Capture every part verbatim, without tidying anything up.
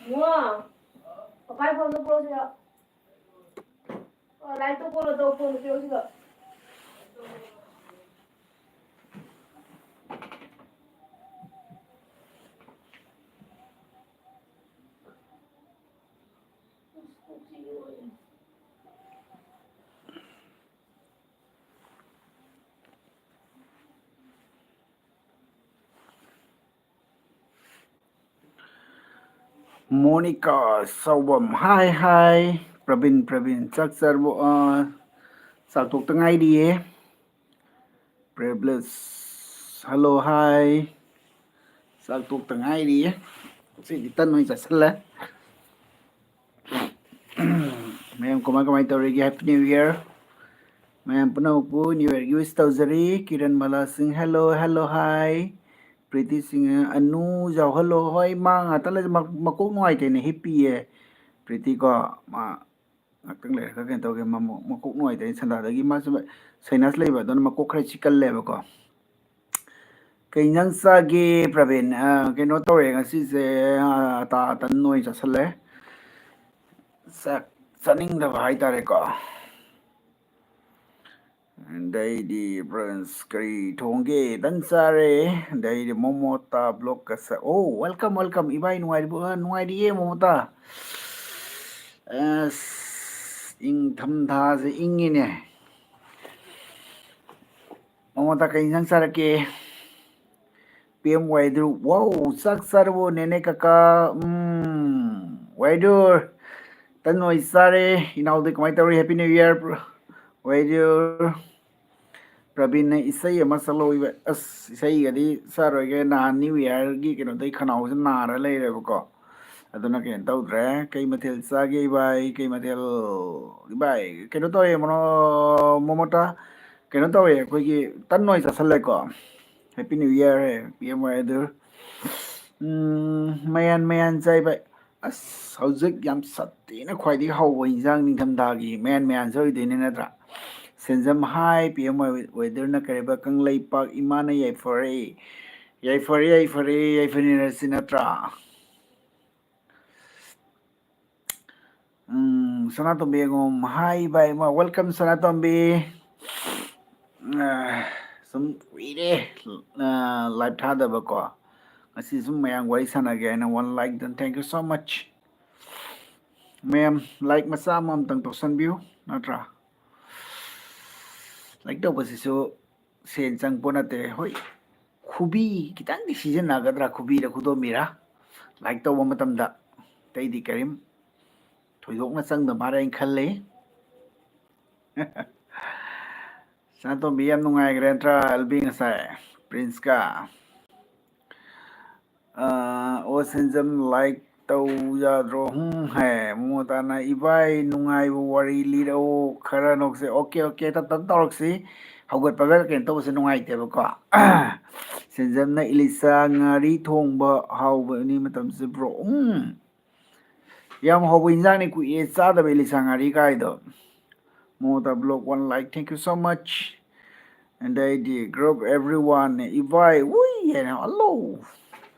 ꯏꯕꯨꯡꯉꯣ, ꯄꯄꯥꯏ ꯐꯣꯟꯗꯣ ꯄꯨꯔꯛꯑꯣ ꯁꯤꯗ꯫ ꯑꯣ, ꯂꯥꯏꯠꯇꯣ ꯄꯨꯔꯛꯑꯣ, ꯐꯣꯟꯗꯣ ꯄꯤꯔꯛꯑꯣ ꯁꯤꯗ꯫ ꯃꯣꯅꯤꯀꯥ ꯁꯥꯎꯕꯝ, ꯍꯥꯏ ꯍꯥꯏ꯫ ꯄ꯭ꯔꯕꯤꯟ, ꯄ꯭ꯔꯕꯤꯟ, ꯆꯥꯛ ꯆꯥꯔꯕꯣ? ꯑꯥ, ꯆꯥꯛ ꯇꯣꯛꯇ ꯉꯥꯏꯔꯤꯌꯦ꯫ ꯄ꯭ꯔꯦꯕ꯭ꯂꯦꯁ, ꯍꯜꯂꯣ, ꯍꯥꯏ꯫ ꯆꯥꯛ ꯇꯣꯛꯇ ꯉꯥꯏꯔꯤꯌꯦ꯫ ꯉꯁꯤꯗꯤ ꯇꯟ ꯑꯣꯏꯅ ꯆꯥꯁꯤꯜꯂꯦ꯫ ꯃꯌꯥꯝ ꯀꯃꯥꯏ ꯀꯃꯥꯏ ꯇꯧꯔꯤꯒꯦ? Happy New Year꯫ ꯃꯌꯥꯝ ꯄꯨꯝꯅꯃꯛꯄꯨ New Yearꯒꯤ wish ꯇꯧꯖꯔꯤ꯫ ꯀꯤꯔꯟ ꯃꯂꯥ ꯁꯤꯡ, ꯍꯦꯜꯂꯣ, ꯍꯦꯜꯂꯣ, ꯍꯥꯏ꯫ ꯄ꯭ꯔꯤꯇꯤ ꯁꯤꯡ, ꯑꯅꯨ ꯌꯥꯎꯍꯜꯂꯣ꯫ ꯍꯣꯏ, ꯃꯥ ꯉꯥꯛꯇꯪ ꯂꯩ-, ꯃ-, ꯃꯀꯣꯛ ꯅꯨꯡꯉꯥꯏꯇꯦꯅ ꯍꯤꯞꯄꯤꯌꯦ꯫ ꯄ꯭ꯔꯤꯇꯤ ꯀꯣ, ꯃꯥ ꯉꯥꯛꯇꯪ ꯂꯩꯔꯒ ꯀꯩꯅꯣ ꯇꯧꯒꯦ, ꯃ-, ꯃ-, ꯃꯀꯣꯛ ꯅꯨꯡꯉꯥꯏꯇꯦꯅ ꯁꯟꯗꯥꯗꯒꯤ ꯃꯥꯁꯨ sinus ꯂꯩꯕ, ꯑꯗꯨꯅ ꯃꯀꯣꯛ ꯈꯔ ꯆꯤꯛꯀꯜꯂꯦꯕꯀꯣ꯫ ꯀꯩ ꯏꯟꯖꯥꯡ ꯆꯥꯒꯦ, ꯄ꯭ꯔꯕꯤꯟ? ꯑ, ꯀꯩꯅꯣ ꯇꯧꯔꯦ ꯉꯁꯤꯁꯦ, ꯑ, ꯑꯇꯥ ꯑꯇꯟ ꯑꯣꯏꯅ ꯆꯥꯁꯤꯜꯂꯦ꯫ ꯆꯥꯛ ꯆꯥꯅꯤꯡꯗꯕ ꯍꯥꯏꯇꯥꯔꯦꯀꯣ꯫ ꯑꯗꯩꯗꯤ ꯕ꯭ꯔꯟꯁ ꯀꯔꯤ ꯊꯣꯡꯒꯦ? ꯇꯟ ꯆꯥꯔꯦ꯫ ꯑꯗꯩꯗꯤ ꯃꯣꯃꯣ ꯇꯥ ꯕ꯭ꯂꯣꯛꯀ ꯆꯥ-, ꯑꯣ, welcome, welcome꯫ ꯏꯕꯥꯏ ꯅꯨꯡꯉꯥꯏꯔꯤꯕꯣ? ꯑ, ꯅꯨꯡꯉꯥꯏꯔꯤꯌꯦ, ꯃꯣꯃꯣ ꯇꯥ꯫ ꯑꯁ, ꯏꯪꯊꯝꯊꯥꯁꯦ ꯏꯪꯉꯤꯅꯦ꯫ ꯃꯣꯃꯣ ꯇꯥ, ꯀꯩ ꯏꯟꯖꯥꯡ ꯆꯥꯔꯛꯀꯦ? ꯄꯤ ꯑꯦꯝ ꯋꯥꯏꯗꯨ, ꯋꯥꯎ, ꯆꯥꯛ ꯆꯥꯔꯕꯣ, ꯅꯦꯅꯦ ꯀꯀꯥ? ꯎꯝ, ꯋꯥꯏꯗꯨ, ꯇꯟ ꯑꯣꯏ ꯆꯥꯔꯦ꯫ ꯏꯅꯥꯎꯗꯤ ꯀꯃꯥꯏ ꯇꯧꯔꯤ? Happy New Year, ꯋꯥꯏꯗꯨ꯫ ꯄ꯭ꯔꯕꯤꯟꯅ ꯏꯁꯩ ꯑꯃ ꯁꯛꯂꯛꯑꯣ ꯏꯕꯥꯏ꯫ ꯑꯁ, ꯏꯁꯩꯒꯗꯤ ꯁꯛꯑꯔꯣꯏꯒꯦ, ꯅꯍꯥꯟ New Yearꯒꯤ ꯀꯩꯅꯣꯗꯩ ꯈꯅꯥꯎꯁꯦ ꯅꯥꯔ ꯂꯩꯔꯦꯕꯀꯣ꯫ ꯑꯗꯨꯅ ꯀꯩꯅꯣ ꯇꯧꯗ꯭ꯔꯦ꯫ ꯀꯩ ꯃꯊꯦꯜ ꯆꯥꯒꯦ ꯏꯕꯥꯏ? ꯀꯩ ꯃꯊꯦꯜ? ꯏꯕꯥꯏ, ꯀꯩꯅꯣ ꯇꯧꯋꯦ, ꯃꯣꯅꯣ-, ꯃꯣꯃꯣꯇꯥ, ꯀꯩꯅꯣ ꯇꯧꯋꯦ, ꯑꯩꯈꯣꯏꯒꯤ ꯇꯟ ꯑꯣꯏꯅ ꯆꯥꯁꯜꯂꯦꯀꯣ꯫ Happy New Year, P M Y ꯑꯗꯨ꯫ ꯎꯝ, ꯃꯌꯥꯟ ꯃꯌꯥꯟ ꯆꯥꯏ ꯚꯥꯏ꯫ ꯑꯁ, ꯍꯧꯖꯤꯛ ꯌꯥꯝ ꯁꯥꯊꯤꯅ ꯈ꯭ꯋꯥꯏꯗꯒꯤ ꯍꯥꯎꯕ ꯏꯟꯖꯥꯡ ꯅꯤꯡꯊꯝꯊꯥꯒꯤ ꯃꯌꯥꯟ ꯃꯌꯥꯟꯁꯦ ꯑꯣꯏꯗꯣꯏꯅꯦ ꯅꯠꯇ꯭ꯔꯥ? ꯁꯦꯟꯖꯝ, ꯍꯥꯏ, ꯄꯤ ꯑꯦꯝ ꯋꯥꯏ ꯋꯦꯗꯔꯅ ꯀꯔꯤꯕ ꯀꯪꯂꯩꯄꯥꯛ ꯏꯃꯥꯅ ꯌꯥꯏꯐꯔꯦ꯫ ꯌꯥꯏꯐꯔꯦ, ꯌꯥꯏꯐꯔꯦ, ꯌꯥꯏꯐꯃꯤꯟꯅꯔꯁꯤ ꯅꯠꯇ꯭ꯔꯥ? ꯎꯝ, ꯁꯅꯥꯇꯣꯝꯕꯤ ꯑꯉꯣꯝ, hi ꯚꯥꯏ ꯑꯃ, welcome ꯁꯅꯥꯇꯣꯝꯕꯤ꯫ ꯑꯥ, ꯁꯨꯝ ꯀꯨꯏꯔꯦ, ꯑꯥ, live ꯊꯥꯗꯕꯀꯣ꯫ ꯉꯁꯤ ꯁꯨꯝ ꯃꯌꯥꯝ ꯋꯥꯔꯤ ꯁꯥꯟꯅꯒꯦ ꯍꯥꯏꯅ one like done, thank you so much꯫ ꯃꯌꯥꯝ like ꯃꯆꯥ ꯑꯃꯃꯝꯇꯪ ꯇꯧꯁꯟꯕꯤꯌꯨ, ꯅꯠꯇ꯭ꯔꯥ? Like ꯇꯧꯕꯁꯤꯁꯨ ꯁꯦꯟ ꯆꯪꯄꯣ ꯅꯠꯇꯦ꯫ ꯍꯣꯏ, ꯈꯨꯕꯤ ꯈꯤꯇꯪꯗꯤ ꯁꯤꯖꯤꯟꯅꯒꯗ꯭ꯔꯥ, ꯈꯨꯕꯤꯔ ꯈꯨꯗꯣꯝꯕꯤꯔ, like ꯇꯧꯕ ꯃꯇꯝꯗ꯫ ꯑꯇꯩꯗꯤ ꯀꯔꯤꯝ ꯊꯣꯏꯗꯣꯛꯅ ꯆꯪꯗ ꯃꯥꯜꯂꯦ ꯍꯥꯏꯅ ꯈꯜꯂꯤ꯫ ꯁꯅꯥꯇꯣꯝꯕꯤ ꯌꯥꯝ ꯅꯨꯡꯉꯥꯏꯈ꯭ꯔꯦ ꯅꯠꯇ꯭ꯔꯥ, ꯑꯦꯜꯕꯤ ꯉꯁꯥꯏ ꯄ꯭ꯔꯤꯟꯁꯀ? ꯑꯥ, ꯑꯣ ꯁꯦꯟꯖꯝ, like ꯇꯧ ꯌꯥꯗ꯭ꯔꯣ? ꯍꯨꯝ ꯍꯥꯏ꯫ ꯃꯣꯃꯣꯇꯥꯅ, "ꯏꯕꯥꯏ ꯅꯨꯡꯉꯥꯏꯕ ꯋꯥꯔꯤ ꯂꯤꯔꯛꯑꯣ, ꯈꯔ ꯅꯣꯛꯁꯦ꯫" Okay, okay, ꯇꯞ ꯇꯞ ꯇꯧꯔꯛꯁꯤ꯫ ꯍꯧꯒꯠꯄꯒ ꯀꯩꯅꯣ ꯇꯧꯕꯁꯦ ꯅꯨꯡꯉꯥꯏꯇꯦꯕꯀꯣ꯫ ꯁꯦꯟꯖꯝꯅ, "ꯏꯂꯤꯁꯥ ꯉꯥꯔꯤ ꯊꯣꯡꯕ ꯍꯥꯎꯕꯅꯤ ꯃꯇꯝꯁꯦ bro꯫" ꯎꯝ꯫ ꯌꯥꯝ ꯍꯥꯎꯕ ꯏꯟꯖꯥꯡꯅꯤ, ꯀꯨꯏꯔꯦ ꯆꯥꯗꯕ ꯏꯂꯤꯁꯥ ꯉꯥꯔꯤ ꯀꯥꯏꯗꯣ꯫ ꯃꯣꯃꯣꯇꯥ vlog one like, thank you so much꯫ ꯑꯗꯩꯗꯤ group everyone, ꯏꯕꯥꯏ, ꯎꯏ ꯍꯥꯏꯅ, hello꯫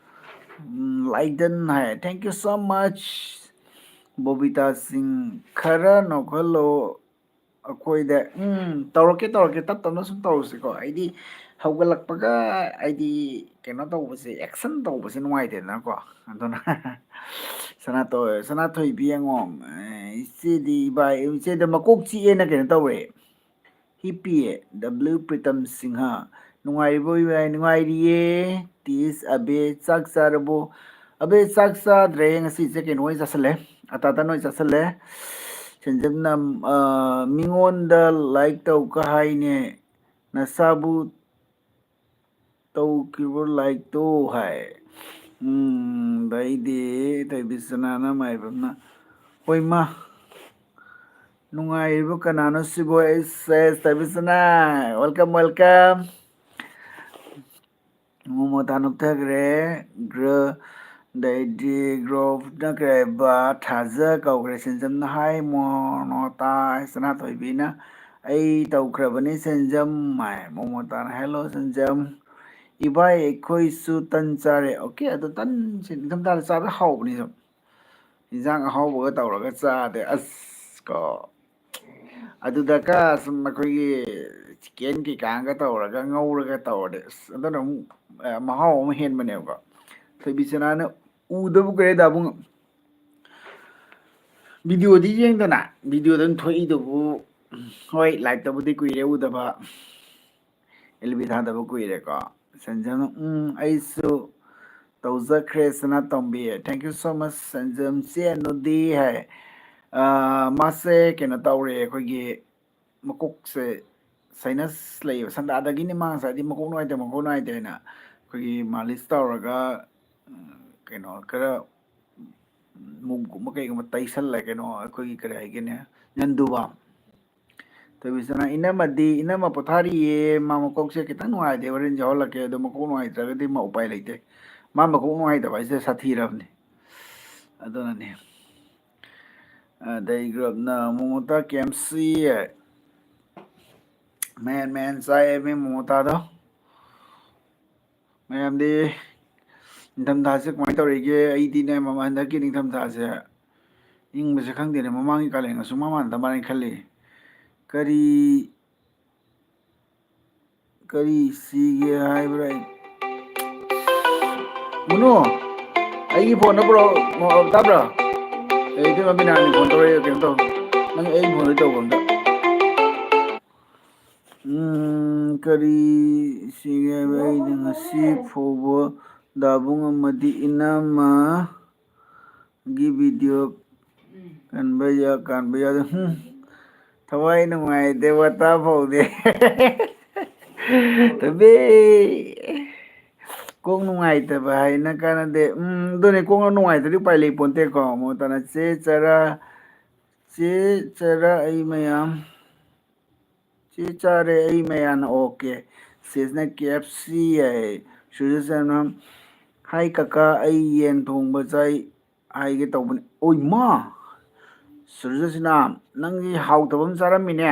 Um, like done high, thank you so much꯫ ꯕꯣꯕꯤꯇꯥ ꯁꯤꯡ, ꯈꯔ ꯅꯣꯛꯍꯜꯂꯣ ꯑꯩꯈꯣꯏꯗ꯫ ꯎꯝ, ꯇꯧꯔꯛꯀꯦ, ꯇꯧꯔꯛꯀꯦ, ꯇꯞ ꯇꯞꯅ ꯁꯨꯝ ꯇꯧꯔꯁꯤꯀꯣ꯫ ꯑꯩꯗꯤ ꯍꯧꯒꯠꯂꯛꯄꯒ, ꯑꯩꯗꯤ ꯀꯩꯅꯣ ꯇꯧꯕꯁꯦ, action ꯇꯧꯕꯁꯦ ꯅꯨꯡꯉꯥꯏꯇꯦꯗꯅꯀꯣ꯫ ꯑꯗꯨꯅ ꯁꯅꯥꯇꯣ-, ꯁꯅꯥꯊꯣꯏꯕꯤ ꯑꯉꯣꯝ, ꯑꯦ, ꯏꯆꯦꯗꯤ ꯏꯕꯥꯏ, ꯏꯆꯦꯗ ꯃꯀꯣꯛ ꯆꯤꯛꯑꯦꯅ ꯀꯩꯅꯣ ꯇꯧꯔꯦ꯫ ꯍꯤꯞꯄꯤꯌꯦ꯫ W ꯄ꯭ꯔꯤꯇꯝ ꯁꯤꯡꯍ, ꯅꯨꯡꯉꯥꯏꯔꯤꯕꯣ ꯏꯕꯥꯏ? ꯅꯨꯡꯉꯥꯏꯔꯤꯌꯦ꯫ ꯇꯤꯁ ꯑꯕꯦ, ꯆꯥꯛ ꯆꯥꯔꯕꯣ? ꯑꯕꯦ, ꯆꯥꯛ ꯆꯥꯗ꯭ꯔꯦ꯫ ꯉꯁꯤꯁꯦ ꯀꯩꯅꯣ ꯑꯣꯏꯅ ꯆꯥꯁꯜꯂꯦ, ꯑꯇꯥꯇꯟ ꯑꯣꯏꯅ ꯆꯥꯁꯜꯂꯦ꯫ ꯁꯦꯟꯖꯝꯅ, ꯑ, "ꯃꯤꯉꯣꯟꯗ like ꯇꯧ ꯀ ꯍꯥꯏꯅꯦ, ꯅꯁꯥꯕꯨ ꯇꯧꯈꯤꯕ like ꯇꯣ" ꯍꯥꯏ꯫ ꯎꯝ, ꯑꯗꯩꯗꯤ ꯊꯣꯏꯕꯤꯁꯅꯥꯅ, ꯃꯥꯏꯕꯝꯅ, "ꯍꯣꯏ ꯃꯥ, ꯅꯨꯡꯉꯥꯏꯔꯤꯕ ꯀꯅꯥꯅꯣ ꯁꯤꯕꯣ?" ꯑꯩꯁ, ꯑꯩꯁ, ꯊꯣꯏꯕꯤꯁꯅꯥ, welcome, welcome꯫ ꯃꯣꯃꯣꯇꯥ ꯅꯣꯛꯊꯈ꯭ꯔꯦ꯫ ꯒ꯭ꯔ-, ꯑꯗꯩꯗꯤ ꯒ꯭ꯔꯣꯞꯅ ꯀꯩ ꯍꯥꯏꯕ? ꯊꯥꯖ ꯀꯧꯈ꯭ꯔꯦ꯫ ꯁꯦꯟꯖꯝꯅ, "ꯍꯥꯏ ꯃꯣꯃꯣꯇꯥ꯫" ꯁꯅꯥꯊꯣꯏꯕꯤꯅ, "ꯑꯩ ꯇꯧꯈ꯭ꯔꯕꯅꯤ ꯁꯦꯟꯖꯝ" ꯍꯥꯏ꯫ ꯃꯣꯃꯣꯇꯥꯅ, "ꯍꯦꯜꯂꯣ ꯁꯦꯟꯖꯝ, ꯏꯕꯥꯏ ꯑꯩꯈꯣꯏꯁꯨ ꯇꯟ ꯆꯥꯔꯦ꯫" Okay, ꯑꯗꯣ ꯇꯟꯁꯦ ꯅꯤꯡꯊꯝꯊꯥꯗ ꯆꯥꯕ ꯍꯥꯎꯕꯅꯤ ꯑꯗꯨꯝ꯫ ꯏꯟꯖꯥꯡ ꯑꯍꯥꯎꯕꯒ ꯇꯧꯔꯒ ꯆꯥꯗꯦ꯫ ꯑꯁ ꯀꯣ, ꯑꯗꯨꯗꯒ ꯁꯨꯝ ꯑꯩꯈꯣꯏꯒꯤ ꯆꯤꯀꯦꯟ ꯀꯩꯀꯥꯒ ꯇꯧꯔꯒ ꯉꯧꯔꯒ ꯇꯧꯔꯗꯤ, ꯑꯁ, ꯑꯗꯨꯅ ꯑꯃꯨꯛ, ꯑ, ꯃꯍꯥꯎ ꯑꯃ ꯍꯦꯟꯕꯅꯦꯕꯀꯣ꯫ ꯊꯣꯏꯕꯤꯆꯅꯥꯅ ꯎꯗꯕ ꯀꯨꯏꯔꯦ ꯗꯥꯕꯨꯡ꯫ ꯚꯤꯗꯤꯑꯣꯗꯤ ꯌꯦꯡꯗꯅ, ꯚꯤꯗꯤꯑꯣꯗ ꯑꯗꯨꯝ ꯊꯣꯛꯏꯗꯨꯕꯨ꯫ ꯍꯣꯏ, ꯂꯥꯏꯞꯇꯕꯨꯗꯤ ꯀꯨꯏꯔꯦ ꯎꯗꯕ꯫ ꯑꯦꯜ ꯕꯤ ꯊꯥꯗꯕ ꯀꯨꯏꯔꯦꯀꯣ꯫ ꯁꯟꯖꯝ, ꯎꯝ, ꯑꯩꯁꯨ ꯇꯧꯖꯈ꯭ꯔꯦ ꯁꯅꯥꯇꯣꯝꯕꯤ꯫ Thank you so much, ꯁꯟꯖꯝ ꯆꯦ ꯑꯅꯨꯗꯤ ꯍꯥꯏ꯫ ꯑ, ꯃꯥꯁꯦ ꯀꯩꯅꯣ ꯇꯧꯔꯦ, ꯑꯩꯈꯣꯏꯒꯤ ꯃꯀꯣꯛꯁꯦ sinus ꯂꯩꯌꯦꯕ꯫ ꯁꯟꯗꯥꯗꯒꯤꯅꯤ ꯃꯥ ꯉꯁꯥꯏꯗꯤ ꯃꯀꯣꯛ ꯅꯨꯡꯉꯥꯏꯇꯦ, ꯃꯀꯣꯛ ꯅꯨꯡꯉꯥꯏꯇꯦ ꯍꯥꯏꯅ꯫ ꯑꯩꯈꯣꯏꯒꯤ ꯃꯥꯂꯤꯁ ꯇꯧꯔꯒ, ꯎꯝ, ꯀꯩꯅꯣ ꯈꯔ ꯃꯨꯛꯀꯨꯝꯕ ꯀꯩꯒꯨꯝꯕ ꯇꯩꯁꯜꯂꯦ, ꯀꯩꯅꯣ ꯑꯩꯈꯣꯏꯒꯤ ꯀꯔꯤ ꯍꯥꯏꯒꯦꯅꯦ, ꯅꯟꯗꯨꯕꯥꯝ꯫ ꯊꯣꯏꯕꯤꯆꯅ, ꯏꯅꯝꯃꯗꯤ, ꯏꯅꯝꯃ ꯄꯣꯊꯥꯔꯤꯌꯦ, ꯃꯥ ꯃꯀꯣꯛꯁꯦ ꯈꯤꯇꯪ ꯅꯨꯡꯉꯥꯏꯇꯦ, ꯍꯣꯔꯦꯟ ꯌꯥꯎꯍꯜꯂꯛꯀꯦ, ꯑꯗꯣ ꯃꯀꯣꯛ ꯅꯨꯡꯉꯥꯏꯇ꯭ꯔꯒꯗꯤ ꯃꯥ ꯎꯄꯥꯏ ꯂꯩꯇꯦ꯫ ꯃꯥ ꯃꯀꯣꯛ ꯅꯨꯡꯉꯥꯏꯇꯕ ꯍꯥꯏꯁꯦ ꯁꯥꯊꯤꯔꯕꯅꯤ꯫ ꯑꯗꯨꯅꯅꯦ꯫ ꯑꯗꯩ ꯒ꯭ꯔꯨꯞꯅ ꯃꯣꯃꯣꯇꯥ ꯀꯦꯝꯁꯤ, ꯃꯦꯟ ꯃꯦꯟ ꯆꯥꯏ ꯃꯤ ꯃꯣꯃꯣꯇꯥꯗꯣ꯫ ꯃꯌꯥꯝꯗꯤ ꯅꯤꯡꯊꯝꯊꯥꯁꯦ ꯀꯃꯥꯏꯅ ꯇꯧꯔꯤꯒꯦ? ꯑꯩꯗꯤꯅꯦ, ꯃꯃꯥꯡ ꯍꯟꯗꯛꯀꯤ ꯅꯤꯡꯊꯝꯊꯥꯁꯦ ꯏꯪꯕꯁꯦ ꯈꯪꯗꯦꯅꯦ, ꯃꯃꯥꯡꯒꯤ ꯀꯥꯂꯦꯟꯒ ꯁꯨꯝ ꯃꯥꯟꯅꯗ ꯃꯥꯜꯂꯦ ꯈꯜꯂꯤ꯫ ꯀꯔꯤ, ꯀꯔꯤ ꯁꯤꯒꯦ ꯍꯥꯏꯕ꯭ꯔꯥ? ꯑꯩ, ꯃꯨꯅꯨ, ꯑꯩꯒꯤ ꯐꯣꯟꯗ ꯄꯨꯔꯛꯑꯣ, ꯇꯥꯕ꯭ꯔꯥ? ꯑꯦ, ꯏꯇꯩꯃ ꯕꯤꯅꯥꯅꯤ ꯐꯣꯟ ꯇꯧꯔꯛꯑꯦ, ꯀꯩꯅꯣ ꯇꯧ꯫ ꯅꯪ ꯑꯩ ꯐꯣꯟꯗ ꯇꯧꯕ ꯑꯝꯇ꯫ ꯎꯝ, ꯀꯔꯤ ꯁꯤꯒꯦ ꯍꯥꯏꯕ? ꯑꯩꯅ ꯉꯁꯤ ꯐꯥꯎꯕ ꯗꯥꯕꯨꯡ ꯑꯃꯗꯤ ꯏꯅꯝꯃꯒꯤ ꯚꯤꯗꯤꯑꯣ ꯀꯟꯕ ꯌꯥ-, ꯀꯥꯟꯕ ꯌꯥꯗꯦ꯫ ꯍꯨꯝ, ꯊꯋꯥꯏ ꯅꯨꯡꯉꯥꯏꯇꯦ, ꯋꯥꯇꯥ ꯐꯥꯎꯗꯦ꯫ ꯇꯣꯝꯕꯤ, ꯀꯣꯛ ꯅꯨꯡꯉꯥꯏꯇꯕ ꯍꯥꯏꯅ ꯀꯥꯟꯅꯗꯦ꯫ ꯎꯝ, ꯑꯗꯨꯅꯦ, ꯀꯣꯛ ꯅꯨꯡꯉꯥꯏꯇ꯭ꯔꯗꯤ ꯎꯄꯥꯏ ꯂꯩ ꯄꯣꯟꯇꯦꯀꯣ꯫ ꯃꯣꯇꯅ ꯆꯦ ꯆꯔꯥ, ꯆꯦ ꯆꯔꯥ ꯑꯩ ꯃꯌꯥꯝ꯫ ꯆꯦ ꯆꯥꯔꯦ ꯑꯩ ꯃꯌꯥꯝꯅ, ꯑꯣꯀꯦ꯫ ꯁꯤꯁꯅ ꯀꯦ ꯑꯦꯐ ꯁꯤ ꯍꯥꯏ꯫ ꯁꯨꯔꯖꯆꯟꯗ꯭ꯔ, ꯍꯥꯏ ꯀꯀꯥ, ꯑꯩ ꯌꯦꯟ ꯊꯣꯡꯕ ꯆꯥꯏ ꯍꯥꯏꯒꯦ ꯇꯧꯕꯅꯤ꯫ ꯑꯣꯏ ꯃꯥ! ꯁꯨꯔꯖꯁꯤꯅ, ꯅꯪꯒꯤ ꯍꯥꯎꯇꯕ ꯑꯃ ꯆꯥꯔꯝꯃꯤꯅꯦ꯫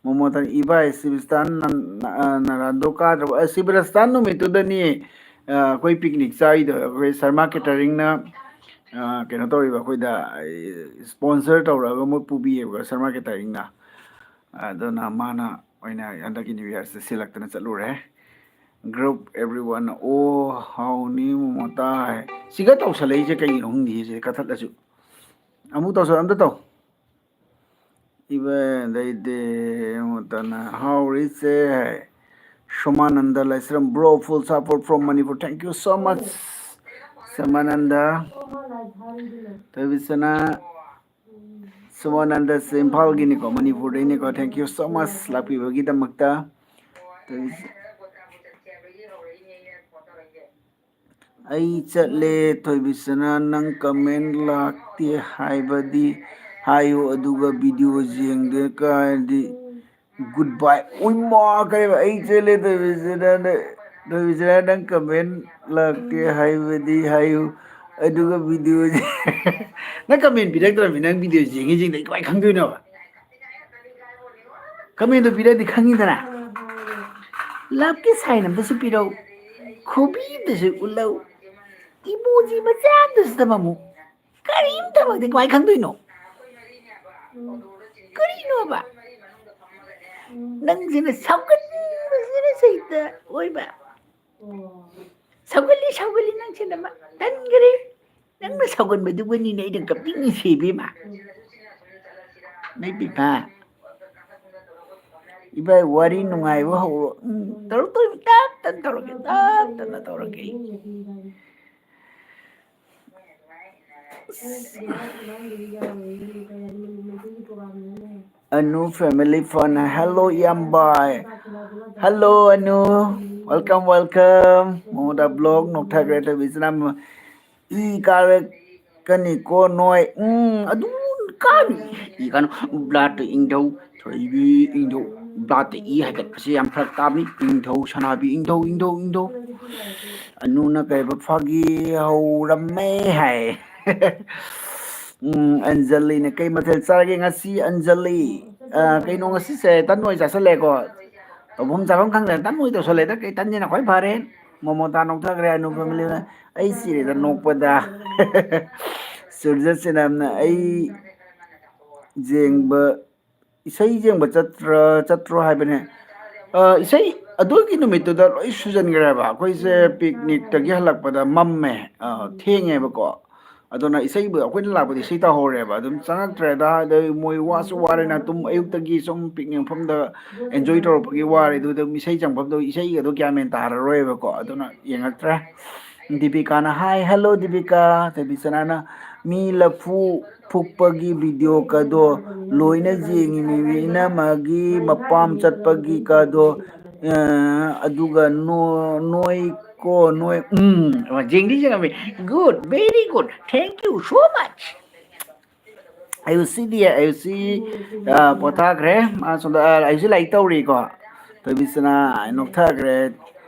ꯃꯣꯃꯣꯇꯟ, ꯏꯕꯥꯏ, ꯁꯤꯕꯤꯁꯇꯥꯟ ꯅꯟ-, ꯑ, ꯅꯔꯥꯟꯗꯣ ꯀꯥꯗ꯭ꯔꯕ? ꯑ, ꯁꯤꯕꯤꯔꯁꯇꯥꯟ ꯅꯨꯃꯤꯠꯇꯨꯗꯅꯤ, ꯑ, ꯑꯩꯈꯣꯏ ꯄꯤꯛꯅꯤꯛ ꯆꯥꯏꯗꯣ꯫ ꯑꯩꯈꯣꯏ ꯁꯔꯃꯥ ꯀꯦꯇꯔꯤꯡꯅ ꯑ, ꯀꯩꯅꯣ ꯇꯧꯔꯤꯕ, ꯑꯩꯈꯣꯏꯗ ꯁ꯭ꯄꯣꯟꯁꯔ ꯇꯧꯔꯒ ꯃꯣꯏ ꯄꯨꯕꯤꯌꯦꯕ ꯁꯔꯃꯥ ꯀꯦꯇꯔꯤꯡꯅ꯫ ꯑꯗꯨꯅ ꯃꯥꯅ ꯑꯣꯏꯅ ꯍꯟꯗꯛꯀꯤ ꯅ꯭ꯌꯨ ꯌꯔꯁꯦ ꯁꯤꯜꯂꯛꯇꯅ ꯆꯠꯂꯨꯔꯦ꯫ Group everyone, ꯑꯣ, ꯍꯥꯎꯅꯤ ꯃꯣꯃꯣꯇꯥ ꯍꯥꯏ꯫ ꯁꯤꯒ ꯇꯧꯁꯜꯂꯛꯏꯁꯦ ꯀꯩꯒꯤꯅꯣ ꯈꯪꯗꯦ, ꯁꯤ ꯀꯛꯊꯠꯂꯁꯨ꯫ ꯑꯃꯨꯛ ꯇꯧꯁꯜ-, ꯑꯝꯇ ꯇꯧ꯫ ꯏꯕ ꯂꯩꯇꯦ, ꯃꯣꯃꯣꯇꯥꯅ ꯍꯥꯎꯔꯤꯁꯦ ꯍꯥꯏ꯫ ꯁꯣꯃꯥꯅꯟꯗ ꯂꯥꯏꯁ꯭ꯔꯝ, bro, full support from Manipur, thank you so much, ꯁꯣꯃꯥꯅꯟꯗ꯫ ꯊꯣꯏꯕꯤꯁꯅꯥ, ꯁꯣꯃꯥꯅꯟꯗꯁꯦ ꯏꯝꯐꯥꯜꯒꯤꯅꯤꯀꯣ, ꯃꯅꯤꯄꯨꯔꯗꯩꯅꯤꯀꯣ, thank you so much ꯂꯥꯛꯄꯤꯕꯒꯤꯗꯃꯛꯇ꯫ ꯊꯣꯏꯕꯤꯁ-, ꯑꯩ ꯆꯠꯂꯦ, ꯊꯣꯏꯕꯤꯁꯅꯥ, ꯅꯪ comment ꯂꯥꯛꯇꯦ ꯍꯥꯏꯕꯗꯤ ꯍꯥꯏꯌꯨ, ꯑꯗꯨꯒ video ꯌꯦꯡꯗꯦ ꯀꯥꯏꯗꯤ good bye꯫ ꯎꯏꯃꯥ, ꯀꯩꯕ? ꯑꯩ ꯆꯠꯂꯦ, ꯊꯣꯏꯕꯤꯁꯅꯥ, ꯊꯣꯏꯕꯤꯁꯅꯥ, ꯅꯪ comment ꯂꯥꯛꯇꯦ ꯍꯥꯏꯕꯗꯤ ꯍꯥꯏꯌꯨ, ꯑꯗꯨꯒ video ꯅꯪ comment ꯄꯤꯔꯛꯇ꯭ꯔꯕꯅꯤ, ꯅꯪ video ꯌꯦꯡꯉꯤ ꯌꯦꯡꯗ ꯑꯩ ꯀꯃꯥꯏꯅ ꯈꯪꯗꯣꯏꯅꯣꯕ? Commentꯗꯣ ꯄꯤꯔꯛꯑꯗꯤ ꯈꯪꯉꯤꯗꯅ꯫ Loveꯀꯤ sign ꯑꯝꯇꯁꯨ ꯄꯤꯔꯧ, ꯈꯨꯕꯤꯗꯁꯨ ꯎꯠꯂꯧ, emoji ꯃꯆꯥ ꯑꯝꯇꯁꯨ ꯊꯝꯃꯝꯃꯨ꯫ ꯀꯔꯤꯝꯇꯃꯛꯇꯤ ꯀꯃꯥꯏꯅ ꯈꯪꯗꯣꯏꯅꯣ? ꯀꯔꯤꯅꯣꯕ? ꯅꯪꯁꯤꯅ ꯁꯥꯎꯒꯟꯕꯁꯤꯅ ꯁꯩꯇ ꯑꯣꯏꯕ꯫ ꯁꯥꯎꯒꯜꯂꯤ, ꯁꯥꯎꯒꯜꯂꯤ, ꯅꯪꯁꯤꯅ ꯃ-, ꯇꯟꯈꯔꯦ꯫ ꯅꯪꯅ ꯁꯥꯎꯒꯟꯕꯗꯨꯕꯨꯅꯤꯅꯦ ꯑꯩꯅ ꯀꯞꯅꯤꯡꯉꯤꯁꯦ, ꯏꯕꯦꯝꯃ꯫ ꯅꯪ ꯄꯤꯄꯥ꯫ ꯏꯕꯥꯏ, ꯋꯥꯔꯤ ꯅꯨꯡꯉꯥꯏꯕ ꯍꯧꯔꯣ꯫ ꯎꯝ, ꯇꯧꯔꯛꯇꯣꯏꯅꯤ, ꯇꯞ ꯇꯞꯅ ꯇꯧꯔꯛꯀꯦ, ꯇꯞ ꯇꯞꯅ ꯇꯧꯔꯛꯀꯦ꯫ ꯑꯅꯨ family fun, hello ꯏꯌꯥꯝꯕ꯫ Hello Anu, welcome, welcome꯫ ꯃꯉꯣꯟꯗ vlog ꯅꯣꯛꯊꯈ꯭ꯔꯦ ꯇꯧꯕꯤꯁꯤꯅ꯫ ꯏ ꯀꯥꯔꯛꯀꯅꯤꯀꯣ ꯅꯣꯏ꯫ ꯎꯝ, ꯑꯗꯨ ꯀꯥꯅꯤ꯫ ꯏ ꯀꯥꯅꯨ, bloodꯇ ꯏꯪꯊꯧ, ꯊꯣꯏꯕꯤ ꯏꯪꯊꯧ꯫ Bloodꯇ ꯏ ꯍꯥꯏꯒꯠꯄꯁꯦ ꯌꯥꯝ ꯐꯔꯛ ꯇꯥꯕꯅꯤ꯫ ꯏꯪꯊꯧ ꯁꯅꯥꯕꯤ, ꯏꯪꯊꯧ, ꯏꯪꯊꯧ, ꯏꯪꯊꯧ꯫ ꯑꯅꯨꯅ ꯀꯩꯕ, ꯐꯥꯒꯤ ꯍꯧꯔꯝꯃꯦ ꯍꯥꯏ꯫ ꯎꯝ, ꯑꯟꯖꯂꯤꯅ ꯀꯩ ꯃꯊꯦꯜ ꯆꯥꯔꯒꯦ ꯉꯁꯤ, ꯑꯟꯖꯂꯤ? ꯑ, ꯀꯩꯅꯣ ꯉꯁꯤꯁꯦ ꯇꯟ ꯑꯣꯏ ꯆꯥꯁꯜꯂꯦꯀꯣ꯫ ꯇꯧꯐꯝ ꯆꯥꯐꯝ ꯈꯪꯗꯅ ꯇꯟ ꯑꯣꯏ ꯇꯧꯁꯜꯂꯦꯗ꯫ ꯀꯩ ꯇꯟꯁꯤꯅ ꯈ꯭ꯋꯥꯏ ꯐꯔꯦ꯫ ꯃꯣꯃꯣꯇꯥ ꯅꯣꯛꯊꯈ꯭ꯔꯦ, ꯑꯅꯨ ꯐꯦꯃꯤꯂꯤꯅ꯫ ꯑꯩ ꯁꯤꯔꯦꯗ ꯅꯣꯛꯄꯗ꯫ ꯁꯨꯔꯖ ꯁꯤꯅꯝꯅ ꯑꯩ ꯌꯦꯡꯕ, ꯏꯁꯩ ꯌꯦꯡꯕ ꯆꯠꯇ꯭ꯔ-, ꯆꯠꯇ꯭ꯔꯣ ꯍꯥꯏꯕꯅꯦ꯫ ꯑ, ꯏꯁꯩ ꯑꯗꯨꯒꯤ ꯅꯨꯃꯤꯠꯇꯨꯗ ꯂꯣꯏ ꯁꯨꯖꯟꯈ꯭ꯔꯦꯕ꯫ ꯑꯩꯈꯣꯏꯁꯦ ꯄꯤꯛꯅꯤꯛꯇꯒꯤ ꯍꯜꯂꯛꯄꯗ ꯃꯝꯃꯦ, ꯑ, ꯊꯦꯡꯉꯦꯕꯀꯣ꯫ ꯑꯗꯨꯅ ꯏꯁꯩꯕꯨ ꯑꯩꯈꯣꯏꯅ ꯂꯥꯛꯄꯗ ꯏꯁꯩ ꯇꯧꯍꯧꯔꯦꯕ꯫ ꯑꯗꯨꯝ ꯆꯪꯉꯛꯇ꯭ꯔꯦꯗ꯫ ꯑꯗꯩ ꯃꯣꯏ ꯋꯥꯁꯨ ꯋꯥꯔꯦꯅ ꯇꯨꯝ-, ꯑꯌꯨꯛꯇꯒꯤ ꯁꯨꯝ ꯄꯤꯛꯅꯤꯛ ꯃꯐꯝꯗ enjoy ꯇꯧꯔꯛꯄꯒꯤ ꯋꯥꯔꯦ꯫ ꯑꯗꯨꯗ ꯏꯁꯩ ꯆꯪꯐꯝꯗꯣ ꯏꯁꯩꯒꯗꯣ ꯒ꯭ꯌꯥꯟ ꯃꯦꯟ ꯇꯥꯔꯔꯣꯏꯕꯀꯣ꯫ ꯑꯗꯨꯅ ꯌꯦꯡꯉꯛꯇ꯭ꯔꯦ꯫ ꯗꯤꯄꯤꯀꯥꯅ, "Hi, hello ꯗꯤꯄꯤꯀꯥ"꯫ ꯊꯣꯏꯕꯤꯁꯅꯥꯅ, "ꯃꯤ ꯂꯐꯨ ꯐꯨꯛꯄꯒꯤ video ꯀꯗꯣ ꯂꯣꯏꯅ ꯌꯦꯡꯉꯤꯃꯤ ꯏꯅꯝꯃꯒꯤ ꯃꯄꯥꯝ ꯆꯠꯄꯒꯤ ꯀꯗꯣ, ꯑ, ꯑꯗꯨꯒ ꯅꯣ-, ꯅꯣꯏ ꯀꯣ ꯅꯣꯏ", ꯎꯝ, ꯌꯦꯡꯗꯤ ꯌꯦꯡꯉꯝꯃꯤ꯫ Good, very good, thank you so much꯫ ꯑꯌꯨꯁꯤꯗꯤ, ꯑꯌꯨꯁꯤ, ꯑ, ꯄꯣꯊꯥꯈ꯭ꯔꯦ꯫ ꯃꯥ ꯁꯣꯝꯗ, ꯑ, ꯑꯌꯨꯁꯤ ꯂꯥꯏꯔꯤꯛ ꯇꯧꯔꯤꯀꯣ꯫ ꯊꯣꯏꯕꯤꯁꯅꯥ ꯅꯣꯛꯊꯈ꯭ꯔꯦ꯫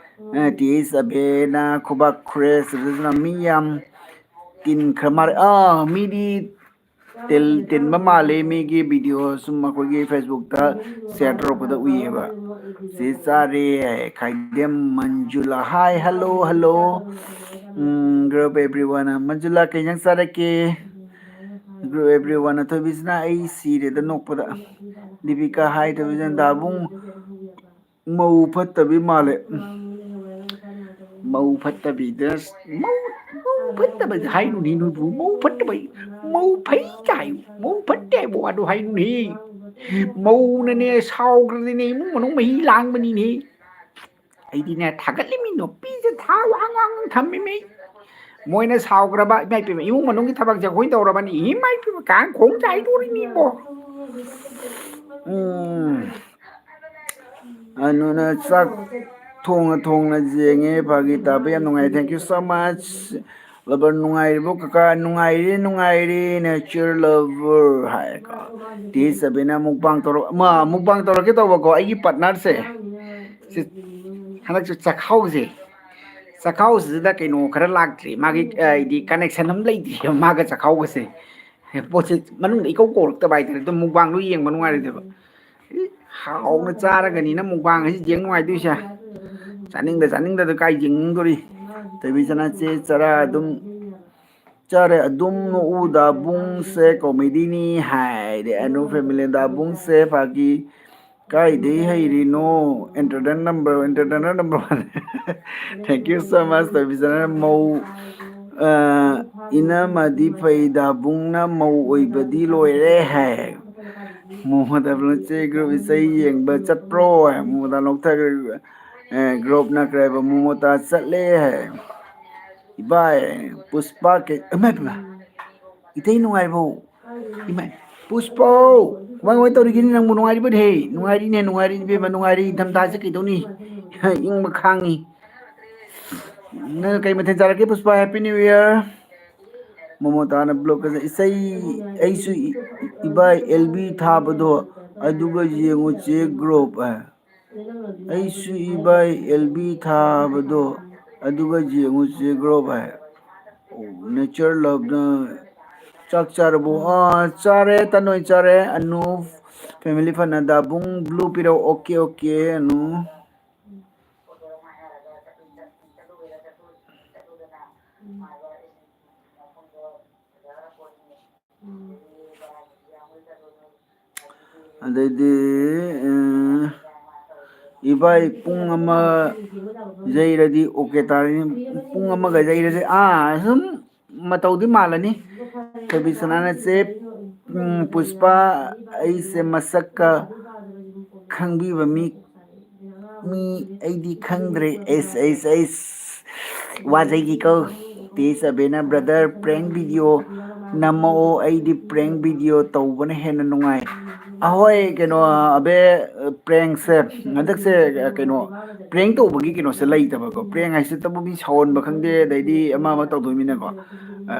ꯑ, ꯇꯤ ꯑꯩꯆ ꯑꯕꯦꯅ ꯈꯨꯕꯥꯛ ꯈꯨꯔꯦ꯫ ꯁꯤꯗꯁꯤꯅ ꯃꯤ ꯌꯥꯝ ꯇꯤꯟꯈ꯭ꯔ ꯃꯥꯜꯂꯦ꯫ ꯑꯥ, ꯃꯤꯗꯤ ꯇꯤꯜ-, ꯇꯤꯟꯕ ꯃꯥꯜꯂꯤ꯫ ꯃꯤꯒꯤ video ꯁꯨꯝ ꯑꯩꯈꯣꯏꯒꯤ Facebook-ꯇ share ꯇꯧꯔꯛꯄꯗ ꯎꯏꯌꯦꯕ꯫ ꯁꯤ ꯆꯥꯔꯦ ꯍꯥꯏ꯫ ꯈꯥꯏꯗꯦꯝ ꯃꯟꯖꯨꯂꯥ꯫ Hi, hello, hello꯫ ꯎꯝ, group everyone꯫ ꯃꯟꯖꯨꯂꯥ, ꯀꯩ ꯏꯟꯖꯥꯡ ꯆꯥꯔꯛꯀꯦ? Group everyone꯫ ꯊꯣꯏꯕꯤꯁꯤꯅ, "ꯑꯩ ꯁꯤꯔꯦꯗ ꯅꯣꯛꯄꯗ"꯫ ꯗꯤꯄꯤꯀꯥ, "Hi ꯊꯣꯏꯕꯤꯁꯤꯅ"꯫ ꯗꯥꯕꯨꯡ, "ꯃꯧ ꯐꯠꯇꯕꯤ ꯃꯥꯜꯂꯦ"꯫ ꯃꯧ ꯐꯠꯇꯕꯤꯗ, ꯃꯧ, ꯃꯧ ꯐꯠꯇꯕ ꯍꯥꯏꯅꯨꯅꯦ ꯅꯣꯏꯕꯨ꯫ ꯃꯧ ꯐꯠꯇꯕ, ꯃꯧ ꯐꯩ ꯀꯥꯏ, ꯃꯧ ꯐꯠꯇꯦ ꯍꯥꯏꯕ ꯋꯥꯗꯣ ꯍꯥꯏꯅꯨꯅꯦ꯫ ꯃꯧꯅꯅꯦ ꯁꯥꯎꯈ꯭ꯔꯗꯤꯅꯦ ꯏꯃꯨꯡ ꯃꯅꯨꯡ ꯃꯍꯤ ꯂꯥꯡꯕꯅꯤꯅꯦ꯫ ꯑꯩꯗꯤꯅꯦ ꯊꯥꯒꯠꯂꯤꯃꯤ, ꯅꯨꯄꯤꯁꯦ ꯊꯥ ꯋꯥꯡ ꯋꯥꯡ ꯊꯝꯃꯤꯃꯤ꯫ ꯃꯣꯏꯅ ꯁꯥꯎꯈ꯭ꯔꯕ, ꯏꯃꯥ ꯏꯄꯦꯝꯃ, ꯏꯃꯨꯡ ꯃꯅꯨꯡꯒꯤ ꯊꯕꯛꯁꯦ ꯑꯩꯈꯣꯏꯅ ꯇꯧꯔꯕꯅꯤ꯫ ꯏꯃꯥ ꯏꯄꯦꯝꯃ, ꯀꯥꯡ ꯈꯣꯡ ꯆꯥꯏꯗꯣꯔꯤꯅꯤꯕꯣ꯫ ꯎꯝ꯫ ꯑꯅꯨꯅ ꯆꯥꯛ ꯊꯣꯡꯅ ꯊꯣꯡꯅ ꯌꯦꯡꯉꯦ꯫ ꯐꯥꯒꯤ ꯇꯥꯕ ꯌꯥꯝ ꯅꯨꯡꯉꯥꯏ꯫ Thank you so much꯫ Lover, "ꯅꯨꯡꯉꯥꯏꯔꯤꯕꯣ ꯀꯀꯥ?" "ꯅꯨꯡꯉꯥꯏꯔꯤ, ꯅꯨꯡꯉꯥꯏꯔꯤ, nature lover" ꯍꯥꯏꯀꯣ꯫ ꯇꯤ ꯁꯕꯤꯅ, "ꯃꯨꯛꯕꯥꯡ ꯇꯧꯔꯣ"꯫ ꯃꯥ ꯃꯨꯛꯕꯥꯡ ꯇꯧꯔꯛꯀꯦ ꯇꯧꯕꯀꯣ, ꯑꯩꯒꯤ partner-ꯁꯦ꯫ ꯁꯤ ꯍꯟꯗꯛꯁꯨ ꯆꯥꯛꯈꯥꯎꯁꯦ, ꯆꯥꯛꯈꯥꯎꯁꯤꯗ ꯀꯩꯅꯣ ꯈꯔ ꯂꯥꯛꯇ꯭ꯔꯤ꯫ ꯃꯥꯒꯤ, ꯑ, ꯍꯥꯏꯗꯤ connection ꯑꯃ ꯂꯩꯇ꯭ꯔꯤꯕ ꯃꯥꯒ ꯆꯥꯛꯈꯥꯎꯒꯁꯦ꯫ ꯄꯣꯠꯁꯦ ꯃꯅꯨꯡꯗ ꯏꯀꯧ ꯀꯧꯔꯛꯇꯕ ꯍꯥꯏꯇꯥꯔꯦ꯫ ꯑꯗꯨꯝ ꯃꯨꯛꯕꯥꯡꯗꯣ ꯌꯦꯡꯕ ꯅꯨꯡꯉꯥꯏꯔꯣꯏꯗꯕ꯫ ꯍꯥꯎꯅ ꯆꯥꯔꯒꯅꯤꯅ ꯃꯨꯛꯕꯥꯡ ꯍꯥꯏꯁꯤ ꯌꯦꯡ ꯅꯨꯡꯉꯥꯏꯗꯣꯏꯁꯦ꯫ ꯆꯥꯅꯤꯡꯗ ꯆꯥꯅꯤꯡꯗꯗ ꯀꯥꯏ ꯌꯦꯡꯅꯤꯡꯗꯣꯔꯤ? ꯇꯣꯏꯕꯤ ꯆꯅꯥꯁꯦ ꯆꯔꯥ ꯑꯗꯨꯝ ꯆꯥꯔꯦ ꯑꯗꯨꯝ ꯅꯣꯛꯎ꯫ ꯗꯥꯕꯨꯡꯁꯦ ꯀꯣꯃꯦꯗꯤꯅꯤ ꯍꯥꯏꯔꯦ꯫ ꯑꯅꯨ ꯐꯦꯃꯤꯂꯤ꯫ ꯗꯥꯕꯨꯡꯁꯦ ꯐꯥꯒꯤ ꯀꯥꯏꯗꯩ ꯍꯩꯔꯤꯅꯣ? Entertainer number, entertainer number one. Thank you so much, ꯇꯣꯏꯕꯤ ꯆꯅꯥ꯫ ꯃꯧ, ꯑ, ꯏꯅꯝꯃꯗꯤ ꯐꯩ, ꯗꯥꯕꯨꯡꯅ ꯃꯧ ꯑꯣꯏꯕꯗꯤ ꯂꯣꯏꯔꯦ ꯍꯥꯏ꯫ ꯃꯣꯃꯣ ꯗꯥꯕꯨꯡꯁꯦ group ꯏꯁꯩ ꯌꯦꯡꯕ ꯆꯠꯄ꯭ꯔꯣ? ꯃꯣꯃꯣ ꯗꯥ ꯂꯧꯊꯈ꯭ꯔꯦ꯫ ꯑꯦ, group ꯅꯈ꯭ꯔꯦꯕ ꯃꯣꯃꯣꯇꯥ ꯆꯠꯂꯦ ꯍꯥꯏ꯫ ꯏꯕꯥꯏ, ꯄꯨꯁꯄꯥ ꯀꯩ-, ꯏꯃꯥ, ꯏꯃꯥ, ꯏꯇꯩ ꯅꯨꯡꯉꯥꯏꯔꯤꯕꯣ? ꯏꯃꯥ, ꯄꯨꯁꯄꯥ, ꯀꯃꯥꯏ, ꯀꯃꯥꯏ ꯇꯧꯔꯤꯒꯦꯅꯦ ꯅꯪꯕꯨ? ꯅꯨꯡꯉꯥꯏꯔꯤꯕꯅꯦ, ꯅꯨꯡꯉꯥꯏꯔꯤꯅꯦ, ꯅꯨꯡꯉꯥꯏꯔꯤ ꯏꯕꯦꯝꯃ, ꯅꯨꯡꯉꯥꯏꯔꯤ, ꯏꯪꯊꯝꯊꯥꯁꯦ ꯀꯩꯗꯧꯅꯤ? ꯏꯪꯕ ꯈꯥꯡꯉꯤ꯫ ꯅꯪ ꯀꯩ ꯃꯊꯦꯜ ꯆꯥꯔꯒꯦ ꯄꯨꯁꯄꯥ? Happy New Year꯫ ꯃꯣꯃꯣꯇꯥꯅ block ꯀꯁꯦ, ꯏꯁꯩ, ꯑꯩꯁꯨ ꯏ-, ꯏꯕꯥꯏ L B ꯊꯥꯕꯗꯣ ꯑꯗꯨꯒ ꯌꯦꯡꯉꯨ ꯆꯦ group꯫ ꯑꯩꯁꯨ ꯏꯕꯥꯏ L B ꯊꯥꯕꯗꯣ ꯑꯗꯨꯒ ꯌꯦꯡꯉꯨ ꯆꯦ group ꯍꯥꯏ꯫ Nature Love ꯅ ꯆꯥꯛ ꯆꯥꯔꯕꯣ? ꯑꯥ, ꯆꯥꯔꯦ, ꯇꯟ ꯑꯣꯏ ꯆꯥꯔꯦ꯫ ꯑꯅꯨ family ꯐꯅ ꯗꯥꯕꯨꯡ blue ꯄꯤꯔꯛꯑꯣ꯫ Okay, okay, Anu. ꯑꯗꯩꯗꯤ, ꯑ, ꯏꯕꯥꯏ ꯄꯨꯡ ꯑꯃ ꯌꯩꯔꯗꯤ okay ꯇꯥꯔꯦꯅꯦ꯫ ꯄꯨꯡ ꯑꯃꯒ ꯌꯩꯔꯗꯤ, ꯑꯥ, ꯁꯨꯝ ꯃꯇꯧꯗꯤ ꯃꯥꯜꯂꯅꯤ꯫ ꯊꯣꯏꯕꯤ ꯁꯅꯥꯅꯁꯦ, ꯎꯝ, ꯄꯨꯁꯄꯥ, ꯑꯩꯁꯦ ꯃꯁꯛꯀ ꯈꯪꯕꯤꯕ ꯃꯤ, ꯃꯤ ꯑꯩꯗꯤ ꯈꯪꯗ꯭ꯔꯦ꯫ ꯑꯩꯁ, ꯑꯩꯁ, ꯑꯩꯁ, ꯋꯥꯖꯩꯒꯤꯀꯣ꯫ ꯇꯦꯖ ꯑꯕꯦꯅ, brother, prank video ꯅꯝꯃꯛꯑꯣ, ꯑꯩꯗꯤ prank video ꯇꯧꯕꯅ ꯍꯦꯟꯅ ꯅꯨꯡꯉꯥꯏ꯫ ꯑꯍꯣꯏ, ꯀꯩꯅꯣ, ꯑꯕꯦ, prankꯁꯦ, ꯍꯟꯗꯛꯁꯦ, ꯀꯩꯅꯣ, prank ꯇꯧꯕꯒꯤ ꯀꯩꯅꯣꯁꯦ ꯂꯩꯇꯕꯀꯣ꯫ Prank ꯍꯥꯏꯁꯤꯇꯕꯨ ꯃꯤ ꯁꯥꯎꯍꯟꯕ ꯈꯪꯗꯦ, ꯑꯗꯩꯗꯤ ꯑꯃ ꯑꯃ ꯇꯧꯗꯣꯏꯃꯤꯅꯀꯣ꯫ ꯑ,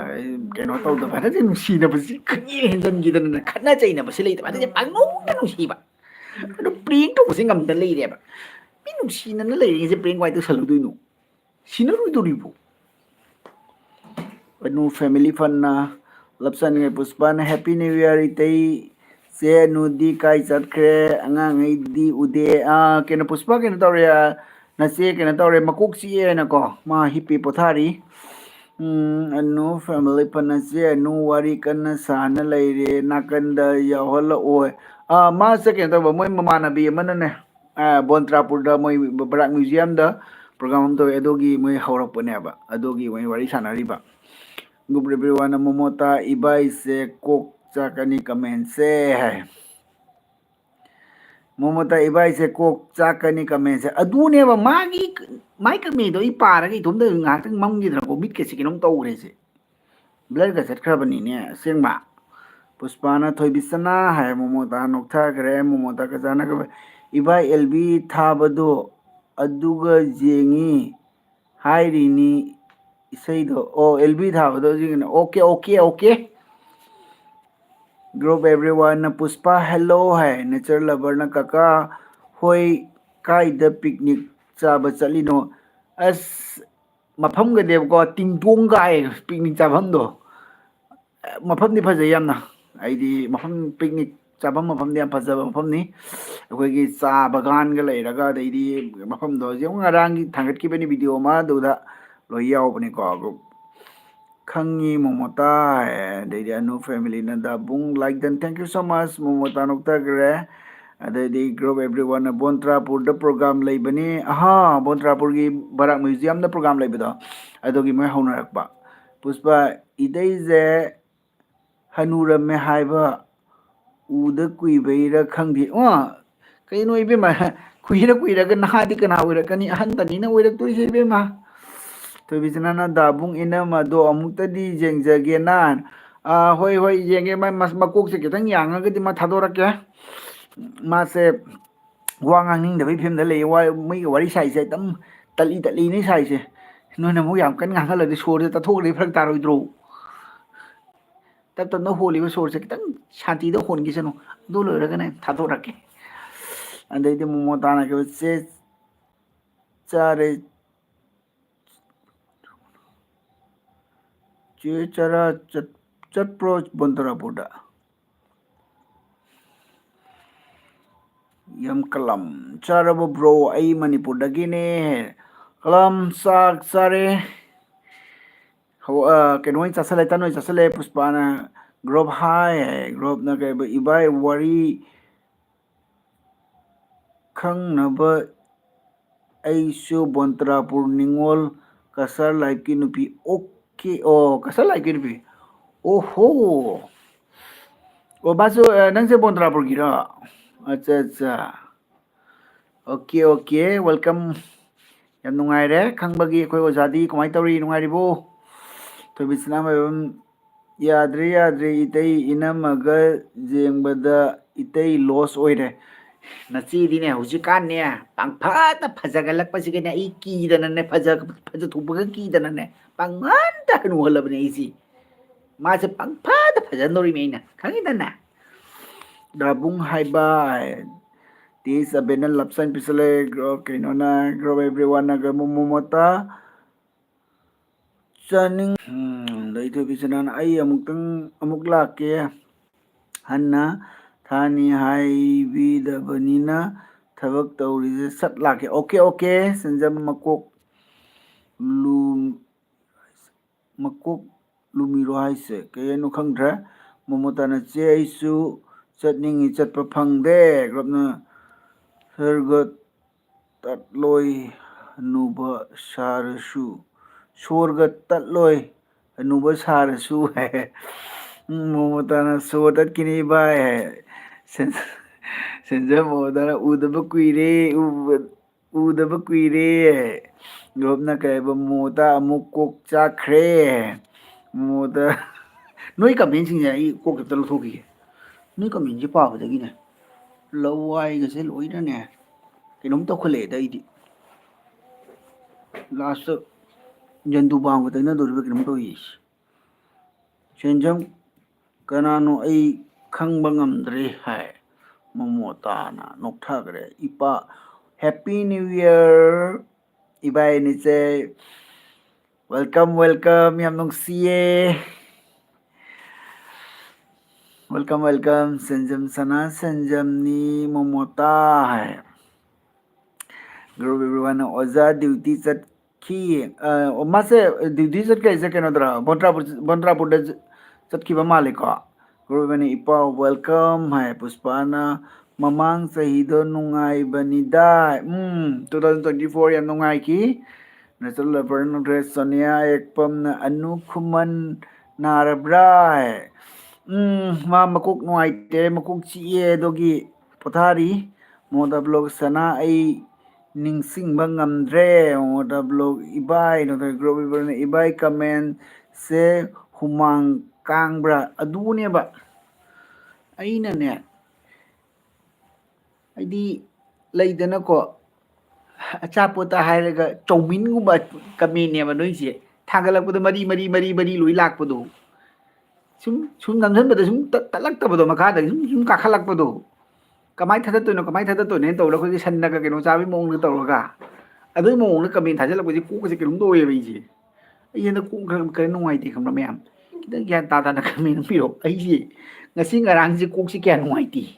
ꯀꯩꯅꯣ ꯇꯧꯗꯕ꯫ ꯍꯟꯗꯛꯁꯦ ꯅꯨꯡꯁꯤꯅꯕꯁꯤ ꯈꯪꯍꯦꯟ ꯍꯦꯟꯖꯟꯈꯤꯗꯅꯅꯦ, ꯈꯠꯅ ꯆꯩꯅꯕꯁꯤ ꯂꯩꯇꯕ꯫ ꯍꯟꯗꯛꯁꯦ ꯄꯪꯅꯨꯡꯗ ꯅꯨꯡꯁꯤꯕ꯫ ꯑꯗꯨ prank ꯇꯧꯕꯁꯦ ꯉꯝꯗ ꯂꯩꯔꯦꯕ꯫ ꯃꯤ ꯅꯨꯡꯁꯤꯅꯅ ꯂꯩꯔꯤꯉꯩꯁꯦ prank ꯀꯃꯥꯏꯅ ꯇꯧꯁꯜꯂꯨꯗꯣꯏꯅꯣ? ꯁꯤꯟꯅꯔꯣꯏꯗꯣꯔꯤꯕꯣ? Anu family ꯐꯟꯅ ꯂꯞꯁꯟꯉꯩ ꯄꯨꯁꯄꯥꯅ Happy New Year ꯏꯇꯩ꯫ ꯆꯦ ꯑꯅꯨꯗꯤ ꯀꯥꯏ ꯆꯠꯈ꯭ꯔꯦ? ꯑꯉꯥꯡꯉꯩꯗꯤ ꯎꯗꯦ꯫ ꯑꯥ, ꯀꯩꯅꯣ, ꯄꯨꯁꯄꯥ ꯀꯩꯅꯣ ꯇꯧꯔꯦ, ꯑꯥ, ꯅꯆꯦ ꯀꯩꯅꯣ ꯇꯧꯔꯦ, ꯃꯀꯣꯛ ꯆꯤꯛꯑꯦꯅꯀꯣ, ꯃꯥ ꯍꯤꯞꯄꯤ, ꯄꯣꯊꯥꯔꯤ꯫ ꯎꯝ, ꯑꯅꯨ family ꯐꯅꯁꯦ, ꯑꯅꯨ ꯋꯥꯔꯤ ꯀꯟꯅ ꯁꯥꯅ ꯂꯩꯔꯦ, ꯅꯥꯀꯟꯗ ꯌꯥꯎꯍꯜꯂꯛꯑꯣꯏ꯫ ꯑꯥ, ꯃꯥꯁꯦ ꯀꯩꯅꯣ ꯇꯧꯕ, ꯃꯣꯏ ꯃꯃꯥꯟꯅꯕꯤ ꯑꯃꯅꯅꯦ, ꯑꯥ, ꯕꯣꯟꯇ꯭ꯔꯥꯄꯨꯔꯗ ꯃꯣꯏ ꯕꯔꯥꯛ museum ꯗ program ꯑꯃ ꯇꯧꯋꯦ, ꯑꯗꯨꯒꯤ ꯃꯣꯏ ꯍꯧꯔꯛꯄꯅꯦꯕ, ꯑꯗꯨꯒꯤ ꯃꯣꯏ ꯋꯥꯔꯤ ꯁꯥꯟꯅꯔꯤꯕ꯫ Good everyone, ꯃꯣꯃꯣꯇꯥ ꯏꯕꯥꯏꯁꯦ ꯀꯣꯛ ꯆꯥꯛꯀꯅꯤ comment ꯁꯦ ꯍꯥꯏ꯫ ꯃꯣꯃꯣꯇꯥ ꯏꯕꯥꯏꯁꯦ ꯀꯣꯛ ꯆꯥꯛꯀꯅꯤ comment ꯁꯦ꯫ ꯑꯗꯨꯅꯦꯕ ꯃꯥꯒꯤ, ꯃꯥꯏ comment ꯗꯣ ꯑꯩ ꯄꯥꯔꯒ ꯏꯇꯣꯝꯇ ꯉꯥꯏꯍꯥꯛꯇꯪ ꯃꯝꯈꯤꯗ꯭ꯔꯥꯀꯣ, ꯃꯤꯠꯀꯁꯦ ꯀꯩꯅꯣꯝ ꯇꯧꯈ꯭ꯔꯦꯁꯦ꯫ Blur ꯒ ꯆꯠꯈ꯭ꯔꯕꯅꯤꯅꯦ ꯑꯁꯦꯡꯕ꯫ ꯄꯨꯁꯄꯥꯅ ꯊꯣꯏꯕꯤꯁꯅꯥ ꯍꯥꯏ, ꯃꯣꯃꯣꯇꯥ ꯅꯣꯛꯊꯈ꯭ꯔꯦ, ꯃꯣꯃꯣꯇꯥ ꯀꯆꯥꯅ ꯀꯕ-, ꯏꯕꯥꯏ ꯑꯦꯜ ꯕꯤ ꯊꯥꯕꯗꯣ ꯑꯗꯨꯒ ꯌꯦꯡꯉꯤ ꯍꯥꯏꯔꯤꯅꯤ ꯏꯁꯩꯗꯣ꯫ ꯑꯣ, ꯑꯦꯜ ꯕꯤ ꯊꯥꯕꯗꯣ ꯍꯧꯖꯤꯛꯀꯤꯅꯦ꯫ Okay, okay, okay꯫ Group everyone ꯅ ꯄꯨꯁꯄꯥ hello ꯍꯥꯏ꯫ Nature lover ꯅ ꯀꯀꯥ ꯍꯣꯏ ꯀꯥꯏꯗ picnic ꯆꯥꯕ ꯆꯠꯂꯤꯅꯣ? ꯑꯁ, ꯃꯐꯝꯒꯗꯤꯕꯀꯣ, ꯇꯤꯡꯇꯣꯡ ꯀꯥꯏ picnic ꯆꯥꯐꯝꯗꯣ꯫ ꯃꯐꯝꯗꯤ ꯐꯖꯩ ꯌꯥꯝꯅ꯫ ꯑꯩꯗꯤ ꯃꯐꯝ, picnic ꯆꯥꯐꯝ ꯃꯐꯝꯗꯤ ꯌꯥꯝ ꯐꯖꯕ ꯃꯐꯝꯅꯤ꯫ ꯑꯩꯈꯣꯏꯒꯤ ꯆꯥ ꯕꯒꯥꯟꯒ ꯂꯩꯔꯒ, ꯑꯗꯩꯗꯤ ꯃꯐꯝꯗꯣ ꯍꯧꯖꯤꯛ ꯉꯔꯥꯡꯒꯤ ꯊꯥꯡꯒꯠꯈꯤꯕꯅꯤ video ꯑꯃ, ꯑꯗꯨꯗ ꯂꯣꯏ ꯌꯥꯎꯕꯅꯤꯀꯣ꯫ ꯈꯪꯉꯤ ꯃꯣꯃꯣꯇꯥ, ꯑꯗꯩꯗꯤ ꯑꯅꯨ family ꯅ ꯗꯥꯕꯨꯡ like done, thank you so much꯫ ꯃꯣꯃꯣꯇꯥ ꯅꯣꯛꯊꯈ꯭ꯔꯦ꯫ ꯑꯗꯩꯗꯤ group everyone ꯅ ꯕꯣꯟꯇ꯭ꯔꯥꯄꯨꯔꯗ program ꯂꯩꯕꯅꯤ꯫ ꯑꯍꯥ, ꯕꯣꯟꯇ꯭ꯔꯥꯄꯨꯔꯒꯤ ꯕꯔꯥꯛ museum ꯗ program ꯂꯩꯕꯗꯣ, ꯑꯗꯨꯒꯤ ꯃꯣꯏ ꯍꯧꯅꯔꯛꯄ꯫ ꯄꯨꯁꯄꯥ, ꯏꯇꯩꯁꯦ ꯍꯅꯨꯔꯝꯃꯦ ꯍꯥꯏꯕ ꯎꯗ ꯀꯨꯏꯕꯩꯔ ꯈꯪꯗꯦ꯫ ꯑꯣ, ꯀꯩꯅꯣ ꯏꯕꯦꯝꯃ, ꯀꯨꯏꯔ ꯀꯨꯏꯔꯒ ꯅꯍꯥꯗꯤ ꯀꯅꯥ ꯑꯣꯏꯔꯛꯀꯅꯤ? ꯑꯍꯟꯇꯅꯤꯅ ꯑꯣꯏꯔꯛꯇꯣꯏꯁꯦ ꯏꯕꯦꯝꯃ꯫ ꯊꯣꯏꯕꯤꯁꯅꯥꯅ ꯗꯥꯕꯨꯡ ꯏꯅꯝꯃꯗꯣ ꯑꯃꯨꯛꯇꯗꯤ ꯌꯦꯡꯖꯒꯦꯅ꯫ ꯑꯥ, ꯍꯣꯏ, ꯍꯣꯏ, ꯌꯦꯡꯒꯦ꯫ ꯃꯥ ꯃꯁ-, ꯃꯀꯣꯛꯁꯦ ꯈꯤꯇꯪ ꯌꯥꯡꯉꯒꯗꯤ ꯃꯥ ꯊꯥꯗꯣꯔꯛꯀꯦ꯫ ꯃꯥꯁꯦ ꯋꯥ ꯉꯥꯡꯅꯤꯡꯗꯕꯒꯤ ꯐꯤꯕꯝꯗ ꯂꯩꯌꯦ꯫ ꯋꯥ-, ꯃꯤꯒ ꯋꯥꯔꯤ ꯁꯥꯏꯁꯦ ꯑꯗꯨꯝ ꯇꯠꯂꯤ ꯇꯠꯂꯤꯅꯦ ꯁꯥꯏꯁꯦ꯫ ꯅꯣꯏꯅ ꯑꯃꯨꯛ ꯌꯥꯝ ꯀꯟꯅ ꯉꯥꯡꯍꯜꯂꯗꯤ ꯁꯣꯔꯁꯦ ꯇꯠꯊꯣꯛꯈ꯭ꯔꯗꯤ ꯐꯔꯛ ꯇꯥꯔꯣꯏꯗ꯭ꯔꯣ? ꯇꯞ ꯇꯞꯅ ꯍꯣꯜꯂꯤꯕ ꯁꯣꯔꯁꯦ ꯈꯤꯇꯪ ꯁꯥꯟꯇꯤꯗ ꯍꯣꯟꯈꯤꯁꯅꯨ꯫ ꯑꯗꯨ ꯂꯣꯏꯔꯒꯅꯦ ꯊꯥꯗꯣꯔꯛꯀꯦ꯫ ꯑꯗꯩꯗꯤ ꯃꯣꯃꯣ ꯇꯥꯅꯈꯤꯕ ꯆꯦ ꯆꯥꯔꯦ꯫ ꯆꯦ ꯆꯔꯥ ꯆꯠ-, ꯆꯠꯄ꯭ꯔꯣ ꯕꯣꯟꯇ꯭ꯔꯥꯄꯨꯔꯗ? ꯌꯥꯝ ꯀꯂꯝ ꯆꯥꯔꯕ ꯕ꯭ꯔꯣ? ꯑꯩ ꯃꯅꯤꯄꯨꯔꯗꯒꯤꯅꯦ꯫ ꯀꯂꯝ ꯆꯥꯛ ꯆꯥꯔꯦ꯫ ꯍꯧ-, ꯑ, ꯀꯩꯅꯣ ꯑꯣꯏꯅ ꯆꯥꯁꯜꯂꯦ, ꯇꯟ ꯑꯣꯏꯅ ꯆꯥꯁꯜꯂꯦ꯫ ꯄꯨꯁꯄꯥꯅ ꯒ꯭ꯔꯣꯞ ꯍꯥꯏ, ꯒ꯭ꯔꯣꯞꯅ ꯀꯩ, ꯏꯕꯥꯏ ꯋꯥꯔꯤ ꯈꯪꯅꯕ ꯑꯩꯁꯨ ꯕꯣꯟꯇ꯭ꯔꯥꯄꯨꯔ ꯅꯤꯉꯣꯜ ꯀꯁꯥꯔ ꯂꯥꯏꯐꯀꯤ ꯅꯨꯄꯤ꯫ ꯑꯣꯀꯦ, ꯑꯣ, ꯀꯁꯥꯔ ꯂꯥꯏꯐꯀꯤ ꯅꯨꯄꯤ꯫ ꯑꯣꯍꯣ꯫ ꯑꯣ, ꯃꯥꯁꯨ, ꯑ, ꯅꯪꯁꯦ ꯕꯣꯟꯇ꯭ꯔꯥꯄꯨꯔꯒꯤꯔꯣ? ꯑꯠꯆꯥ, ꯑꯠꯆꯥ꯫ Okay, okay, welcome꯫ ꯌꯥꯝ ꯅꯨꯡꯉꯥꯏꯔꯦ ꯈꯪꯕꯒꯤ꯫ ꯑꯩꯈꯣꯏ ꯑꯣꯖꯥꯗꯤ ꯀꯃꯥꯏꯅ ꯇꯧꯔꯤ, ꯅꯨꯡꯉꯥꯏꯔꯤꯕꯣ? ꯊꯣꯏꯕꯤ ꯁꯅꯥꯃꯌꯨꯝ, ꯌꯥꯗ꯭ꯔꯦ, ꯌꯥꯗ꯭ꯔꯦ, ꯏꯇꯩ, ꯏꯅꯝꯃꯒ ꯌꯦꯡꯕꯗ ꯏꯇꯩ ꯂꯣꯁ ꯑꯣꯏꯔꯦ꯫ ꯅꯆꯦꯗꯤꯅꯦ ꯍꯧꯖꯤꯛꯀꯥꯟꯅꯦ ꯄꯪꯐꯗ ꯐꯖꯒꯠꯂꯛꯄꯁꯤꯒꯅꯦ ꯑꯩ ꯀꯤꯗꯅꯅꯦ, ꯐꯖ-, ꯐꯖꯊꯣꯛꯄꯒ ꯀꯤꯗꯅꯅꯦ ꯄꯪꯍꯟꯗ ꯍꯅꯨꯍꯜꯂꯕꯅꯦ ꯑꯩꯁꯤ꯫ ꯃꯥꯁꯦ ꯄꯪꯐꯗ ꯐꯖꯍꯟꯗꯧꯔꯤꯃꯤ ꯑꯩꯅ, ꯈꯪꯉꯤꯗꯅ? ꯗꯥꯕꯨꯡ ꯍꯥꯏꯕ, ꯇꯦꯖ ꯑꯕꯦꯅ ꯂꯞꯁꯟ ꯄꯤꯁꯜꯂꯦ, ꯒ꯭ꯔꯣ-, ꯀꯩꯅꯣꯅ, ꯒ꯭ꯔꯣ ꯑꯦꯕ꯭ꯔꯤ ꯋꯥꯟꯅ, ꯒ꯭ꯔꯣ ꯃꯣꯃꯣꯇꯥ꯫ ꯆꯥꯅꯤꯡ-, ꯎꯝ, ꯂꯩꯊꯣꯏꯕꯤ ꯁꯅꯥꯅ ꯑꯩ ꯑꯃꯨꯛꯇꯪ ꯑꯃꯨꯛ ꯂꯥꯛꯀꯦ꯫ ꯍꯟꯅ ꯊꯥꯅꯤ ꯍꯥꯏꯕꯤꯗꯕꯅꯤꯅ ꯊꯕꯛ ꯇꯧꯔꯤꯁꯦ ꯁꯠ ꯂꯥꯛꯀꯦ꯫ ꯑꯣꯀꯦ, ꯑꯣꯀꯦ, ꯁꯦꯟꯖꯝ ꯃꯀꯣꯛ ꯂꯨ-, ꯃꯀꯣꯛ ꯂꯨꯃꯤꯔꯣ ꯍꯥꯏꯁꯦ? ꯀꯩ ꯍꯥꯏꯅꯣ ꯈꯪꯗ꯭ꯔꯦ꯫ ꯃꯣꯃꯣꯇꯥꯅ ꯆꯦ ꯑꯩꯁꯨ ꯆꯠꯅꯤꯡꯉꯤ, ꯆꯠꯄ ꯐꯪꯗꯦ꯫ ꯒ꯭ꯔꯨꯞꯅ ꯁꯔꯒ ꯇꯠꯂꯣꯏ ꯍꯅꯨꯕ ꯁꯥꯔꯁꯨ, ꯁꯣꯔꯒ ꯇꯠꯂꯣꯏ ꯍꯅꯨꯕ ꯁꯥꯔꯁꯨ ꯍꯥꯏ꯫ ꯎꯝ, ꯃꯣꯃꯣꯇꯥꯅ ꯁꯣꯔ ꯇꯠꯈꯤꯅꯤ ꯚꯥꯏ ꯍꯥꯏ꯫ ꯁꯦꯟ-, ꯁꯦꯟꯖꯝ ꯃꯣꯃꯣꯇꯥꯅ ꯎꯗꯕ ꯀꯨꯏꯔꯦ, ꯎꯕ-, ꯎꯗꯕ ꯀꯨꯏꯔꯦ꯫ ꯒ꯭ꯔꯨꯞꯅ ꯀꯩ ꯍꯥꯏꯕ, ꯃꯣꯃꯣꯇꯥ ꯑꯃꯨꯛ ꯀꯣꯛ ꯆꯥꯛꯈ꯭ꯔꯦ꯫ ꯃꯣꯃꯣꯇꯥ, ꯅꯣꯏ ꯀꯃꯦꯟꯁꯤꯡꯁꯦ ꯑꯩ ꯀꯣꯛ ꯈꯤꯇ ꯂꯧꯊꯣꯛꯈꯤꯒꯦ꯫ ꯅꯣꯏ ꯀꯃꯦꯟꯁꯦ ꯄꯥꯕꯗꯒꯤꯅꯦ ꯂꯋꯥꯏꯒꯁꯦ ꯂꯣꯏꯅꯅꯦ ꯀꯩꯅꯣꯝ ꯇꯧꯈꯠꯂꯛꯑꯦꯗ ꯑꯩꯗꯤ꯫ ꯂꯥꯁꯇ ꯖꯟꯗꯨ ꯄꯥꯝꯒ ꯇꯩꯅꯗꯣꯔꯤꯕ ꯀꯩꯅꯣꯝ ꯇꯧꯔꯤ꯫ ꯁꯦꯟꯖꯝ ꯀꯅꯥꯅꯣ ꯑꯩ ꯈꯪꯕ ꯉꯝꯗ꯭ꯔꯦ ꯍꯥꯏ꯫ ꯃꯣꯃꯣꯇꯥꯅ ꯅꯣꯛꯊꯈ꯭ꯔꯦ꯫ ꯏꯄꯥ, Happy New Year, ꯏꯕꯥꯏ ꯅꯤꯆꯦ꯫ Welcome, welcome, ꯌꯥꯝ ꯅꯨꯡꯁꯤꯌꯦ꯫ Welcome, welcome. ꯁꯦꯟꯖꯝ ꯁꯅꯥ, ꯁꯦꯟꯖꯝꯅꯤ, ꯃꯣꯃꯣꯇꯥ ꯍꯥꯏ꯫ Group everyone, ꯑꯣꯖꯥ duty ꯆꯠꯈꯤ꯫ ꯑ, ꯑꯣ, ꯃꯥꯁꯦ duty ꯆꯠꯈ꯭ꯔꯤꯁꯦ ꯀꯩꯅꯣꯗꯔꯥ? ꯕꯣꯟꯗ꯭ꯔꯥꯄꯨꯔ, ꯕꯣꯟꯗ꯭ꯔꯥꯄꯨꯔꯗ ꯆꯠꯈꯤꯕ ꯃꯥꯜꯂꯦꯀꯣ꯫ Group everyone, ꯏꯄꯥꯎ welcome ꯍꯥꯏ꯫ ꯄꯨꯁꯄꯥꯅ, "ꯃꯃꯥꯡ ꯆꯍꯤꯗꯣ ꯅꯨꯡꯉꯥꯏꯕꯅꯤꯗ"꯫ ꯎꯝ, two thousand twenty four ꯌꯥꯝ ꯅꯨꯡꯉꯥꯏꯈꯤ꯫ Natural lover, ꯅꯨꯡꯗ꯭ꯔꯦ ꯁꯣꯅꯤꯌꯥ ꯌꯦꯛꯄꯝꯅ, "ꯑꯅꯨ ꯈꯨꯃꯟ ꯅꯥꯔꯕ꯭ꯔꯥ?" ꯍꯥꯏ꯫ ꯎꯝ, ꯃꯥ ꯃꯀꯣꯛ ꯅꯨꯡꯉꯥꯏꯇꯦ, ꯃꯀꯣꯛ ꯆꯤꯛꯑꯦ, ꯑꯗꯨꯒꯤ ꯄꯣꯊꯥꯔꯤ꯫ ꯃꯣꯗꯥ ꯕ꯭ꯂꯣꯛ ꯁꯅꯥ, ꯑꯩ ꯅꯤꯡꯁꯤꯡꯕ ꯉꯝꯗ꯭ꯔꯦ꯫ ꯃꯣꯗꯥ ꯕ꯭ꯂꯣꯛ ꯏꯕꯥꯏ, ꯅꯠꯇ꯭ꯔꯒ ꯒ꯭ꯔꯨꯞ ꯏꯕꯥꯏꯅ, ꯏꯕꯥꯏ ꯀꯃꯦꯟꯁꯦ ꯍꯨꯃꯥꯡ ꯀꯥꯡꯕ꯭ꯔꯥ? ꯑꯗꯨꯅꯦꯕ ꯑꯩꯅꯅꯦ, ꯍꯥꯏꯗꯤ ꯂꯩꯗꯅꯀꯣ, ꯑꯆꯥꯄꯣꯠꯇ ꯍꯥꯏꯔꯒ ꯆꯧꯃꯤꯟꯒꯨꯝꯕ ꯀꯃꯦꯟꯅꯦꯕ ꯅꯣꯏꯁꯦ꯫ ꯊꯥꯒꯠꯂꯛꯄꯗ ꯃꯔꯤ, ꯃꯔꯤ, ꯃꯔꯤ, ꯃꯔꯤ ꯂꯣꯏ ꯂꯥꯛꯄꯗꯣ꯫ ꯁꯨꯝ, ꯁꯨꯝ ꯅꯝꯁꯤꯟꯕꯗ ꯁꯨꯝ ꯇꯠ-, ꯇꯠꯂꯛꯇꯕꯗꯣ, ꯃꯈꯥꯗꯒꯤ ꯁꯨꯝ, ꯁꯨꯝ ꯀꯥꯈꯠꯂꯛꯄꯗꯣ꯫ ꯀꯃꯥꯏꯅ ꯊꯥꯗꯠꯇꯣꯏꯅꯣ, ꯀꯃꯥꯏꯅ ꯊꯥꯗꯠꯇꯣꯏꯅꯣ ꯍꯥꯏꯅ ꯇꯧꯔꯒ ꯑꯩꯈꯣꯏꯒꯤ ꯁꯟꯅꯒ ꯀꯩꯅꯣ ꯆꯥꯕꯒꯤ ꯃꯑꯣꯡꯗ ꯇꯧꯔꯒ꯫ ꯑꯗꯨꯒꯤ ꯃꯑꯣꯡꯗ ꯀꯃꯦꯟ ꯊꯥꯖꯤꯜꯂꯛꯄꯁꯦ ꯀꯣꯛꯀꯁꯦ ꯀꯩꯅꯣꯝ ꯇꯧꯋꯦꯕ ꯑꯩꯁꯦ꯫ ꯑꯩ ꯍꯟꯗꯛ ꯀꯣꯛ ꯈꯔ, ꯈꯔ ꯅꯨꯡꯉꯥꯏꯇꯦ ꯈꯪꯕ꯭ꯔꯥ ꯃꯌꯥꯝ? ꯈꯤꯇꯪ ꯒ꯭ꯌꯥꯟ ꯇꯥ ꯇꯥꯅ ꯀꯃꯦꯟ ꯑꯃ ꯄꯤꯔꯛꯑꯣ꯫ ꯑꯩꯁꯦ ꯉꯁꯤ ꯉꯔꯥꯡꯁꯦ ꯀꯣꯛꯁꯦ ꯀꯌꯥ ꯅꯨꯡꯉꯥꯏꯇꯦ꯫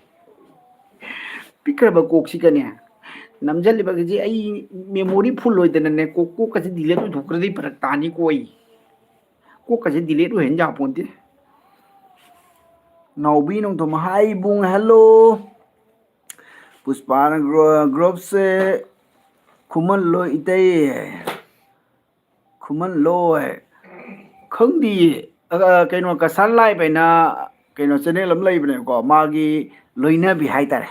ꯄꯤꯛꯈ꯭ꯔꯕ ꯀꯣꯛꯁꯤꯒꯅꯦ, ꯅꯝꯁꯤꯜꯂꯤꯕꯒꯤꯁꯦ ꯑꯩ memory full ꯑꯣꯏꯗꯅꯅꯦ, ꯀꯣꯛ, ꯀꯣꯛꯀꯁꯦ delete ꯑꯣꯏꯊꯣꯛꯈ꯭ꯔꯗꯤ ꯐꯔꯛ ꯇꯥꯅꯤꯀꯣ ꯑꯩ꯫ ꯀꯣꯛꯀꯁꯦ delete ꯑꯣꯏꯍꯟ ꯌꯥꯄꯣꯟꯇꯦ꯫ ꯅꯥꯎꯕꯤ ꯅꯣꯡꯊꯣꯝ, hi ꯏꯕꯨꯡ, hello꯫ ꯄꯨꯁꯄꯥꯅ ꯒ꯭ꯔꯣ-, ꯒ꯭ꯔꯣꯞꯁꯦ ꯈꯨꯃꯜꯂꯣ ꯏꯇꯩ꯫ ꯈꯨꯃꯜꯂꯣ ꯍꯥꯏ꯫ ꯈꯪꯗꯤꯌꯦ꯫ ꯑ, ꯀꯩꯅꯣ, ꯀꯁꯥꯔ ꯂꯥꯏꯚ ꯍꯥꯏꯅ ꯀꯩꯅꯣ channel ꯑꯃ ꯂꯩꯕꯅꯦꯕꯀꯣ, ꯃꯥꯒꯤ ꯂꯣꯏꯅꯕꯤ ꯍꯥꯏꯇꯥꯔꯦ꯫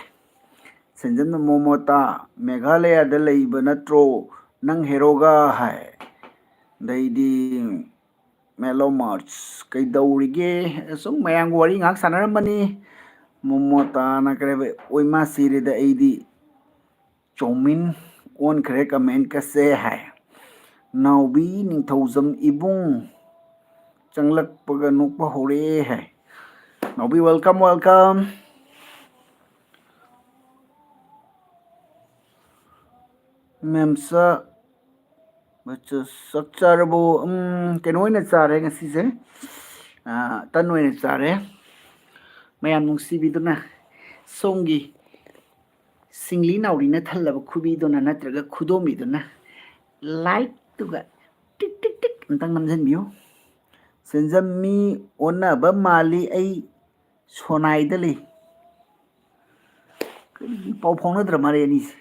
ꯁꯦꯟꯖꯝꯅ ꯃꯣꯃꯣꯇꯥ, "ꯃꯦꯘꯥꯂꯌꯥꯗ ꯂꯩꯕ ꯅꯠꯇ꯭ꯔꯣ ꯅꯪ ꯍꯦꯔꯣꯒ?" ꯍꯥꯏ꯫ ꯑꯗꯩꯗꯤ ꯃꯦꯂꯣ ꯃꯥꯔꯆ, "ꯀꯩꯗꯧꯔꯤꯒꯦ?" ꯁꯨꯝ ꯃꯌꯥꯝꯒ ꯋꯥꯔꯤ ꯉꯥꯏꯍꯥꯛ ꯁꯥꯟꯅꯔꯝꯕꯅꯤ꯫ ꯃꯣꯃꯣꯇꯥꯅ ꯀꯔꯤ ꯍꯥꯏꯕ, "ꯑꯣꯏꯃꯥ ꯁꯤꯔꯦꯗ ꯑꯩꯗꯤ꯫ ꯆꯧꯃꯤꯟ ꯑꯣꯟꯈ꯭ꯔꯦ ꯀꯃꯦꯟꯀꯁꯦ" ꯍꯥꯏ꯫ ꯅꯥꯎꯕꯤ ꯅꯤꯡꯊꯧꯖꯝ, "ꯏꯕꯨꯡ ꯆꯪꯂꯛꯄꯒ ꯅꯣꯛꯄ ꯍꯧꯔꯛꯑꯦ" ꯍꯥꯏ꯫ ꯅꯥꯎꯕꯤ, welcome, welcome꯫ ꯃꯦꯝꯁ, ꯆꯥꯛ ꯆꯥꯔꯕꯣ? ꯎꯝ, ꯀꯩꯅꯣ ꯑꯣꯏꯅ ꯆꯥꯔꯦ ꯉꯁꯤꯁꯦ꯫ ꯑꯥ, ꯇꯟ ꯑꯣꯏꯅ ꯆꯥꯔꯦ꯫ ꯃꯌꯥꯝ ꯅꯨꯡꯁꯤꯕꯤꯗꯨꯅ ꯁꯣꯝꯒꯤ ꯁꯤꯡꯂꯤ ꯅꯥꯎꯔꯤꯅ ꯊꯜꯂꯕ ꯈꯨꯕꯤꯗꯨꯅ ꯅꯠꯇ꯭ꯔꯒ ꯈꯨꯗꯣꯝꯕꯤꯗꯨꯅ ꯂꯥꯏꯛꯇꯨꯒ ꯇꯤꯛ ꯇꯤꯛ ꯇꯤꯛ ꯑꯝꯇꯪ ꯅꯝꯁꯤꯟꯕꯤꯌꯨ꯫ ꯁꯦꯟꯖꯝ, ꯃꯤ ꯑꯣꯟꯅꯕ ꯃꯥꯜꯂꯤ, ꯑꯩ ꯁꯣꯅꯥꯏꯗ ꯂꯩ꯫ ꯀꯔꯤꯒꯤ ꯄꯥꯎ ꯐꯥꯎꯅꯗ꯭ꯔ ꯃꯥꯜꯂꯦ ꯑꯅꯤꯁꯦ?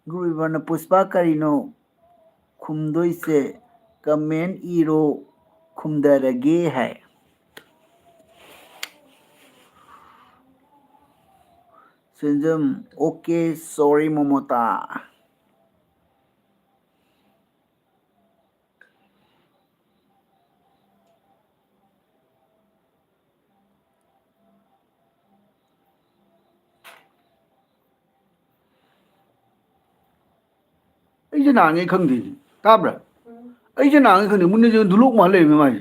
ꯒꯨꯔꯨ ꯏꯕꯥꯅ ꯄꯨꯁꯄꯥ ꯀꯔꯤꯅꯣ ꯈꯨꯝꯗꯣꯏꯁꯦ? ꯀꯃꯦꯟ ꯏꯔꯣ, ꯈꯨꯝꯗꯔꯒꯦ ꯍꯥꯏ꯫ ꯁꯦꯟꯖꯝ, okay, sorry ꯃꯣꯃꯣꯇꯥ꯫ ꯑꯩꯁꯦ ꯅꯥꯉꯩ ꯈꯪꯗꯦ꯫ ꯇꯥꯕ꯭ꯔꯥ? ꯑꯩꯁꯦ ꯅꯥꯉꯩ ꯈꯪꯗꯦ꯫ ꯃꯨꯟꯅꯁꯦ ꯙꯨꯂꯣꯛ ꯃꯥꯜ ꯂꯩꯔꯝꯃꯦ ꯃꯥꯁꯦ꯫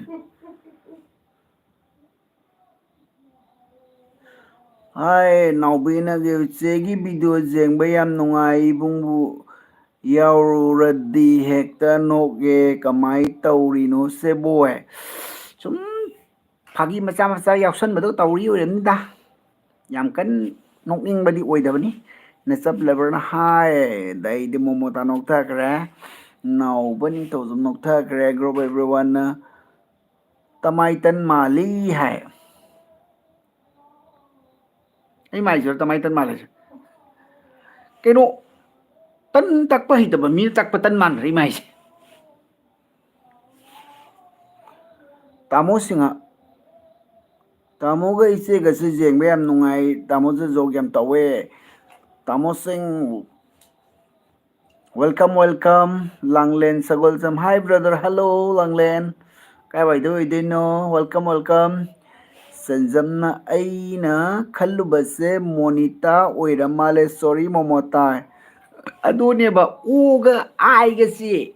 ꯍꯥꯏ, ꯅꯥꯎꯕꯤꯅꯒꯤ ꯏꯆꯦꯒꯤ ꯚꯤꯗꯤꯑꯣ ꯌꯦꯡꯕ ꯌꯥꯝ ꯅꯨꯡꯉꯥꯏ꯫ ꯏꯕꯨꯡꯕꯨ ꯌꯥꯎꯔꯨꯔꯗꯤ ꯍꯦꯛꯇ ꯅꯣꯛꯑꯦ꯫ ꯀꯃꯥꯏ ꯇꯧꯔꯤꯅꯣ ꯁꯦꯕꯣ? ꯁꯨꯝ ꯐꯥꯒꯤ ꯃꯆꯥ ꯃꯆꯥ ꯌꯥꯎꯁꯟꯕꯗꯣ ꯇꯧꯔꯤ ꯑꯣꯏꯔꯝꯅꯤꯗ꯫ ꯌꯥꯝ ꯀꯟꯅ ꯅꯣꯛꯅꯤꯡꯕꯗꯤ ꯑꯣꯏꯗꯕꯅꯤ꯫ ꯅꯆꯞ ꯂꯕꯔꯅ ꯍꯥꯏ, ꯑꯗꯩꯗꯤ ꯃꯣꯃꯣꯇꯥ ꯅꯣꯛꯊꯈ꯭ꯔꯦ꯫ ꯅꯥꯎꯕ ꯅꯤꯡꯊꯧꯖꯝ ꯅꯣꯛꯊꯈ꯭ꯔꯦ꯫ Group everyone ꯅ ꯇꯃꯥꯏꯇꯟ ꯃꯥꯜꯂꯤ ꯍꯥꯏ꯫ ꯑꯩ ꯃꯥꯏꯁꯤꯔ ꯇꯃꯥꯏꯇꯟ ꯃꯥꯜꯂꯤꯁꯦ? ꯀꯩꯅꯣ, ꯇꯟ ꯇꯛꯄ ꯍꯩꯇꯕ ꯃꯤꯅ ꯇꯛꯄ ꯇꯟ ꯃꯥꯟꯈ꯭ꯔꯦ ꯏꯃꯥꯏꯁꯦ꯫ ꯇꯥꯃꯣ ꯁꯤꯡꯍ, ꯇꯥꯃꯣꯒ ꯏꯆꯦꯒꯁꯨ ꯌꯦꯡꯕ ꯌꯥꯝ ꯅꯨꯡꯉꯥꯏ꯫ ꯇꯥꯃꯣꯁꯨ ꯖꯣꯛ ꯌꯥꯝ ꯇꯧꯋꯦ꯫ ꯇꯥꯃꯣꯁꯤꯡ, welcome, welcome. ꯂꯥꯡꯂꯦꯟ ꯁꯒꯣꯜꯁꯝ, hi brother, hello ꯂꯥꯡꯂꯦꯟ, ꯀꯥꯏꯋꯥꯏꯗ ꯑꯣꯏꯗꯣꯏꯅꯣ? Welcome, welcome. ꯁꯦꯟꯖꯝꯅ, ꯑꯩꯅ ꯈꯜꯂꯨꯕꯁꯦ ꯃꯣꯅꯤꯇꯥ ꯑꯣꯏꯔ ꯃꯥꯜꯂꯦ, sorry ꯃꯣꯃꯣꯇꯥ꯫ ꯑꯗꯨꯅꯦꯕ, ꯑꯣꯒ ꯑꯥꯏꯒꯁꯤ,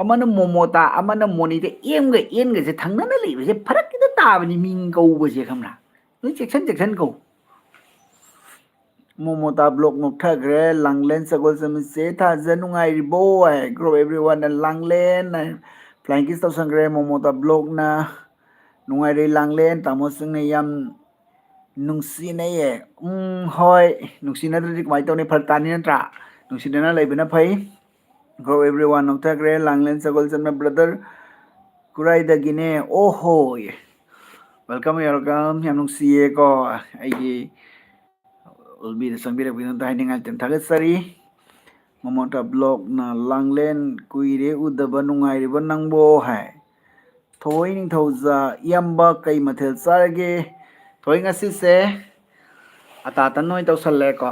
ꯑꯃꯅ ꯃꯣꯃꯣꯇꯥ, ꯑꯃꯅ ꯃꯣꯅꯤꯇꯥ, ꯑꯦꯝꯒ ꯑꯦꯟꯒꯁꯦ ꯊꯪꯅꯅ ꯂꯩꯕꯁꯦ ꯐꯔꯛ ꯈꯤꯇ ꯇꯥꯕꯅꯤ ꯃꯤꯡ ꯀꯧꯕꯁꯦ, ꯈꯪꯕ꯭ꯔꯥ? ꯅꯣꯏ ꯆꯦꯛꯁꯟ ꯆꯦꯛꯁꯟ ꯀꯧ꯫ ꯃꯣꯃꯣꯇꯥ ꯕ꯭ꯂꯣꯛ ꯅꯣꯛꯊꯈ꯭ꯔꯦ꯫ ꯂꯥꯡꯂꯦꯟ ꯁꯒꯣꯜꯁꯝ, ꯏꯆꯦ ꯊꯥꯖ ꯅꯨꯡꯉꯥꯏꯔꯤꯕꯣ ꯍꯥꯏ꯫ Group everyone ꯅ ꯂꯥꯡꯂꯦꯟ ꯍꯥꯏ꯫ Flying kiss ꯇꯧꯁꯟꯈ꯭ꯔꯦ꯫ ꯃꯣꯃꯣꯇꯥ ꯕ꯭ꯂꯣꯛꯅ ꯅꯨꯡꯉꯥꯏꯔꯦ ꯂꯥꯡꯂꯦꯟ꯫ ꯇꯥꯃꯣꯁꯤꯡꯅ ꯌꯥꯝ ꯅꯨꯡꯁꯤꯅꯩꯌꯦ꯫ ꯎꯝ, ꯍꯣꯏ, ꯅꯨꯡꯁꯤꯅꯗ꯭ꯔꯗꯤ ꯀꯃꯥꯏꯅ ꯇꯧꯅꯤ? ꯐꯔꯛ ꯇꯥꯅꯤ ꯅꯠꯇ꯭ꯔꯥ? ꯅꯨꯡꯁꯤꯅꯅ ꯂꯩꯕꯅ ꯐꯩ꯫ Go everyone ꯅꯣꯛꯊꯈ꯭ꯔꯦ꯫ ꯂꯥꯡꯂꯦꯟ ꯁꯒꯣꯜ ꯆꯟꯕ brother ꯀꯨꯔꯥꯏꯗꯒꯤꯅꯦ꯫ ꯑꯣꯍꯣ, welcome, welcome꯫ ꯌꯥꯝ ꯅꯨꯡꯁꯤꯌꯦꯀꯣ, ꯑꯩꯒꯤ ꯑꯣꯜꯕꯤꯗ ꯆꯪꯕꯤꯔꯛꯄꯒꯤꯗꯃꯛꯇ ꯍꯥꯏꯅꯤꯡꯉꯥꯏ ꯌꯥꯝ ꯊꯥꯒꯠꯆꯔꯤ꯫ ꯃꯃꯣꯇꯥ ꯕ꯭ꯂꯣꯛꯅ ꯂꯥꯡꯂꯦꯟ ꯀꯨꯏꯔꯦ ꯎꯗꯕ, ꯅꯨꯡꯉꯥꯏꯔꯤꯕ ꯅꯪꯕꯣ ꯍꯥꯏ꯫ ꯊꯣꯏ ꯅꯤꯡꯊꯧꯖꯥ, ꯏꯌꯥꯝꯕ ꯀꯩ ꯃꯊꯦꯜ ꯆꯥꯔꯒꯦ? ꯊꯣꯏ ꯉꯁꯤꯁꯦ ꯑꯇꯥꯇꯟ ꯑꯣꯏꯅ ꯇꯧꯁꯜꯂꯦꯀꯣ꯫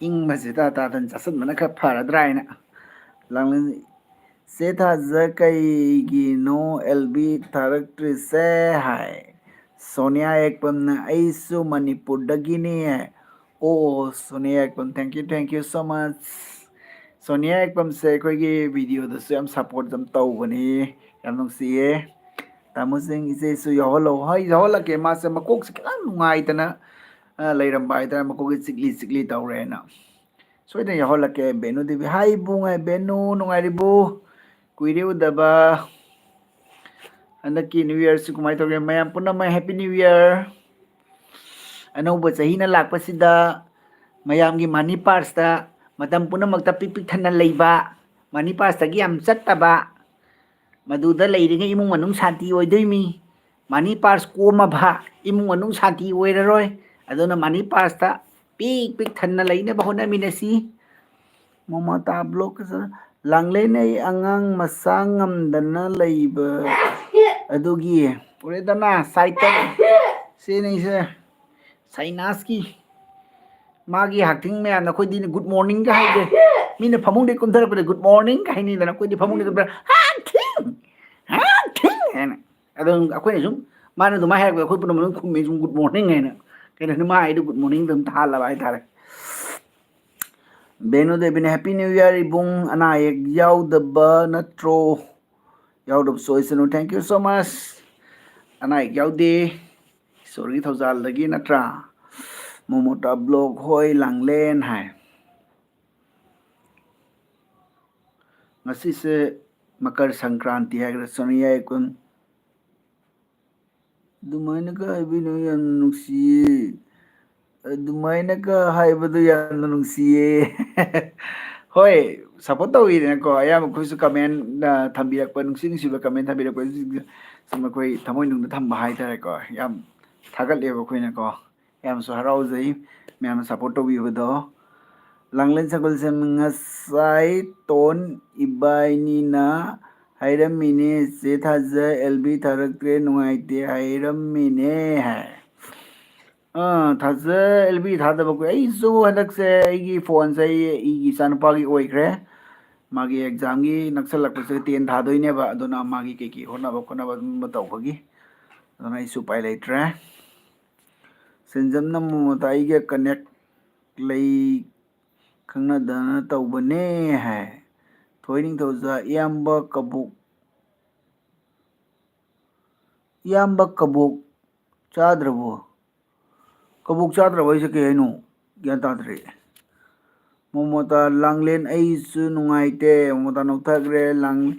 ꯏꯪꯕꯁꯤꯗ ꯑꯇꯥꯇꯟ ꯆꯥꯁꯤꯟꯕꯅ ꯈꯔ ꯐꯔꯗ꯭ꯔꯥ ꯍꯥꯏꯅ꯫ ꯂꯥꯡꯂꯦꯟ, ꯆꯦ ꯊꯥꯖ ꯀꯩꯒꯤꯅꯣ ꯑꯦꯜ ꯕꯤ ꯊꯥꯔꯛꯇ꯭ꯔꯤꯁꯦ ꯍꯥꯏ꯫ ꯁꯣꯅꯤꯌꯥ ꯌꯥꯏꯐꯝꯅ ꯑꯩꯁꯨ ꯃꯅꯤꯄꯨꯔꯗꯒꯤꯅꯤ ꯍꯥꯏ꯫ ꯑꯣ, Sonia ꯌꯥꯏꯐꯝ, thank you, thank you so much꯫ Sonia ꯌꯥꯏꯐꯝꯁꯦ ꯑꯩꯈꯣꯏꯒꯤ ꯚꯤꯗꯤꯑꯣꯗꯁꯨ ꯌꯥꯝ ꯁꯞꯄꯣꯔꯠ ꯑꯗꯨꯝ ꯇꯧꯕꯅꯤ, ꯌꯥꯝ ꯅꯨꯡꯁꯤꯌꯦ꯫ ꯇꯥꯃꯣꯁꯤꯡ, ꯏꯆꯦꯁꯨ ꯌꯥꯎꯍꯜꯂꯣ꯫ ꯍꯣꯏ, ꯌꯥꯎꯍꯜꯂꯛꯀꯦ꯫ ꯃꯥꯁꯦ ꯃꯀꯣꯛꯁꯦ ꯈꯤꯇꯪ ꯅꯨꯡꯉꯥꯏꯇꯅ ꯑ, ꯂꯩꯔꯝꯕ ꯍꯥꯏꯇꯥꯔꯦ, ꯃꯀꯣꯛꯁꯦ ꯆꯤꯛꯂꯤ ꯆꯤꯛꯂꯤ ꯇꯧꯔꯦꯅ꯫ ꯁꯣꯏꯗꯅ ꯌꯥꯎꯍꯜꯂꯛꯀꯦ꯫ ꯕꯦꯅꯨ ꯗꯦꯕꯤ, ꯍꯥꯏ ꯏꯕꯨꯡ, ꯍꯥꯏ ꯕꯦꯅꯨ, ꯅꯨꯡꯉꯥꯏꯔꯤꯕꯣ? ꯀꯨꯏꯔꯦ ꯎꯗꯕ꯫ ꯍꯟꯗꯛꯀꯤ ꯅ꯭ꯌꯨ ꯌꯔꯁꯤ ꯀꯃꯥꯏꯅ ꯇꯧꯒꯦ? ꯃꯌꯥꯝ ꯄꯨꯝꯅꯃꯛ ꯍꯦꯄꯤ ꯅ꯭ꯌꯨ ꯌꯔ꯫ ꯑꯅꯧꯕ ꯆꯍꯤꯅ ꯂꯥꯛꯄꯁꯤꯗ ꯃꯌꯥꯝꯒꯤ ꯃꯅꯤ ꯄꯥꯔꯁꯇ ꯃꯇꯝ ꯄꯨꯝꯅꯃꯛꯇ ꯄꯤꯛ ꯄꯤꯛ ꯊꯟꯅ ꯂꯩꯕ, ꯃꯅꯤ ꯄꯥꯔꯁꯇꯒꯤ ꯌꯥꯝ ꯆꯠꯇꯕ, ꯃꯗꯨꯗ ꯂꯩꯔꯤꯉꯩ ꯏꯃꯨꯡ ꯃꯅꯨꯡ ꯁꯥꯟꯇꯤ ꯑꯣꯏꯗꯣꯏꯃꯤ꯫ ꯃꯅꯤ ꯄꯥꯔꯁ ꯀꯣꯝꯃꯕ, ꯏꯃꯨꯡ ꯃꯅꯨꯡ ꯁꯥꯟꯇꯤ ꯑꯣꯏꯔꯔꯣꯏ꯫ ꯑꯗꯨꯅ ꯃꯅꯤ ꯄꯥꯔꯁꯇ ꯄꯤꯛ ꯄꯤꯛ ꯊꯟꯅ ꯂꯩꯅꯕ ꯍꯣꯠꯅꯃꯤꯟꯅꯁꯤ꯫ ꯃꯃꯥꯇꯥ ꯕ꯭ꯂꯣꯛ ꯂꯥꯡꯂꯦꯟ, ꯑꯩ ꯑꯉꯥꯡ ꯃꯆꯥ ꯉꯝꯗꯅ ꯂꯩꯕ ꯑꯗꯨꯒꯤ꯫ ꯎꯔꯦꯗꯅ, ꯁꯥꯏꯇꯟ꯫ ꯁꯤꯅꯤꯁꯦ ꯁꯥꯏꯅꯥꯁꯀꯤ꯫ ꯃꯥꯒꯤ ꯍꯥꯛꯊꯤꯡ ꯃꯌꯥꯝꯅ ꯑꯩꯈꯣꯏꯗꯤ good morningꯒ ꯍꯥꯏꯗꯦ꯫ ꯃꯤꯅ ꯐꯃꯨꯡꯗꯒꯤ ꯀꯨꯝꯊꯔꯛꯄꯗ good morningꯒ ꯍꯥꯏꯅꯤꯗꯅ, ꯑꯩꯈꯣꯏꯗꯤ ꯐꯃꯨꯡꯗꯒꯤ ꯀꯨꯝꯊꯔ "ꯍꯥꯛꯊꯤꯡ! ꯍꯥꯛꯊꯤꯡ!" ꯍꯥꯏꯅ꯫ ꯑꯗꯣ ꯑꯩꯈꯣꯏꯅ ꯁꯨꯝ, ꯃꯥꯅ ꯑꯗꯨꯃꯥꯏꯅ ꯍꯥꯏꯔꯛꯄꯗ ꯑꯩꯈꯣꯏ ꯄꯨꯝꯅꯃꯛ ꯑꯗꯨꯝ ꯈꯨꯝꯃꯤ ꯁꯨꯝ good morning ꯍꯥꯏꯅ꯫ ꯀꯩꯅꯣ ꯃꯥ ꯍꯥꯏꯗꯣ good morningꯗ ꯑꯗꯨꯝ ꯊꯥꯍꯜꯂꯕ ꯍꯥꯏꯇꯥꯔꯦ꯫ ꯕꯦꯅꯨ ꯗꯦꯕꯤꯅ, "Happy New Year ꯏꯕꯨꯡ, ꯑꯅꯥ ꯑꯌꯦꯛ ꯌꯥꯎꯗꯕ ꯅꯠꯇ꯭ꯔꯣ?" ꯌꯥꯎꯗꯕꯁꯨ ꯑꯣꯏꯁꯅꯨ꯫ Thank you so much꯫ ꯑꯅꯥ ꯑꯌꯦꯛ ꯌꯥꯎꯗꯦ꯫ ꯏꯁꯣꯔꯒꯤ ꯊꯧꯖꯥꯜꯗꯒꯤ ꯅꯠꯇ꯭ꯔꯥ? ꯃꯣꯃꯣꯇꯥ ꯕ꯭ꯂꯣꯛ ꯍꯣꯏ ꯂꯥꯡꯂꯦꯟ ꯍꯥꯏ꯫ ꯉꯁꯤꯁꯦ ꯃꯀꯔ ꯁꯪꯀ꯭ꯔꯥꯟꯇꯤ ꯍꯥꯏꯒꯗ꯭ꯔꯥ, ꯁꯣꯅꯤꯌꯥ ꯌꯥꯏꯐꯝ꯫ ꯑꯗꯨꯃꯥꯏꯅꯒ ꯍꯥꯏꯕꯤꯅꯨ, ꯌꯥꯝꯅ ꯅꯨꯡꯁꯤꯌꯦ꯫ ꯑꯗꯨꯃꯥꯏꯅꯒ ꯍꯥꯏꯕꯗꯣ ꯌꯥꯝꯅ ꯅꯨꯡꯁꯤꯌꯦ꯫ ꯍꯣꯏ, ꯁꯞꯄꯣꯔꯠ ꯇꯧꯋꯤꯗꯅꯀꯣ꯫ ꯑꯌꯥꯝꯕ ꯑꯩꯈꯣꯏꯁꯨ ꯀꯃꯦꯟ, ꯑ, ꯊꯝꯕꯤꯔꯛꯄ, ꯅꯨꯡꯁꯤ ꯅꯨꯡꯁꯤꯕ ꯀꯃꯦꯟ ꯊꯝꯕꯤꯔꯛꯄꯁꯤꯡꯁꯦ ꯁꯨꯝ ꯑꯩꯈꯣꯏ ꯊꯃꯣꯏꯅꯨꯡꯗ ꯊꯝꯕ ꯍꯥꯏꯇꯥꯔꯦꯀꯣ꯫ ꯌꯥꯝ ꯊꯥꯒꯠꯂꯦꯕ ꯑꯩꯈꯣꯏꯅꯀꯣ꯫ ꯌꯥꯝꯅꯁꯨ ꯍꯔꯥꯎꯖꯩ ꯃꯌꯥꯝꯅ ꯁꯞꯄꯣꯔꯠ ꯇꯧꯕꯤꯕꯗꯣ꯫ ꯂꯥꯡꯂꯦꯟ ꯁꯒꯣꯜꯁꯦꯝ, ꯉꯁꯥꯏ ꯇꯣꯟ ꯏꯕꯥꯏꯅꯤꯅ ꯍꯥꯏꯔꯝꯃꯤꯅꯦ, ꯆꯦ ꯊꯥꯖ ꯑꯦꯜ ꯕꯤ ꯊꯥꯔꯛꯇ꯭ꯔꯦ, ꯅꯨꯡꯉꯥꯏꯇꯦ ꯍꯥꯏꯔꯝꯃꯤꯅꯦ ꯍꯥꯏ꯫ ꯑꯥ, ꯊꯥꯖ ꯑꯦꯜ ꯕꯤ ꯊꯥꯗꯕ ꯀꯨꯏ-, ꯑꯩꯁꯨ ꯍꯟꯗꯛꯁꯦ ꯑꯩꯒꯤ ꯐꯣꯟꯁꯦ ꯑꯩ, ꯑꯩꯒꯤ ꯏꯆꯥꯅꯨꯄꯥꯒꯤ ꯑꯣꯏꯈ꯭ꯔꯦ꯫ ꯃꯥꯒꯤ ꯑꯦꯛꯖꯥꯝꯒꯤ ꯅꯛꯁꯜꯂꯛꯄꯁꯦ, ꯇꯦꯟ ꯊꯥꯗꯣꯏꯅꯦꯕ, ꯑꯗꯨꯅ ꯃꯥꯒꯤ ꯀꯩꯀꯩ ꯍꯣꯠꯅꯕ ꯈꯣꯠꯅꯕ ꯑꯗꯨꯝꯕ ꯇꯧꯕꯒꯤ, ꯑꯗꯨꯅ ꯑꯩꯁꯨ ꯎꯄꯥꯏ ꯂꯩꯇ꯭ꯔꯦ꯫ ꯁꯦꯟꯖꯝꯅ ꯃꯣꯃꯣꯇꯥ ꯑꯩꯒ ꯀꯅꯦꯛ ꯂꯩ, ꯈꯪꯅꯗꯅ ꯇꯧꯕꯅꯦ ꯍꯥꯏ꯫ ꯊꯣꯏ ꯅꯤꯡꯊꯧꯖꯥ, ꯏꯌꯥꯝꯕ ꯀꯕꯣꯛ, ꯏꯌꯥꯝꯕ ꯀꯕꯣꯛ ꯆꯥꯗ꯭ꯔꯕꯣ? ꯀꯕꯣꯛ ꯆꯥꯗ꯭ꯔꯕꯣ ꯍꯥꯏꯁꯦ ꯀꯩ ꯍꯥꯏꯅꯣ? ꯒ꯭ꯌꯥꯟ ꯇꯥꯗ꯭ꯔꯦ꯫ ꯃꯣꯃꯣꯇꯥ, ꯂꯥꯡꯂꯦꯟ ꯑꯩꯁꯨ ꯅꯨꯡꯉꯥꯏꯇꯦ꯫ ꯃꯣꯃꯣꯇꯥ ꯅꯣꯛꯊꯈ꯭ꯔꯦ꯫ ꯂꯥꯡ-,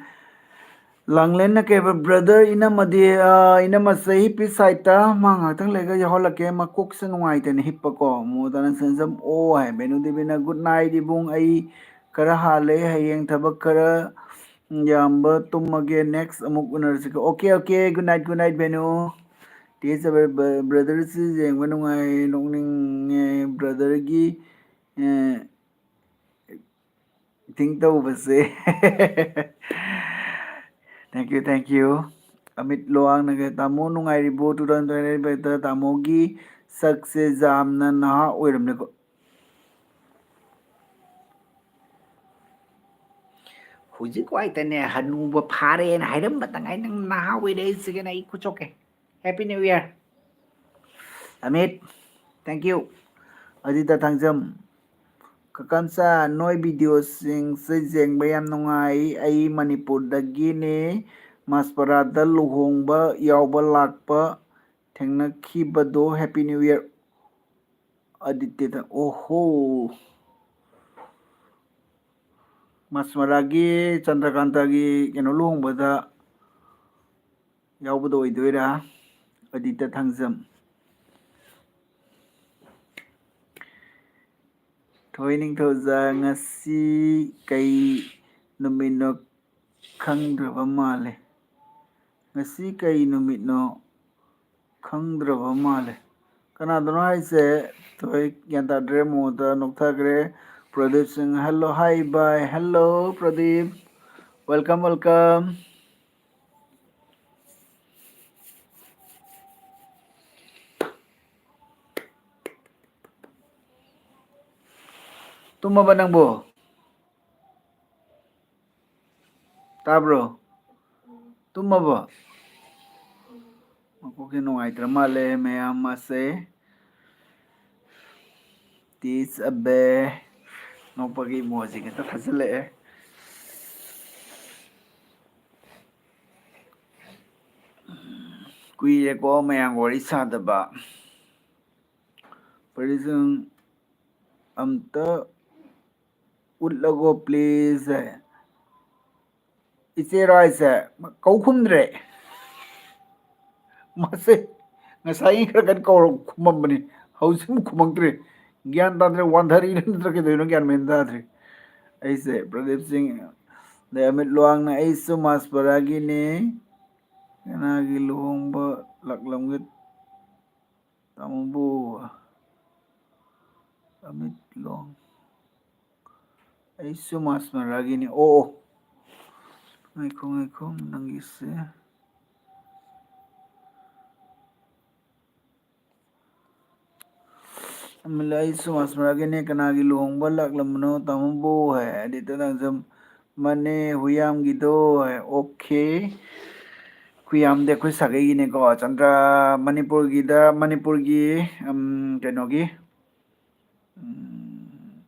ꯂꯥꯡꯂꯦꯟꯅ ꯀꯩ ꯍꯥꯏꯕ? Brother, ꯏꯅꯝꯃꯗꯤ, ꯑ, ꯏꯅꯝꯃꯁꯦ ꯍꯤꯞꯄꯤ ꯁꯥꯏꯠꯇ꯫ ꯃꯥ ꯉꯥꯛꯇꯪ ꯂꯩꯔꯒ ꯌꯥꯎꯍꯜꯂꯛꯀꯦ꯫ ꯃꯀꯣꯛꯁꯦ ꯅꯨꯡꯉꯥꯏꯇꯦꯅ ꯍꯤꯞꯄꯀꯣ꯫ ꯃꯣꯃꯣꯇꯥꯅ ꯁꯦꯟꯖꯝ ꯑꯣ ꯍꯥꯏ꯫ ꯕꯦꯅꯨ ꯗꯦꯕꯤꯅ, "Good night ꯏꯕꯨꯡ, ꯑꯩ ꯈꯔ ꯍꯥꯜꯂꯦ꯫ ꯍꯌꯦꯡ ꯊꯕꯛ ꯈꯔ ꯌꯥꯝꯕ ꯇꯨꯝꯃꯒꯦ꯫ Next ꯑꯃꯨꯛ ꯎꯅꯔꯁꯤꯀꯣ꯫" Okay, okay. Good night, good night, Venu. ꯇꯦꯖ ꯕ꯭ꯔ-, ꯕ꯭ꯔꯗꯔꯁꯤ ꯌꯦꯡꯕ ꯅꯨꯡꯉꯥꯏ, ꯅꯣꯛꯅꯤꯡꯉꯦ꯫ ꯕ꯭ꯔꯗꯔꯒꯤ, ꯑꯦ, ꯑꯦꯛꯇꯤꯡ ꯇꯧꯕꯁꯦ꯫ Thank you, thank you꯫ ꯑꯃꯤꯠ ꯂꯣꯋꯥꯡꯅꯒ, "ꯇꯥꯃꯣ ꯅꯨꯡꯉꯥꯏꯔꯤꯕꯣ? Two thousand twenty-fiveꯇ ꯇꯥꯃꯣꯒꯤ ꯁꯛꯁꯦ ꯌꯥꯝꯅ ꯅꯍꯥ ꯑꯣꯏꯔꯝꯂꯦꯀꯣ꯫" ꯍꯧꯖꯤꯛ ꯋꯥꯏꯇꯅꯦ ꯍꯅꯨꯕ ꯐꯥꯔꯦꯅ ꯍꯥꯏꯔꯝꯕꯇ ꯉꯥꯏ, ꯅꯪ ꯅꯍꯥ ꯑꯣꯏꯔꯛꯏꯁꯤꯒꯅ ꯑꯩ ꯈꯨꯠꯆꯣꯛꯀꯦ꯫ Happy New Year, Amit. Thank you꯫ ꯑꯖꯤꯇꯥ Thangjam, "ꯀꯀꯥꯝꯆꯥ, ꯅꯣꯏ ꯚꯤꯗꯤꯑꯣꯁꯤꯡꯁꯦ ꯌꯦꯡꯕ ꯌꯥꯝ ꯅꯨꯡꯉꯥꯏ꯫ ꯑꯩ ꯃꯅꯤꯄꯨꯔꯗꯒꯤꯅꯦ꯫ ꯃꯥꯁꯄꯔꯥꯗ ꯂꯨꯍꯣꯡꯕ ꯌꯥꯎꯕ ꯂꯥꯛꯄ ꯊꯦꯡꯅꯈꯤꯕꯗꯣ꯫ Happy New Year, ꯑꯗꯤꯇ꯭ꯌꯗ꯫" ꯑꯣꯍꯣ꯫ ꯃꯥꯁꯃꯔꯥꯒꯤ ꯆꯟꯗ꯭ꯔꯀꯥꯟꯇꯒꯤ ꯀꯩꯅꯣ ꯂꯨꯍꯣꯡꯕꯗ ꯌꯥꯎꯕꯗꯣ ꯑꯣꯏꯗꯣꯏꯔꯥ? ꯑꯗꯤꯇ ꯊꯥꯡꯖꯝ꯫ ꯊꯣꯏ ꯅꯤꯡꯊꯧꯖꯥ, ꯉꯁꯤ ꯀꯩ ꯅꯨꯃꯤꯠꯅꯣ ꯈꯪꯗ꯭ꯔꯕ ꯃꯥꯜꯂꯦ꯫ ꯉꯁꯤ ꯀꯩ ꯅꯨꯃꯤꯠꯅꯣ ꯈꯪꯗ꯭ꯔꯕ ꯃꯥꯜꯂꯦ꯫ ꯀꯅꯥꯗꯅꯣ ꯍꯥꯏꯁꯦ? ꯊꯣꯏ ꯒ꯭ꯌꯥꯟ ꯇꯥꯗ꯭ꯔꯦ꯫ ꯃꯣꯗ ꯅꯣꯛꯊꯈ꯭ꯔꯦ꯫ ꯄ꯭ꯔꯗꯤꯞ ꯁꯤꯡ, hello, hi, bye, hello, Pradeep, welcome, welcome꯫ ꯇꯨꯝꯃꯕ ꯅꯪꯕꯨ? ꯇꯥꯕ꯭ꯔꯣ? ꯇꯨꯝꯃꯕꯣ? ꯃꯀꯣꯛꯁꯦ ꯅꯨꯡꯉꯥꯏꯇ꯭ꯔ ꯃꯥꯜꯂꯦ ꯃꯌꯥꯝ ꯑꯁꯦ꯫ ꯇꯤꯁ ꯑꯕꯦ꯫ ꯅꯣꯛꯄꯒꯤ ꯏꯃꯣꯖꯤ ꯈꯛꯇ ꯊꯥꯖꯤꯜꯂꯛꯑꯦ꯫ ꯀꯨꯏꯔꯦꯀꯣ ꯃꯌꯥꯝꯒ ꯋꯥꯔꯤ ꯁꯥꯗꯕ꯫ ꯄ꯭ꯔꯗꯤꯞ ꯁꯤꯡ, ꯑꯝꯇ ꯎꯠꯂꯒꯣ please꯫ ꯏꯆꯦꯔꯣ ꯍꯥꯏꯁꯦ? ꯀꯧ ꯈꯨꯝꯗ꯭ꯔꯦ꯫ ꯃꯥꯁꯦ ꯉꯁꯥꯏ ꯈꯔ ꯀꯟꯅ ꯀꯧꯔ ꯈꯨꯝꯃꯝꯕꯅꯤ, ꯍꯧꯖꯤꯛ ꯑꯃꯨꯛ ꯈꯨꯝꯃꯛꯇ꯭ꯔꯦ꯫ ꯒ꯭ꯌꯥꯟ ꯇꯥꯗ꯭ꯔꯦ, ꯋꯥꯟꯊꯔꯤꯔ ꯅꯠꯇ꯭ꯔ ꯀꯩꯗꯧꯔꯤꯅꯣ ꯒ꯭ꯌꯥꯟ ꯃꯦꯟ ꯇꯥꯗ꯭ꯔꯦ꯫ ꯑꯩꯁꯦ ꯄ꯭ꯔꯗꯤꯞ ꯁꯤꯡ, ꯑꯗꯩ ꯑꯃꯤꯠ ꯂꯨꯋꯥꯡꯅ, "ꯑꯩꯁꯨ ꯃꯥꯁꯄꯔꯥꯒꯤꯅꯤ, ꯀꯅꯥꯒꯤ ꯂꯨꯍꯣꯡꯕ ꯂꯥꯛꯂꯝꯒꯦ ꯇꯥꯃꯣꯕꯨ?" ꯑꯃꯤꯠ ꯂꯣꯡ꯫ ꯑꯩꯁꯨ ꯃꯥꯁꯃꯔꯥꯒꯤꯅꯤ꯫ ꯑꯣ, ꯑꯣ꯫ ꯉꯥꯏꯈꯣ, ꯉꯥꯏꯈꯣ, ꯅꯪꯒꯤꯁꯦ꯫ ꯑꯃꯤꯠ, "ꯑꯩꯁꯨ ꯃꯥꯁꯃꯔꯥꯒꯤꯅꯦ, ꯀꯅꯥꯒꯤ ꯂꯨꯍꯣꯡꯕ ꯂꯥꯛꯂꯝꯕꯅꯣ ꯇꯥꯃꯣꯕꯨ?" ꯍꯥꯏ꯫ ꯑꯗꯤꯇ ꯅꯪꯖꯝ, "ꯃꯅꯦ ꯍꯨꯏꯌꯥꯝꯒꯤꯗꯣ" ꯍꯥꯏ꯫ ꯑꯣꯀꯦ꯫ ꯍꯨꯏꯌꯥꯝꯗꯤ ꯑꯩꯈꯣꯏ ꯁꯥꯒꯩꯒꯤꯅꯦꯀꯣ, ꯆꯟꯗ꯭ꯔ, ꯃꯅꯤꯄꯨꯔꯒꯤꯗ, ꯃꯅꯤꯄꯨꯔꯒꯤ, ꯎꯝ, ꯀꯩꯅꯣꯒꯤ, ꯎꯝ,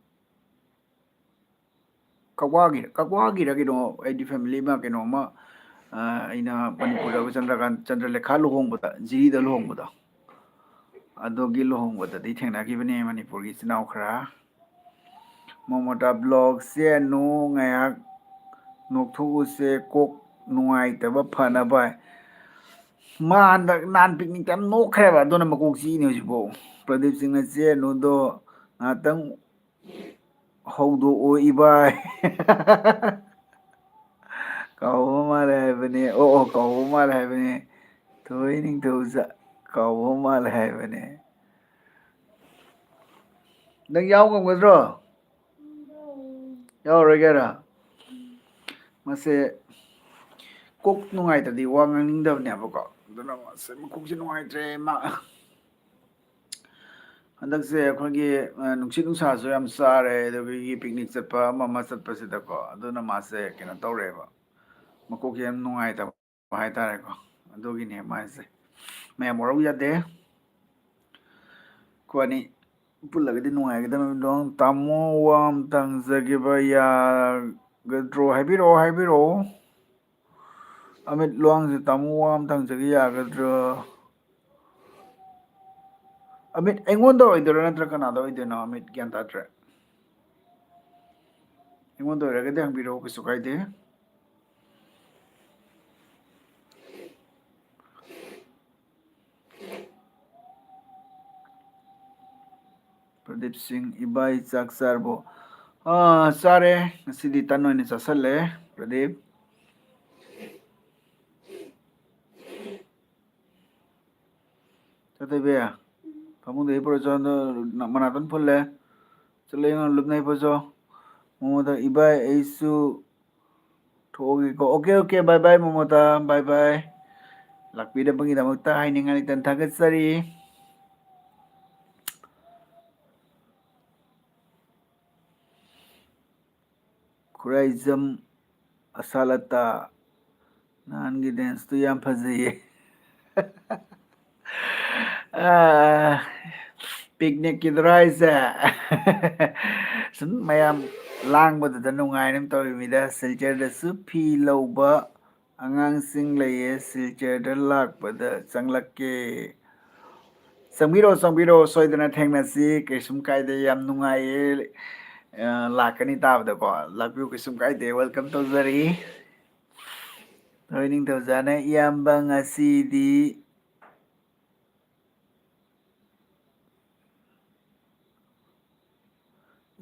ꯀꯛꯋꯥꯒꯤ, ꯀꯛꯋꯥꯒꯤꯔ ꯀꯩꯅꯣ, ꯑꯩꯗꯤ family ꯑꯃ ꯀꯩꯅꯣ ꯑꯃ, ꯑ, ꯑꯩꯅ ꯃꯅꯤꯄꯨꯔꯗ ꯑꯩꯈꯣꯏ ꯆꯟꯗ꯭ꯔꯀꯥꯟ, ꯆꯟꯗ꯭ꯔꯂꯦꯈꯥ ꯂꯨꯍꯣꯡꯕꯗ, ꯖꯤꯔꯤꯗ ꯂꯨꯍꯣꯡꯕꯗꯣ, ꯑꯗꯨꯒꯤ ꯂꯨꯍꯣꯡꯕꯗꯗꯤ ꯊꯦꯡꯅꯈꯤꯕꯅꯦ ꯃꯅꯤꯄꯨꯔꯒꯤ ꯏꯆꯤꯟ ꯏꯅꯥꯎ ꯈꯔ꯫ ꯃꯣꯃꯣꯇꯥ vlog ꯁꯦ ꯅꯨ ꯉꯥꯏꯍꯥꯛ ꯅꯣꯛꯊꯣꯛꯎꯁꯦ, ꯀꯣꯛ ꯅꯨꯡꯉꯥꯏꯇꯕ ꯐꯅꯕ꯫ ꯃꯥ ꯍꯟꯗꯛ ꯅꯍꯥꯟ picnic ꯇ ꯌꯥꯝ ꯅꯣꯛꯈ꯭ꯔꯦꯕ, ꯑꯗꯨꯅ ꯃꯀꯣꯛ ꯆꯤꯛꯏꯅꯦ ꯍꯧꯖꯤꯛꯐꯥꯎ꯫ ꯄ꯭ꯔꯗꯤꯞ ꯁꯤꯡꯅ ꯆꯦꯟꯅꯨꯗꯣ ꯉꯥꯛꯇꯪ ꯍꯧꯗꯣꯛꯑꯣ ꯏꯕꯥꯏ꯫ ꯀꯥꯎꯕ ꯃꯥꯜꯂꯦ ꯍꯥꯏꯕꯅꯦ꯫ ꯑꯣ, ꯑꯣ, ꯀꯥꯎꯕ ꯃꯥꯜꯂꯦ ꯍꯥꯏꯕꯅꯦ꯫ ꯊꯣꯏ ꯅꯤꯡꯊꯧꯖ ꯀꯥꯎꯕ ꯃꯥꯜꯂꯦ ꯍꯥꯏꯕꯅꯦ꯫ ꯅꯪ ꯌꯥꯎ ꯉꯝꯒꯗ꯭ꯔꯣ? ꯌꯥꯎꯔꯣꯏꯒꯦꯔꯥ? ꯃꯁꯦ ꯀꯣꯛ ꯅꯨꯡꯉꯥꯏꯇ꯭ꯔꯗꯤ ꯋꯥ ꯉꯥꯡꯅꯤꯡꯗꯕꯅꯦꯕꯀꯣ꯫ ꯑꯗꯨꯅ ꯃꯁꯦ ꯃꯀꯣꯛꯁꯦ ꯅꯨꯡꯉꯥꯏꯇ꯭ꯔꯦ ꯃꯥ꯫ ꯍꯟꯗꯛꯁꯦ ꯑꯩꯈꯣꯏꯒꯤ, ꯑ, ꯅꯨꯡꯁꯤꯠ ꯅꯨꯡꯁꯥꯁꯨ ꯌꯥꯝ ꯆꯥꯔꯦ, ꯑꯗꯨꯒ ꯑꯩꯈꯣꯏꯒꯤ picnic ꯆꯠꯄ ꯑꯃ ꯑꯃ ꯆꯠꯄꯁꯤꯗꯀꯣ, ꯑꯗꯨꯅ ꯃꯥꯁꯦ ꯀꯩꯅꯣ ꯇꯧꯔꯦꯕ, ꯃꯀꯣꯛꯁꯦ ꯌꯥꯝ ꯅꯨꯡꯉꯥꯏꯇꯕ ꯍꯥꯏꯇꯥꯔꯦꯀꯣ꯫ ꯑꯗꯨꯒꯤꯅꯦ ꯃꯥꯁꯦ ꯃꯌꯥꯝ ꯋꯥꯔꯧ ꯌꯥꯗꯦ꯫ ꯑꯩꯈꯣꯏ ꯑꯅꯤ ꯄꯨꯜꯂꯒꯗꯤ ꯅꯨꯡꯉꯥꯏꯒꯗꯕꯅꯤꯗꯣ꯫ ꯇꯥꯃꯣ, ꯋꯥ ꯑꯝꯇ ꯍꯪꯖꯒꯦꯕ ꯌꯥꯒꯗ꯭ꯔꯣ? ꯍꯥꯏꯕꯤꯔꯛꯑꯣ, ꯍꯥꯏꯕꯤꯔꯛꯑꯣ꯫ ꯑꯃꯤꯠ ꯂꯨꯋꯥꯡꯁꯦ ꯇꯥꯃꯣ ꯋꯥ ꯑꯝꯇ ꯍꯪꯖꯒꯦ ꯌꯥꯒꯗ꯭ꯔꯣ? ꯑꯃꯤꯠ ꯑꯩꯉꯣꯟꯗ ꯑꯣꯏꯗꯣꯏꯔꯥ ꯅꯠꯇ꯭ꯔꯒ ꯀꯅꯥꯗ ꯑꯣꯏꯗꯣꯏꯅꯣ? ꯑꯃꯤꯠ ꯒ꯭ꯌꯥꯟ ꯇꯥꯗ꯭ꯔꯦ꯫ ꯑꯩꯉꯣꯟꯗ ꯑꯣꯏꯔꯒꯗꯤ ꯍꯪꯕꯤꯔꯛꯑꯣ, ꯀꯩꯁꯨ ꯀꯥꯏꯗꯦ꯫ ꯄ꯭ꯔꯗꯤꯞ ꯁꯤꯡ, ꯏꯕꯥꯏ ꯆꯥꯛ ꯆꯥꯔꯕꯣ? ꯑꯥ, ꯆꯥꯔꯦ꯫ ꯉꯁꯤꯗꯤ ꯇꯟ ꯑꯣꯏꯅ ꯆꯥꯁꯜꯂꯦ, ꯄ꯭ꯔꯗꯤꯞ꯫ ꯆꯠꯊꯣꯏꯕꯤ, ꯐꯃꯨꯡꯗ ꯍꯤꯞꯄꯨꯔꯣ ꯆꯣ, ꯅ-, ꯃꯅꯥꯇꯣꯟ ꯐꯨꯜꯂꯦ꯫ ꯆꯠꯂꯣ, ꯌꯦꯡꯉꯣ, ꯂꯨꯞꯅ ꯍꯤꯞꯄꯨꯔꯣ ꯆꯣ꯫ ꯃꯣꯃꯣꯗ, ꯏꯕꯥꯏ, ꯑꯩꯁꯨ ꯊꯣꯛꯑꯒꯦꯀꯣ꯫ OK, OK, bye bye, ꯃꯣꯃꯣꯗ, bye bye꯫ ꯂꯥꯛꯄꯤꯔꯕꯒꯤꯗꯃꯛꯇ ꯍꯥꯏꯅꯤꯡꯉꯥꯏ ꯂꯩꯇꯅ ꯊꯥꯒꯠꯆꯔꯤ꯫ ꯈꯨꯔꯥꯏꯖꯝ ꯑꯁꯥꯂꯇꯥ, ꯅꯍꯥꯟꯒꯤ dance ꯇꯨ ꯌꯥꯝ ꯐꯖꯩꯌꯦ꯫ ꯑꯥ, picnic ꯀꯤꯗꯨꯔꯣ ꯍꯥꯏꯁꯦ? ꯁꯨꯝ ꯃꯌꯥꯝ ꯂꯥꯡꯕꯗꯨꯗ ꯅꯨꯡꯉꯥꯏꯅ ꯇꯧꯔꯤꯃꯤꯗ꯫ ꯁꯤꯜꯆꯔꯗꯁꯨ ꯐꯤ ꯂꯧꯕ ꯑꯉꯥꯡꯁꯤꯡ ꯂꯩꯌꯦ, ꯁꯤꯜꯆꯔꯗ ꯂꯥꯛꯄꯗ ꯆꯪꯂꯛꯀꯦ꯫ ꯆꯪꯕꯤꯔꯛꯑꯣ, ꯆꯪꯕꯤꯔꯛꯑꯣ, ꯁꯣꯏꯗꯅ ꯊꯦꯡꯅꯁꯤ, ꯀꯩꯁꯨꯝ ꯀꯥꯏꯗꯦ, ꯌꯥꯝ ꯅꯨꯡꯉꯥꯏꯌꯦ꯫ ꯑ, ꯂꯥꯛꯀꯅꯤ ꯇꯥꯕꯗꯀꯣ, ꯂꯥꯛꯄꯤꯌꯨ, ꯀꯩꯁꯨꯝ ꯀꯥꯏꯗꯦ, welcome ꯇꯧꯖꯔꯤ꯫ ꯊꯣꯏ ꯅꯤꯡꯊꯧꯖꯥꯅ ꯏꯌꯥꯝꯕ ꯉꯁꯤꯗꯤ,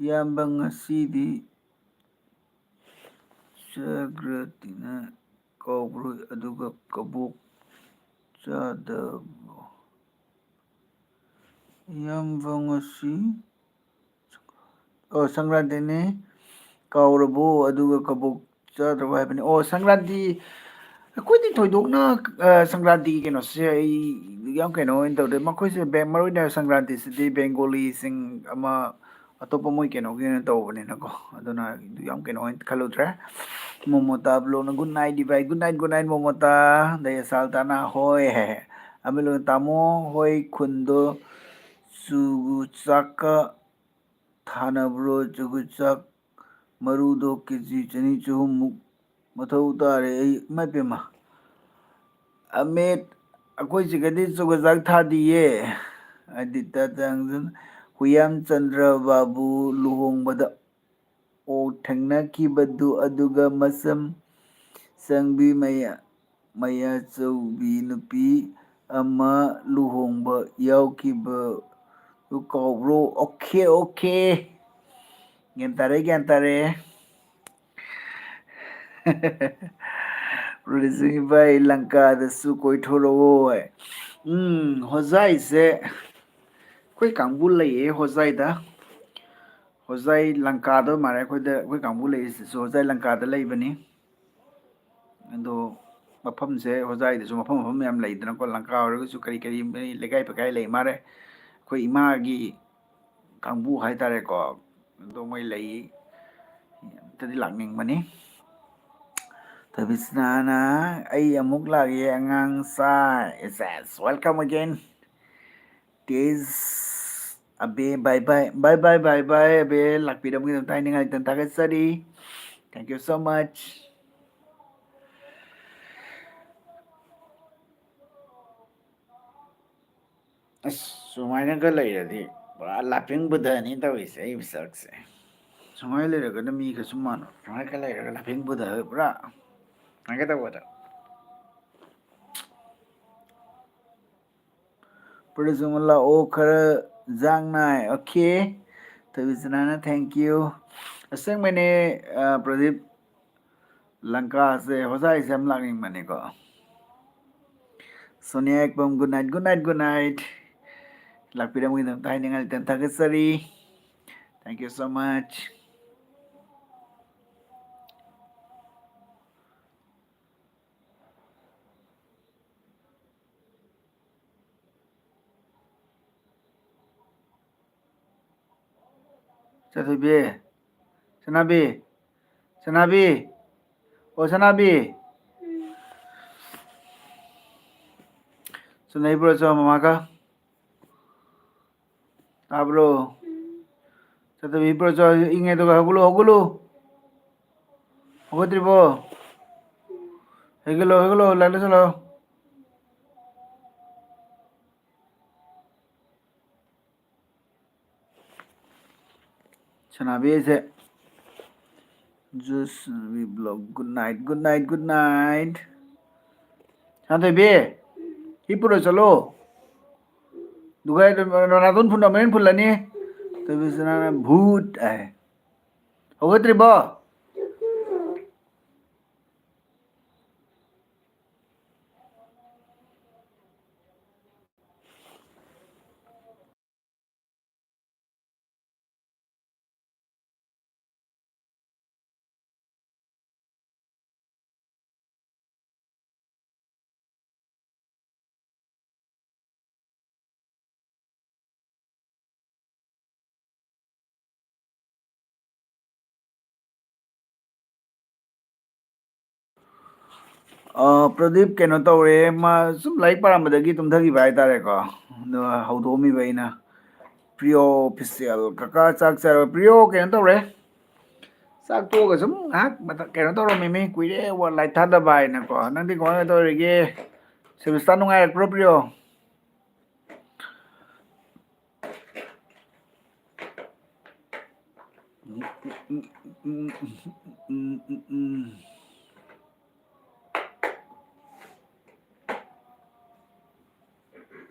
ꯏꯌꯥꯝꯕ ꯉꯁꯤꯗꯤ ꯆꯥꯒ꯭ꯔꯗꯤꯅ ꯀꯧꯕ꯭ꯔꯣꯏ ꯑꯗꯨꯒ ꯀꯕꯣꯛ ꯆꯥꯗꯕꯣ? ꯏꯌꯥꯝꯕ ꯉꯁꯤ, ꯑꯣ, ꯁꯪꯀ꯭ꯔꯥꯟꯇꯤꯅꯤ, ꯀꯥꯎꯔꯕꯣ? ꯑꯗꯨꯒ ꯀꯕꯣꯛ ꯆꯥꯗ꯭ꯔꯕꯣ ꯍꯥꯏꯕꯅꯤ꯫ ꯑꯣ, ꯁꯪꯀ꯭ꯔꯥꯟꯇꯤ, ꯑꯩꯈꯣꯏꯗꯤ ꯊꯣꯏꯗꯣꯛꯅ, ꯑ, ꯁꯪꯀ꯭ꯔꯥꯟꯇꯤꯒꯤ ꯀꯩꯅꯣꯁꯦ ꯑꯩ ꯌꯥꯝ ꯀꯩꯅꯣ ꯑꯣꯏꯅ ꯇꯧꯗꯦ꯫ ꯃꯈꯣꯏꯁꯦ ꯕꯦꯡ-, ꯃꯔꯨ ꯑꯣꯏꯅ ꯁꯪꯀ꯭ꯔꯥꯟꯇꯤꯁꯤꯗꯤ ꯕꯦꯡꯒꯣꯂꯤꯁꯤꯡ ꯑꯃ ꯑꯇꯣꯞꯄ ꯃꯣꯏ ꯀꯩꯅꯣꯒꯤ ꯑꯣꯏꯅ ꯇꯧꯕꯅꯤꯅꯀꯣ, ꯑꯗꯨꯅ ꯌꯥꯝ ꯀꯩꯅꯣ ꯑꯣꯏꯅ ꯈꯜꯂꯨꯗ꯭ꯔꯦ꯫ ꯃꯣꯃꯣꯇꯥ ꯕ꯭ꯂꯣꯛꯅ "Good night ꯏꯕꯥꯏ", "Good night, good night ꯃꯣꯃꯣꯇꯥ", ꯑꯗꯩ ꯑꯁꯥꯜꯇꯥꯅ "ꯍꯣꯏ" ꯍꯥꯏ꯫ ꯑꯃꯤꯂꯣꯟ "ꯇꯥꯃꯣ ꯍꯣꯏ ꯈꯨꯟꯗꯣ ꯆꯨꯒꯨ ꯆꯥꯛꯀ ꯊꯥꯅꯕ꯭ꯔꯣ? ꯆꯨꯒꯨ ꯆꯥꯛ ꯃꯔꯨꯗꯣ ꯀꯦ ꯖꯤ ꯆꯅꯤ ꯆꯍꯨꯝꯃꯨꯛ ꯃꯊꯧ ꯇꯥꯔꯦ ꯑꯩ꯫ ꯏꯃꯥꯏ ꯄꯦꯝꯃ꯫ ꯑꯃꯤꯠ, ꯑꯩꯈꯣꯏ ꯁꯤꯒꯗꯤ ꯆꯨꯒꯨ ꯆꯥꯛ ꯊꯥꯗꯤꯌꯦ꯫ ꯑꯗꯤꯇ ꯇꯥꯡꯖꯟ, ꯍꯨꯌꯥꯝ ꯆꯟꯗ꯭ꯔ ꯕꯥꯕꯨ ꯂꯨꯍꯣꯡꯕꯗ ꯑꯣꯛ ꯊꯦꯡꯅꯈꯤꯕꯗꯨ, ꯑꯗꯨꯒ ꯃꯁꯝ ꯁꯪꯕꯤ ꯃꯌꯥ-, ꯃꯌꯥꯆꯧꯕꯤ ꯅꯨꯄꯤ ꯑꯃ ꯂꯨꯍꯣꯡꯕ ꯌꯥꯎꯈꯤꯕꯗꯨ ꯀꯥꯎꯕ꯭ꯔꯣ? Okay, okay. ꯒ꯭ꯌꯥꯟ ꯇꯥꯔꯦ, ꯒ꯭ꯌꯥꯟ ꯇꯥꯔꯦ꯫ ꯔꯨꯂꯤꯁꯤꯡ ꯏꯕꯥꯏ, ꯂꯪꯀꯥꯗꯁꯨ ꯀꯣꯏꯊꯣꯔꯛꯑꯣ꯫ ꯎꯝ, ꯍꯣꯖꯥꯏꯁꯦ ꯑꯩꯈꯣꯏ ꯀꯥꯡꯕꯨ ꯂꯩꯌꯦ ꯍꯣꯖꯥꯏꯗ꯫ ꯍꯣꯖꯥꯏ ꯂꯪꯀꯥꯗ ꯃꯥꯜꯂꯦ ꯑꯩꯈꯣꯏꯗ, ꯑꯩꯈꯣꯏ ꯀꯥꯡꯕꯨ ꯂꯩꯔꯤꯁꯤꯁꯨ ꯍꯣꯖꯥꯏ ꯂꯪꯀꯥꯗ ꯂꯩꯕꯅꯤ꯫ ꯑꯗꯣ ꯃꯐꯝꯁꯦ ꯍꯣꯖꯥꯏꯗꯁꯨ ꯃꯐꯝ ꯃꯐꯝ ꯌꯥꯝ ꯂꯩꯗꯅꯀꯣ, ꯂꯪꯀꯥ ꯑꯣꯏꯔꯒꯁꯨ ꯀꯔꯤ ꯀꯔꯤ ꯂꯩꯀꯥꯏ ꯄꯩꯀꯥꯏ ꯂꯩ ꯃꯥꯜꯂꯦ꯫ ꯑꯩꯈꯣꯏ ꯏꯃꯥꯒꯤ ꯀꯥꯡꯕꯨ ꯍꯥꯏꯇꯥꯔꯦꯀꯣ, ꯑꯗꯣ ꯃꯣꯏ ꯂꯩ꯫ ꯑꯝꯇꯗꯤ ꯂꯥꯛꯅꯤꯡꯕꯅꯤ꯫ ꯊꯣꯏꯕꯤꯁꯅꯥꯅ "ꯑꯩ ꯑꯃꯨꯛ ꯂꯥꯛꯑꯦ ꯑꯉꯥꯡ ꯁꯥꯏ"꯫ Yes, yes, welcome again꯫ ꯇꯦꯖ ꯑꯕꯦ, bye bye, bye bye, bye bye, ꯑꯕꯦ, ꯂꯥꯛꯄꯤꯔꯝꯕꯒꯤꯗꯃꯛꯇ ꯑꯩ ꯅꯤꯡꯍꯟꯅ ꯊꯥꯒꯠꯆꯔꯤ꯫ Thank you so much꯫ ꯑꯁ, ꯁꯨꯃꯥꯏꯅꯒ ꯂꯩꯔꯗꯤ ꯄꯨꯔꯥ ꯂꯥꯐꯤꯡ ꯕꯨꯙꯅꯤ ꯇꯧꯔꯤꯁꯦ, ꯑꯩ ꯃꯁꯛꯁꯦ꯫ ꯁꯨꯃꯥꯏꯅ ꯂꯩꯔꯒꯅ ꯃꯤꯒꯁꯨ ꯃꯥꯟꯅ, ꯁꯨꯃꯥꯏꯅꯒ ꯂꯩꯔꯒ ꯂꯥꯐꯤꯡ ꯕꯨꯙ ꯄꯨꯔꯥ ꯁꯨꯃꯥꯏꯅꯒ ꯇꯧꯕꯗ꯫ ꯄ꯭ꯔꯗꯤꯞꯁꯨ ꯑꯃꯨꯛ ꯂꯥꯛꯑꯣ ꯈꯔ ꯆꯥꯡ ꯅꯥꯏ꯫ ꯑꯣꯀꯦ꯫ ꯊꯣꯏꯕꯤꯁꯅꯥꯅ thank you꯫ ꯑꯁꯦꯡꯕꯩꯅꯦ, ꯑ, ꯄ꯭ꯔꯗꯤꯞ, ꯂꯪꯀꯥꯁꯦ ꯍꯣꯖꯥꯏꯁꯦ ꯌꯥꯝ ꯂꯥꯛꯅꯤꯡꯕꯅꯤꯀꯣ꯫ Sonia ꯌꯥꯏꯄꯝ, good night, good night, good night꯫ ꯂꯥꯛꯄꯤꯔꯝꯕꯒꯤꯗꯃꯛꯇ ꯍꯥꯏꯅꯤꯡꯉꯥꯏ ꯂꯩꯇꯅ ꯊꯥꯒꯠꯆꯔꯤ꯫ Thank you so much꯫ ꯆꯠꯊꯣꯏꯕꯤ, ꯁꯅꯥꯕꯤ, ꯁꯅꯥꯕꯤ, ꯑꯣ ꯁꯅꯥꯕꯤ, ꯁꯨꯝ ꯍꯤꯞꯄꯨꯔꯣ ꯆꯣ ꯃꯃꯥꯒ꯫ ꯇꯥꯕ꯭ꯔꯣ? ꯆꯠꯊꯣꯏꯕꯤ, ꯍꯤꯞꯄꯨꯔꯣ ꯆꯣ, ꯏꯪꯉꯦ꯫ ꯑꯗꯨꯒ ꯍꯧꯒꯠꯂꯣ, ꯍꯧꯒꯠꯂꯣ꯫ ꯍꯧꯒꯠꯇ꯭ꯔꯤꯕꯣ? ꯍꯧꯒꯠꯂꯣ, ꯍꯧꯒꯠꯂꯣ, ꯂꯥꯏꯔꯤꯛ ꯂꯣꯏꯁꯜꯂꯣ꯫ ꯁꯅꯥꯕꯤꯁꯦ꯫ Just we block. Good night, good night, good night. ꯁꯅꯥꯊꯣꯏꯕꯤ, ꯍꯤꯞꯄꯨꯔꯣ ꯆꯠꯂꯣ꯫ ꯑꯗꯨꯒ ꯔꯣꯅꯥꯜꯗꯣꯅ ꯐꯨꯟ ꯑꯃꯨꯛ ꯍꯦꯟꯅ ꯐꯨꯜꯂꯅꯤ꯫ ꯊꯣꯏꯕꯤꯁꯅꯥꯅ ꯚꯨꯠ ꯍꯥꯏ꯫ ꯍꯧꯒꯠꯇ꯭ꯔꯤꯕꯣ? ꯑ, ꯄ꯭ꯔꯗꯤꯞ ꯀꯩꯅꯣ ꯇꯧꯔꯦ, ꯃꯥ ꯁꯨꯝ ꯂꯥꯏꯔꯤꯛ ꯄꯥꯔꯝꯕꯗꯒꯤ ꯇꯨꯝꯊꯈꯤꯕ ꯍꯥꯏꯇꯥꯔꯦꯀꯣ꯫ ꯑꯗꯣ ꯍꯧꯗꯣꯛꯑꯝꯃꯤꯕ ꯑꯩꯅ꯫ ꯄ꯭ꯔꯤꯌꯣ ꯑꯣꯐꯤꯁꯤꯌꯦꯜ, ꯀꯀꯥ ꯆꯥꯛ ꯆꯥꯔꯕ? ꯄ꯭ꯔꯤꯌꯣ ꯀꯩꯅꯣ ꯇꯧꯔꯦ, ꯆꯥꯛ ꯇꯣꯛꯑꯒ ꯁꯨꯝ ꯉꯥꯏꯍꯥꯛ ꯃꯇꯝ ꯀꯩꯅꯣ ꯇꯧꯔꯝꯃꯤꯃꯤ, ꯀꯨꯏꯔꯦ ꯋꯥ ꯂꯥꯏꯠ ꯊꯥꯗꯕ ꯍꯥꯏꯅꯀꯣ꯫ ꯅꯪꯗꯤ ꯀꯃꯥꯏꯅ ꯇꯧꯔꯤꯒꯦ? ꯁꯦꯃꯤꯁꯇꯔ ꯅꯨꯡꯉꯥꯏꯔꯛꯄ꯭ꯔꯣ ꯄ꯭ꯔꯤꯌꯣ?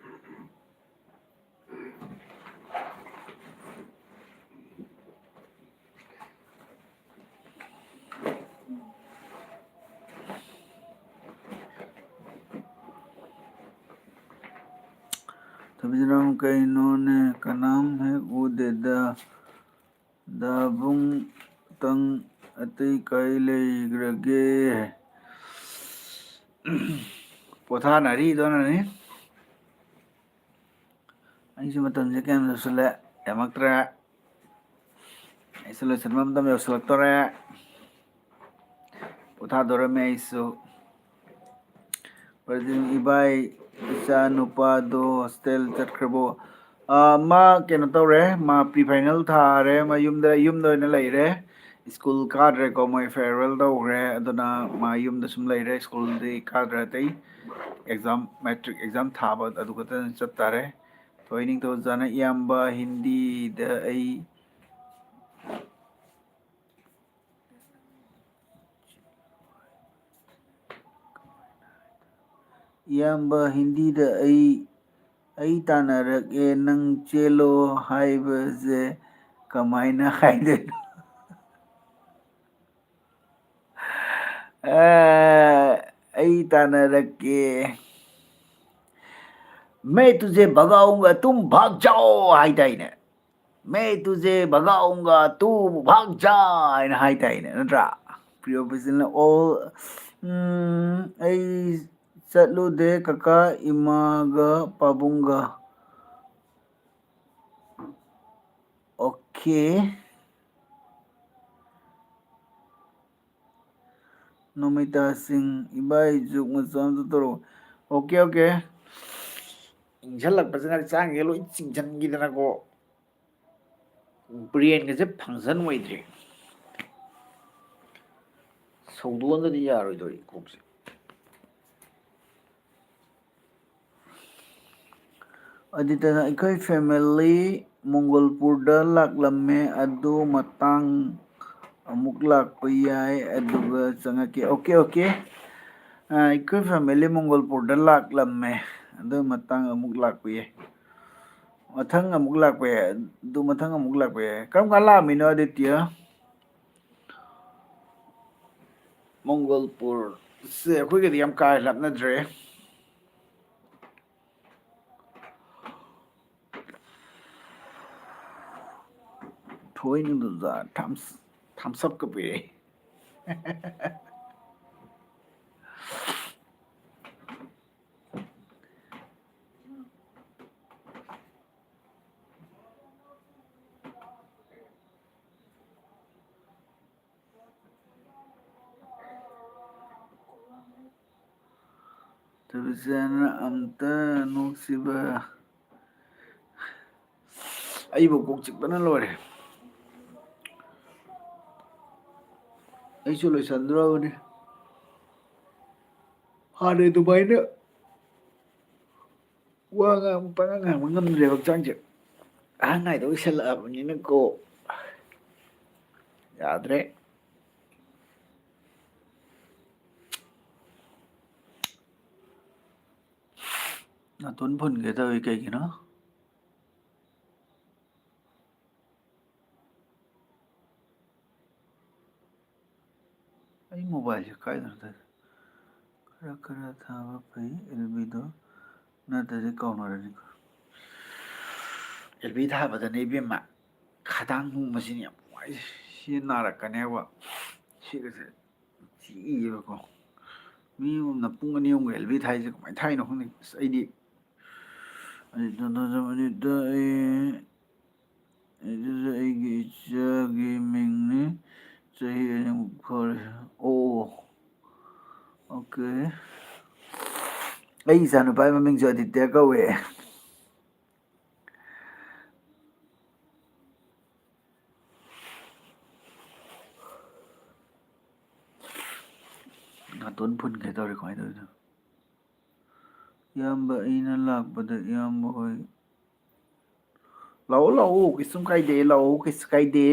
ꯊꯕꯤꯖꯤꯔꯥꯝ ꯀꯩꯅꯣꯅꯦ, ꯀꯅꯥꯝ ꯍꯦꯛ ꯎꯗꯦꯗ꯫ ꯗꯥꯕꯨꯡꯇꯪ, ꯑꯇꯩ ꯀꯥꯏ ꯂꯩꯈ꯭ꯔꯒꯦ? ꯄꯣꯊꯥꯅꯔꯤ ꯑꯗꯨꯅꯅꯤ꯫ ꯑꯩꯁꯨ ꯃꯇꯝꯁꯦ ꯀꯌꯥꯝ ꯌꯧꯁꯤꯜꯂꯦ, ꯌꯥꯝꯃꯛꯇ꯭ꯔꯦ꯫ ꯑꯩꯁꯨ ꯂꯣꯏꯁꯤꯟꯕ ꯃꯇꯝ ꯌꯧꯁꯤꯜꯂꯛꯇꯣꯔꯦ꯫ ꯄꯣꯊꯥꯗꯣꯔꯝꯃꯦ ꯑꯩꯁꯨ꯫ ꯄ꯭ꯔꯗꯤꯞ ꯏꯕꯥꯏ, ꯏꯆꯥ ꯅꯨꯄꯥꯗꯣ ꯍꯣꯁꯇꯦꯜ ꯆꯠꯈ꯭ꯔꯕꯣ? ꯑꯥ, ꯃꯥ ꯀꯩꯅꯣ ꯇꯧꯔꯦ, ꯃꯥ ꯄ꯭ꯔꯤ ꯐꯥꯏꯅꯦꯜ ꯊꯥꯔꯦ, ꯃꯥ ꯌꯨꯝꯗ, ꯌꯨꯝꯗ ꯑꯣꯏꯅ ꯂꯩꯔꯦ꯫ ꯁ꯭ꯀꯨꯜ ꯀꯥꯗ꯭ꯔꯦꯀꯣ, ꯃꯣꯏ ꯐꯦꯌꯔꯋꯦꯜ ꯇꯧꯈ꯭ꯔꯦ, ꯑꯗꯨꯅ ꯃꯥ ꯌꯨꯝꯗ ꯁꯨꯝ ꯂꯩꯔꯦ꯫ ꯁ꯭ꯀꯨꯜꯗꯤ ꯀꯥꯗ꯭ꯔꯦ, ꯑꯇꯩ ꯑꯦꯛꯖꯥꯝ, ꯃꯦꯇ꯭ꯔꯤꯛ ꯑꯦꯛꯖꯥꯝ ꯊꯥꯕ ꯑꯗꯨ ꯈꯛꯇ ꯆꯠꯇꯥꯔꯦ꯫ ꯊꯣꯏ ꯅꯤꯡꯊꯧꯖꯥꯅ, ꯏꯌꯥꯝꯕ, ꯍꯤꯟꯗꯤꯗ ꯑꯩ ꯏꯌꯥꯝꯕ, ꯍꯤꯟꯗꯤꯗ ꯑꯩ, "ꯑꯩ ꯇꯥꯟꯅꯔꯛꯑꯦ, ꯅꯪ ꯆꯦꯜꯂꯣ" ꯍꯥꯏꯕꯁꯦ ꯀꯃꯥꯏꯅ ꯍꯥꯏꯗꯣꯏꯅꯣ? ꯑ, "ꯑꯩ ꯇꯥꯟꯅꯔꯛꯀꯦ, ꯃꯦ ꯇꯨꯖꯦ ꯚꯒꯥꯎꯒ ꯇꯨꯝ ꯚꯥꯒ ꯖꯥꯎ" ꯍꯥꯏꯗꯥꯏꯅꯦ? "ꯃꯦ ꯇꯨꯖꯦ ꯚꯒꯥꯎꯒ ꯇꯨ ꯚꯥꯒ ꯖꯥ" ꯍꯥꯏꯅ ꯍꯥꯏꯗꯥꯏꯅꯦ, ꯅꯠꯇ꯭ꯔꯥ? ꯄ꯭ꯔꯤꯌꯣ ꯕꯤꯖꯤꯅ ꯑꯣꯜ, ꯎꯝ, "ꯑꯩ ꯆꯠꯂꯨꯗꯦ ꯀꯀꯥ, ꯏꯃꯥꯒ ꯄꯥꯕꯨꯡꯒ"꯫ ꯑꯣꯀꯦ꯫ ꯅꯣꯃꯤꯇꯥ ꯁꯤꯡ, ꯏꯕꯥꯏ ꯖꯨꯛ ꯃꯆꯥ ꯑꯝꯇ ꯇꯧꯔꯛꯑꯣ꯫ Okay, okay. ꯏꯪꯁꯜꯂꯛꯄꯁꯤꯅ ꯍꯛꯆꯥꯡꯁꯦ ꯂꯣꯏ ꯆꯤꯡꯁꯤꯟꯈꯤꯗꯅꯀꯣ, ꯕ꯭ꯔꯦꯟꯒꯁꯦ ꯐꯪꯁꯟ ꯑꯣꯏꯗ꯭ꯔꯦ꯫ ꯁꯧꯗꯣꯛꯑꯒꯗꯤ ꯌꯥꯔꯣꯏꯗꯧꯔꯤ ꯀꯣꯛꯁꯦ꯫ ꯑꯗꯤꯇꯅ, "ꯑꯩꯈꯣꯏ ꯐꯦꯃꯤꯂꯤ ꯃꯣꯡꯒꯣꯜꯄꯨꯔꯗ ꯂꯥꯛꯂꯝꯃꯦ, ꯑꯗꯨ ꯃꯇꯥꯡ ꯑꯃꯨꯛ ꯂꯥꯛꯄ ꯌꯥꯏ, ꯑꯗꯨꯒ ꯆꯪꯉꯛꯀꯦ"꯫ Okay, okay. ꯑ, "ꯑꯩꯈꯣꯏ ꯐꯦꯃꯤꯂꯤ ꯃꯣꯡꯒꯣꯜꯄꯨꯔꯗ ꯂꯥꯛꯂꯝꯃꯦ, ꯑꯗꯨ ꯃꯇꯥꯡ ꯑꯃꯨꯛ ꯂꯥꯛꯄ ꯌꯥꯏ"꯫ ꯃꯊꯪ ꯑꯃꯨꯛ ꯂꯥꯛꯄ ꯌꯥꯏ, ꯑꯗꯨ ꯃꯊꯪ ꯑꯃꯨꯛ ꯂꯥꯛꯄ ꯌꯥꯏ꯫ ꯀꯔꯝ ꯀꯥꯟ ꯂꯥꯛꯑꯝꯃꯤꯅꯣ, ꯑꯗꯤꯇ꯭ꯌ? ꯃꯣꯡꯒꯣꯜꯄꯨꯔꯁꯦ ꯑꯩꯈꯣꯏꯒꯗꯤ ꯌꯥꯝ ꯀꯥ ꯍꯦꯟꯅ ꯂꯥꯞꯅꯗ꯭ꯔꯦ꯫ ꯂꯣꯏꯅꯗꯨꯗ ꯊꯝꯁ-, ꯊꯝꯁ ꯑꯞꯀ ꯄꯤꯔꯛꯑꯦ꯫ ꯇꯕꯤꯆꯦꯅ ꯑꯝꯇ ꯅꯣꯛꯁꯤꯕ꯫ ꯑꯩꯕꯨ ꯀꯣꯛ ꯆꯤꯛꯄꯅ ꯂꯣꯏꯔꯦ꯫ ꯑꯩꯁꯨ ꯂꯣꯏꯁꯟꯗ꯭ꯔꯕꯅꯤ꯫ ꯍꯥꯟꯅ ꯑꯗꯨꯃꯥꯏꯅ ꯋꯥ ꯉꯥꯡꯕ, ꯄꯉꯥꯡ ꯉꯥꯡꯕ ꯉꯝꯗ꯭ꯔꯦꯕ ꯍꯛꯆꯥꯡꯁꯦ꯫ ꯑꯍꯟ ꯍꯥꯏꯗꯣ ꯑꯣꯏꯁꯜꯂꯛꯑꯕꯅꯤꯅꯀꯣ꯫ ꯌꯥꯗ꯭ꯔꯦ꯫ ꯅꯥꯇꯣꯟ ꯐꯨꯟꯒꯦ ꯇꯧꯏ ꯀꯩꯒꯤꯅꯣ? ꯑꯩ ꯃꯣꯕꯥꯏꯜꯁꯦ ꯀꯥꯏꯗꯅꯣ ꯇꯥꯏ? ꯈꯔ ꯈꯔ ꯊꯥꯕ ꯐꯩ, ꯑꯦꯜ ꯕꯤꯗꯣ ꯅꯠꯇ꯭ꯔꯗꯤ ꯀꯥꯎꯅꯔꯅꯤꯀꯣ꯫ ꯑꯦꯜ ꯕꯤ ꯊꯥꯕꯗꯅꯦ ꯏꯕꯦꯝꯃ, ꯈꯗꯥꯡ ꯍꯣꯡꯕꯁꯤꯅ ꯌꯥꯝ ꯋꯥꯏ꯫ ꯁꯤ ꯅꯥꯔꯛꯀꯅꯦꯕ꯫ ꯁꯤꯒꯁꯦ ꯆꯤꯛꯏꯌꯦꯕꯀꯣ꯫ ꯃꯤ ꯑꯃꯅ ꯄꯨꯡ ꯑꯅꯤ ꯑꯍꯨꯝꯒ ꯑꯦꯜ ꯕꯤ ꯊꯥꯏꯁꯦ ꯀꯃꯥꯏꯅ ꯊꯥꯏꯅꯣ ꯈꯪꯗꯦ꯫ ꯑꯁ, ꯑꯩꯗꯤ ꯑꯗꯨꯗ ꯑꯩ ꯑꯗꯨꯗ ꯑꯩꯒꯤ ꯏꯆꯥꯒꯤ ꯃꯤꯡꯅꯤ꯫ ꯆꯍꯤ ꯑꯅꯤꯃꯨꯛ ꯐꯥꯔꯦ꯫ ꯑꯣ, ꯑꯣꯀꯦ꯫ ꯑꯩ ꯏꯆꯥꯅꯨꯄꯥꯒꯤ ꯃꯃꯤꯡꯁꯨ ꯑꯗꯤꯇ꯭ꯌ ꯀꯧꯋꯦ꯫ ꯅꯥꯇꯣꯟ ꯐꯨꯟꯒꯦ ꯇꯧꯔꯦ, ꯀꯃꯥꯏꯅ ꯇꯧꯔꯤꯅꯣ? ꯏꯌꯥꯝꯕ, ꯑꯩꯅ ꯂꯥꯛꯄꯗ ꯏꯌꯥꯝꯕ ꯍꯣꯏ꯫ ꯂꯥꯛꯑꯣ, ꯂꯥꯛꯑꯣ, ꯀꯩꯁꯨꯝ ꯀꯥꯏꯗꯦ, ꯂꯥꯛꯑꯣ, ꯀꯩꯁꯨ ꯀꯥꯏꯗꯦ꯫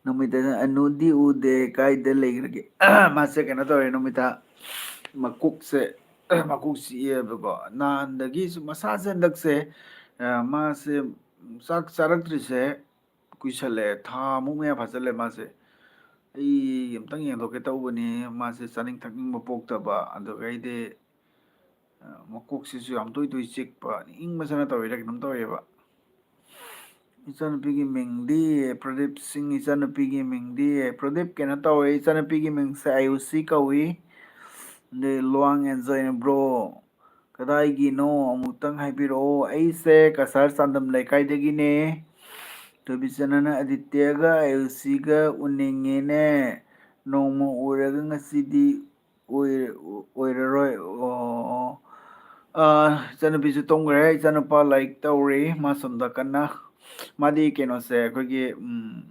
ꯅꯨꯃꯤꯠꯇ ꯑꯅꯨꯗꯤ ꯎꯗꯦ, ꯀꯥꯏꯗ ꯂꯩꯈ꯭ꯔꯒꯦ? ꯃꯥꯁꯦ ꯀꯩꯅꯣ ꯇꯧꯔꯦ, ꯅꯨꯃꯤꯠꯇ ꯃꯀꯣꯛꯁꯦ, ꯃꯀꯣꯛ ꯆꯤꯛꯑꯦꯕꯀꯣ꯫ ꯅꯍꯥꯟꯗꯒꯤ ꯁꯨꯝ ꯃꯁꯥꯁꯦ ꯍꯟꯗꯛꯁꯦ, ꯑ, ꯃꯥꯁꯦ ꯆꯥꯛ ꯆꯥꯔꯛꯇ꯭ꯔꯤꯁꯦ ꯀꯨꯏꯁꯜꯂꯛꯑꯦ, ꯊꯥ ꯑꯃꯨꯛ ꯃꯌꯥ ꯐꯥꯖꯜꯂꯦ ꯃꯥꯁꯦ꯫ ꯑꯩ ꯑꯝꯇꯪ ꯌꯦꯡꯊꯣꯛꯀꯦ ꯇꯧꯕꯅꯤ, ꯃꯥꯁꯦ ꯆꯥꯅꯤꯡ ꯊꯛꯅꯤꯡꯕ ꯄꯣꯛꯇꯕ, ꯑꯗꯨꯒ ꯑꯩꯗꯤ, ꯑ, ꯃꯀꯣꯛꯁꯤꯁꯨ ꯌꯥꯝ ꯇꯣꯏ ꯇꯣꯏ ꯆꯤꯛꯄ, ꯏꯪꯕꯁꯤꯅ ꯇꯧꯔꯤꯔꯥ ꯀꯩꯅꯣꯝ ꯇꯧꯋꯦꯕ꯫ ꯏꯆꯥꯅꯨꯄꯤꯒꯤ ꯃꯤꯡꯗꯤ ꯄ꯭ꯔꯗꯤꯞ ꯁꯤꯡ, ꯏꯆꯥꯅꯨꯄꯤꯒꯤ ꯃꯤꯡꯗꯤ ꯄ꯭ꯔꯗꯤꯞ ꯀꯩꯅꯣ ꯇꯧꯋꯦ, ꯏꯆꯥꯅꯨꯄꯤꯒꯤ ꯃꯤꯡꯁꯦ ꯑꯌꯨꯁꯤ ꯀꯧꯏ꯫ ꯑꯗꯩ ꯂꯨꯋꯥꯡ ꯑꯦꯟꯖꯣꯏꯅ ꯕ꯭ꯔꯣ, ꯀꯗꯥꯏꯒꯤꯅꯣ ꯑꯃꯨꯛꯇꯪ ꯍꯥꯏꯕꯤꯔꯛꯑꯣ꯫ ꯑꯩꯁꯦ ꯀꯁꯥꯔ ꯆꯥꯟꯗꯝ ꯂꯩꯀꯥꯏꯗꯒꯤꯅꯦ꯫ ꯇꯣꯕꯤꯆꯅꯅ ꯑꯗꯤꯇ꯭ꯌꯒ ꯑꯌꯨꯁꯤꯒ ꯎꯅꯤꯡꯉꯦꯅꯦ꯫ ꯅꯣꯡꯃ ꯎꯔꯒ ꯉꯁꯤꯗꯤ ꯑꯣꯏ-, ꯑꯣꯏꯔꯔꯣꯏ꯫ ꯑꯣ, ꯑꯥ, ꯏꯆꯥꯅꯨꯄꯤꯁꯨ ꯇꯨꯝꯈ꯭ꯔꯦ, ꯏꯆꯥꯅꯨꯄꯥ ꯂꯥꯏꯔꯤꯛ ꯇꯧꯔꯤ, ꯃꯥ ꯁꯣꯝꯗ ꯀꯟꯅ꯫ ꯃꯥꯗꯤ ꯀꯩꯅꯣꯁꯦ, ꯑꯩꯈꯣꯏꯒꯤ, ꯎꯝ,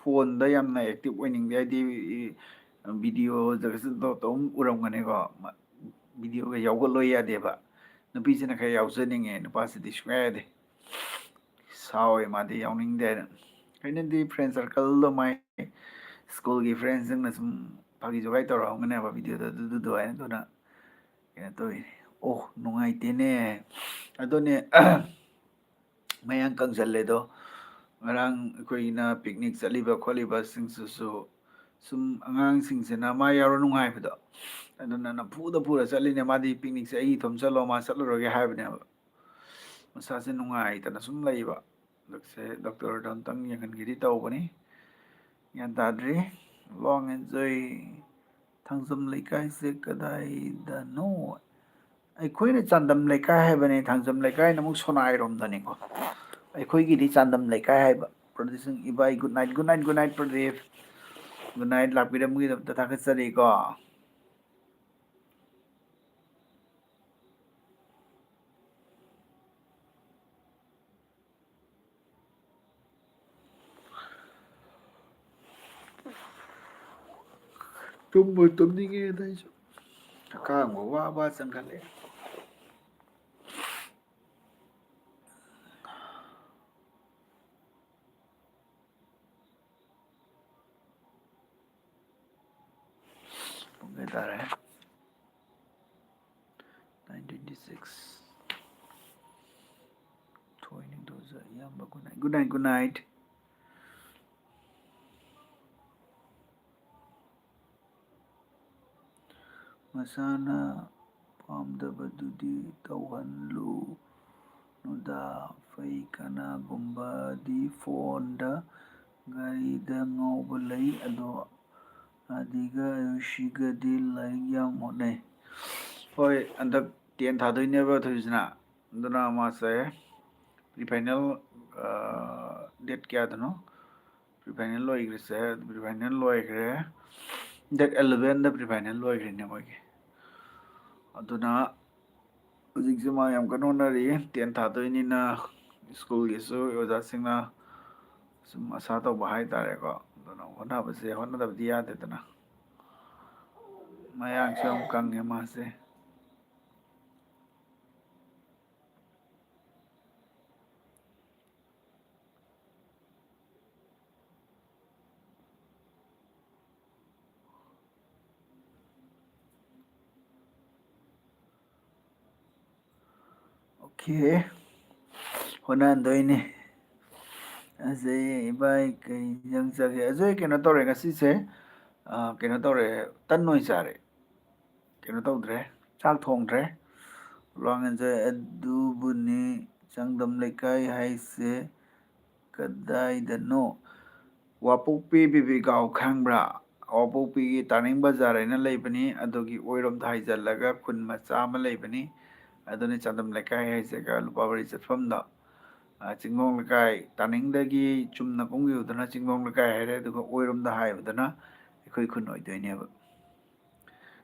ꯐꯣꯟꯗ ꯌꯥꯝꯅ ꯑꯦꯛꯇꯤꯚ ꯑꯣꯏꯅꯤꯡꯗꯦ, ꯍꯥꯏꯗꯤ ꯚꯤꯗꯤꯑꯣ ꯖꯒꯠꯁꯤꯗ ꯑꯗꯨꯝ ꯎꯔꯝꯒꯅꯤꯀꯣ꯫ ꯃ-, ꯚꯤꯗꯤꯑꯣꯒ ꯌꯥꯎꯒꯠꯂꯣꯏ ꯌꯥꯗꯦꯕ꯫ ꯅꯨꯄꯤꯁꯤꯅ ꯈꯔ ꯌꯥꯎꯖꯅꯤꯡꯉꯦ, ꯅꯨꯄꯥꯁꯤꯗꯤ ꯁꯨꯡꯌꯥ ꯌꯥꯗꯦ꯫ ꯁꯥꯎꯋꯦ ꯃꯥꯗꯤ, ꯌꯥꯎꯅꯤꯡꯗꯦ ꯍꯥꯏꯅ꯫ ꯑꯩꯅꯗꯤ ꯐ꯭ꯔꯦꯟ ꯁꯔꯀꯜꯗꯣ, ꯃꯥꯏ ꯁ꯭ꯀꯨꯜꯒꯤ ꯐ꯭ꯔꯦꯟꯁꯤꯡꯅ ꯁꯨꯝ ꯐꯥꯒꯤ ꯖꯣꯒꯥꯏ ꯇꯧꯔꯛꯑꯝꯒꯅꯦꯕ ꯚꯤꯗꯤꯑꯣꯗ ꯑꯗꯨꯗꯨꯗꯣ ꯍꯥꯏꯅ꯫ ꯑꯗꯨꯅ ꯀꯩꯅꯣ ꯇꯧꯋꯤꯅꯦ꯫ ꯑꯣ, ꯅꯨꯡꯉꯥꯏꯇꯦꯅꯦ꯫ ꯑꯗꯨꯅꯦ, ꯃꯌꯥꯡ ꯀꯪꯁꯜꯂꯦꯗꯣ꯫ ꯉꯔꯥꯡ ꯑꯩꯈꯣꯏꯅ ꯄꯤꯛꯅꯤꯛ ꯆꯠꯂꯤꯕ ꯈꯣꯠꯂꯤꯕꯁꯤꯡꯁꯤꯁꯨ ꯁꯨꯝ ꯑꯉꯥꯡꯁꯤꯡꯁꯤꯅ ꯃꯥ ꯌꯥꯎꯔ ꯅꯨꯡꯉꯥꯏꯕꯗꯣ, ꯑꯗꯨꯅ ꯅꯝꯐꯨꯗ ꯄꯨꯔ ꯆꯠꯂꯤꯅꯦ꯫ ꯃꯥꯗꯤ ꯄꯤꯛꯅꯤꯛꯁꯦ ꯑꯩ ꯏꯇꯣꯝ ꯆꯠꯂꯣ, ꯃꯥ ꯆꯠꯂꯔꯣꯏꯒꯦ ꯍꯥꯏꯕꯅꯦꯕ꯫ ꯃꯁꯥꯁꯦ ꯅꯨꯡꯉꯥꯏꯇꯅ ꯁꯨꯝ ꯂꯩꯕ꯫ ꯍꯟꯗꯛꯁꯦ ꯗꯣꯛꯇꯔꯗ ꯑꯝꯇꯪ ꯌꯦꯡꯍꯟꯒꯦꯗꯤ ꯇꯧꯕꯅꯤ꯫ ꯒ꯭ꯌꯥꯟ ꯇꯥꯗ꯭ꯔꯤ꯫ ꯂꯣꯡ ꯑꯦꯟꯖꯣꯏ꯫ ꯊꯥꯡꯖꯝ ꯂꯩꯀꯥꯏꯁꯦ ꯀꯗꯥꯏꯗꯅꯣ? ꯑꯩꯈꯣꯏꯅ ꯆꯥꯟꯗꯝ ꯂꯩꯀꯥꯏ ꯍꯥꯏꯕꯅꯦ, ꯊꯥꯡꯖꯝ ꯂꯩꯀꯥꯏꯅ ꯑꯃꯨꯛ ꯁꯣꯅꯥꯏꯔꯣꯝꯗꯅꯤꯀꯣ꯫ ꯑꯩꯈꯣꯏꯒꯤꯗꯤ ꯆꯥꯟꯗꯝ ꯂꯩꯀꯥꯏ ꯍꯥꯏꯕ꯫ ꯄ꯭ꯔꯗꯤꯞ ꯁꯤꯡ ꯏꯕꯥꯏ, good night, good night, good night, Pradeep. Good night, ꯂꯥꯛꯄꯤꯔꯝꯕꯒꯤꯗꯃꯛꯇ ꯊꯥꯒꯠꯆꯔꯤꯀꯣ꯫ ꯇꯨꯝꯕꯨ ꯇꯨꯝꯅꯤꯡꯉꯦꯗ ꯑꯩꯁꯨ꯫ ꯍꯛꯀꯥꯝꯒ ꯋꯥ ꯋꯥ ꯆꯪꯈꯠꯂꯛꯑꯦ꯫ ꯄꯨꯡ ꯀꯌꯥ ꯇꯥꯔꯦ? Nine twenty six꯫ ꯊꯣꯏꯅꯤꯡꯊꯧꯖꯝ ꯏꯌꯥꯝꯕ, good night, good night, good night꯫ ꯃꯁꯥꯅ ꯄꯥꯝꯗꯕꯗꯨꯗꯤ ꯇꯧꯍꯜꯂꯨ꯫ ꯅꯨꯗ ꯐꯩ꯫ ꯀꯅꯥꯒꯨꯝꯕꯗꯤ ꯐꯣꯟꯗ, ꯒꯥꯔꯤꯗ ꯉꯥꯎꯕ ꯂꯩ, ꯑꯗꯣ ꯑꯗꯤꯒ ꯑꯌꯨꯁꯤꯒꯗꯤ ꯂꯥꯏꯔꯤꯛ ꯌꯥꯝ ꯍꯣꯠꯅꯩ꯫ ꯍꯣꯏ, ꯍꯟꯗꯛ ꯇꯦꯟ ꯊꯥꯗꯣꯏꯅꯦꯕ ꯊꯣꯏꯕꯤꯁꯅꯥ꯫ ꯑꯗꯨꯅ ꯃꯥꯁꯦ ꯄ꯭ꯔꯤ ꯐꯥꯏꯅꯦꯜ, ꯗꯦꯠ ꯀꯌꯥꯗꯅꯣ? ꯄ꯭ꯔꯤ ꯐꯥꯏꯅꯦꯜ ꯂꯣꯏꯈ꯭ꯔꯤꯁꯦ, ꯄ꯭ꯔꯤ ꯐꯥꯏꯅꯦꯜ ꯂꯣꯏꯈ꯭ꯔꯦ꯫ ꯗꯦꯠ ꯑꯦꯂꯚꯦꯟꯗ ꯄ꯭ꯔꯤ ꯐꯥꯏꯅꯦꯜ ꯂꯣꯏꯈ꯭ꯔꯤꯅꯦ ꯃꯣꯏꯒꯤ꯫ ꯑꯗꯨꯅ ꯍꯧꯖꯤꯛꯁꯦ ꯃꯥ ꯌꯥꯝ ꯀꯟꯅ ꯍꯣꯠꯅꯔꯤ, ꯇꯦꯟ ꯊꯥꯗꯣꯏꯅꯤꯅ꯫ ꯁ꯭ꯀꯨꯜꯒꯤꯁꯨ ꯑꯣꯖꯥꯁꯤꯡꯅ ꯁꯨꯝ ꯑꯁꯥ ꯇꯧꯕ ꯍꯥꯏꯇꯥꯔꯦꯀꯣ꯫ ꯑꯗꯨꯅ ꯍꯣꯠꯅꯕꯁꯦ, ꯍꯣꯠꯅꯗꯕꯗꯤ ꯌꯥꯗꯦꯗꯅ꯫ ꯃꯌꯥꯡꯁꯨ ꯌꯥꯝ ꯀꯪꯉꯦ ꯃꯥꯁꯦ꯫ ꯑꯣꯀꯦ, ꯍꯣꯠꯅꯍꯟꯗꯣꯏꯅꯦ꯫ ꯑꯖꯩ, ꯏꯕꯥꯏ, ꯀꯩ ꯏꯟꯖꯥꯡ ꯆꯥꯒꯦ? ꯑꯖꯩ, ꯀꯩꯅꯣ ꯇꯧꯔꯦ ꯉꯁꯤꯁꯦ, ꯑ, ꯀꯩꯅꯣ ꯇꯧꯔꯦ, ꯇꯟ ꯑꯣꯏꯅ ꯆꯥꯔꯦ꯫ ꯀꯩꯅꯣ ꯇꯧꯗ꯭ꯔꯦ, ꯆꯥꯛ ꯊꯣꯡꯗ꯭ꯔꯦ꯫ ꯂꯨꯋꯥꯡ ꯑꯦꯟꯖꯣꯏ, ꯑꯗꯨꯕꯨꯅꯤ ꯆꯥꯡꯗꯝ ꯂꯩꯀꯥꯏ ꯍꯥꯏꯁꯦ ꯀꯗꯥꯏꯗꯅꯣ? ꯋꯥꯄꯣꯛꯄꯤ ꯕꯤꯕꯤꯒꯥꯎ ꯈꯪꯕ꯭ꯔꯥ? ꯋꯥꯄꯣꯛꯄꯤꯒꯤ ꯇꯥꯅꯤꯡ ꯕꯖꯥꯔ ꯍꯥꯏꯅ ꯂꯩꯕꯅꯤ, ꯑꯗꯨꯒꯤ ꯑꯣꯏꯔꯣꯝꯗ ꯍꯥꯏꯖꯜꯂꯒ ꯈꯨꯟ ꯃꯆꯥ ꯑꯃ ꯂꯩꯕꯅꯤ, ꯑꯗꯨꯅꯤ ꯆꯥꯡꯗꯝ ꯂꯩꯀꯥꯏ ꯍꯥꯏꯁꯦꯒ ꯂꯨꯄꯥ ꯃꯔꯤ ꯆꯠꯐꯝꯗꯣ꯫ ꯑ, ꯆꯤꯡꯂꯣꯡ ꯂꯩꯀꯥꯏ, ꯇꯥꯅꯤꯡꯗꯒꯤ ꯆꯨꯝꯅ ꯀꯨꯝꯈꯤꯕꯗꯨꯅ ꯆꯤꯡꯂꯣꯡ ꯂꯩꯀꯥꯏ ꯍꯥꯏꯔꯦ, ꯑꯗꯨꯒ ꯑꯣꯏꯔꯣꯝꯗ ꯍꯥꯏꯕꯗꯨꯅ ꯑꯩꯈꯣꯏ ꯈꯨꯟ ꯑꯣꯏꯗꯣꯏꯅꯦꯕ꯫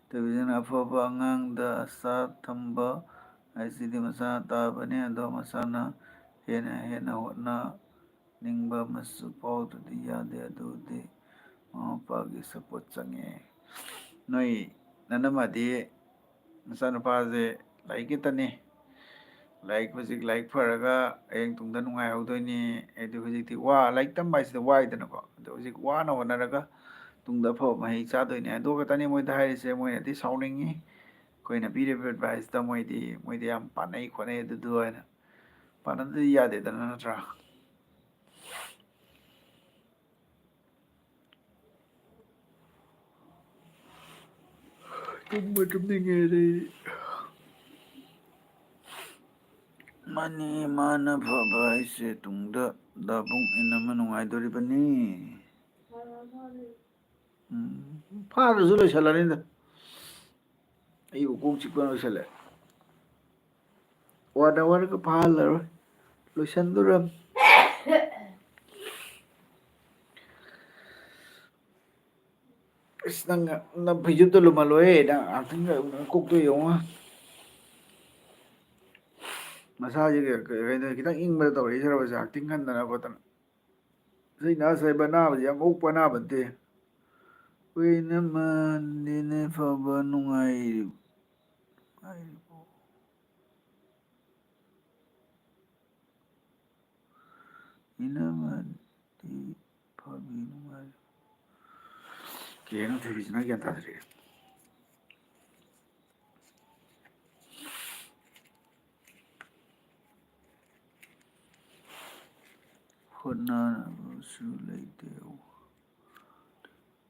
ꯇꯦꯂꯤꯚꯤꯖꯟ ꯑꯐꯕ ꯑꯉꯥꯡꯗ ꯑꯁꯥ ꯊꯝꯕ ꯍꯥꯏꯁꯤꯗꯤ ꯃꯁꯥꯅ ꯇꯥꯕꯅꯤ, ꯑꯗꯣ ꯃꯁꯥꯅ ꯍꯦꯟꯅ ꯍꯦꯟꯅ ꯍꯣꯠꯅꯅꯤꯡꯕ ꯑꯃꯁꯨ ꯐꯥꯎꯗ꯭ꯔꯗꯤ ꯌꯥꯗꯦ꯫ ꯑꯗꯨꯗꯤ ꯃꯃꯥ ꯃꯄꯥꯒꯤ ꯁꯞꯄꯣꯔꯠ ꯆꯪꯉꯦ꯫ ꯅꯣꯏ ꯅꯅꯝꯃꯗꯤ ꯅꯆꯥꯅꯨꯄꯥꯁꯦ ꯂꯥꯏꯔꯤꯛ ꯈꯤꯇꯅꯤ꯫ ꯂꯥꯏꯔꯤꯛ, ꯍꯧꯖꯤꯛ ꯂꯥꯏꯔꯤꯛ ꯐꯔꯒ ꯍꯌꯦꯡ ꯇꯨꯡꯗ ꯅꯨꯡꯉꯥꯏꯍꯧꯗꯣꯏꯅꯤ꯫ ꯍꯥꯏꯗꯤ ꯍꯧꯖꯤꯛꯇꯤ ꯋꯥ-, ꯂꯥꯏꯔꯤꯛ ꯇꯝꯕ ꯍꯥꯏꯁꯤꯗ ꯋꯥꯏꯗꯅꯀꯣ꯫ ꯑꯗꯣ ꯍꯧꯖꯤꯛ ꯋꯥꯅ ꯍꯣꯠꯅꯔꯒ ꯇꯨꯡꯗ ꯑꯐꯕ ꯃꯍꯩ ꯆꯥꯗꯣꯏꯅꯦ꯫ ꯑꯗꯨ ꯈꯛꯇꯅꯤ ꯃꯣꯏꯗ ꯍꯥꯏꯔꯤꯁꯦ꯫ ꯃꯣꯏꯅꯗꯤ ꯁꯥꯎꯅꯤꯡꯉꯤ꯫ ꯑꯩꯈꯣꯏꯅ ꯄꯤꯔꯤꯕ ꯑꯦꯗꯚꯥꯏꯁꯇ ꯃꯣꯏꯗꯤ, ꯃꯣꯏꯗꯤ ꯌꯥꯝ ꯄꯥꯅꯩ ꯈꯣꯠꯅꯩ ꯑꯗꯨꯗꯨ ꯍꯥꯏꯅ꯫ ꯄꯥꯅꯗꯗꯤ ꯌꯥꯗꯦꯗꯅ, ꯅꯠꯇ꯭ꯔꯥ? ꯇꯨꯝꯕ ꯇꯨꯝꯅꯤꯡꯉꯦ ꯑꯩ꯫ ꯑꯅꯤ ꯃꯥꯅ ꯐꯕ ꯍꯥꯏꯁꯦ ꯇꯨꯡꯗ ꯗꯥꯕꯨꯡ ꯏꯟ ꯑꯃ ꯅꯨꯡꯉꯥꯏꯗꯣꯔꯤꯕꯅꯤ꯫ ꯎꯝ, ꯐꯥꯗ꯭ꯔꯁꯨ ꯂꯣꯏꯁꯤꯜꯂꯅꯤꯗ꯫ ꯑꯩꯕꯨ ꯀꯣꯛ ꯆꯤꯛꯄꯅ ꯂꯣꯏꯁꯤꯜꯂꯦ꯫ ꯋꯥꯔ ꯋꯥꯔꯒ ꯐꯥꯍꯜꯂꯔꯣꯏ꯫ ꯂꯣꯏꯁꯤꯟꯗꯣꯔꯝ꯫ ꯑꯁ, ꯅꯪ, ꯅꯪ ꯐꯩꯖꯨꯞꯇꯣ ꯂꯨꯝꯍꯜꯂꯣꯍꯦ, ꯅꯪ ꯉꯥꯛꯇꯪ ꯀꯣꯛꯇꯣ ꯌꯦꯡꯉꯣ꯫ ꯃꯁꯥꯁꯦ ꯀꯩ-, ꯀꯩ-, ꯀꯩꯅꯣ ꯈꯤꯇꯪ ꯏꯪꯕꯗ ꯇꯧꯔꯛꯏ ꯁꯔꯕꯁꯦ, ꯉꯥꯛꯇꯤꯡ ꯈꯟꯗꯅ ꯈꯣꯠꯇꯅ꯫ ꯁꯤ ꯅꯥꯁ ꯍꯥꯏꯕ ꯑꯅꯥꯕꯁꯤ ꯌꯥꯝ ꯑꯣꯛꯄ ꯑꯅꯥꯕ ꯅꯠꯇꯦ꯫ ꯍꯨꯏꯅ ꯃꯟꯗꯤꯅ ꯐꯕ ꯅꯨꯡꯉꯥꯏꯔꯤ-, ꯅꯨꯡꯉꯥꯏꯔꯤꯕꯣ? ꯏꯅꯝꯃꯗꯤ ꯐꯕꯤ ꯅꯨꯡꯉꯥꯏ꯫ ꯀꯩꯅꯣ ꯊꯣꯏꯕꯤꯁꯤꯅ ꯒ꯭ꯌꯥꯟ ꯇꯥꯗ꯭ꯔꯦ꯫ ꯍꯣꯠꯅꯕꯁꯨ ꯂꯩꯇꯦ꯫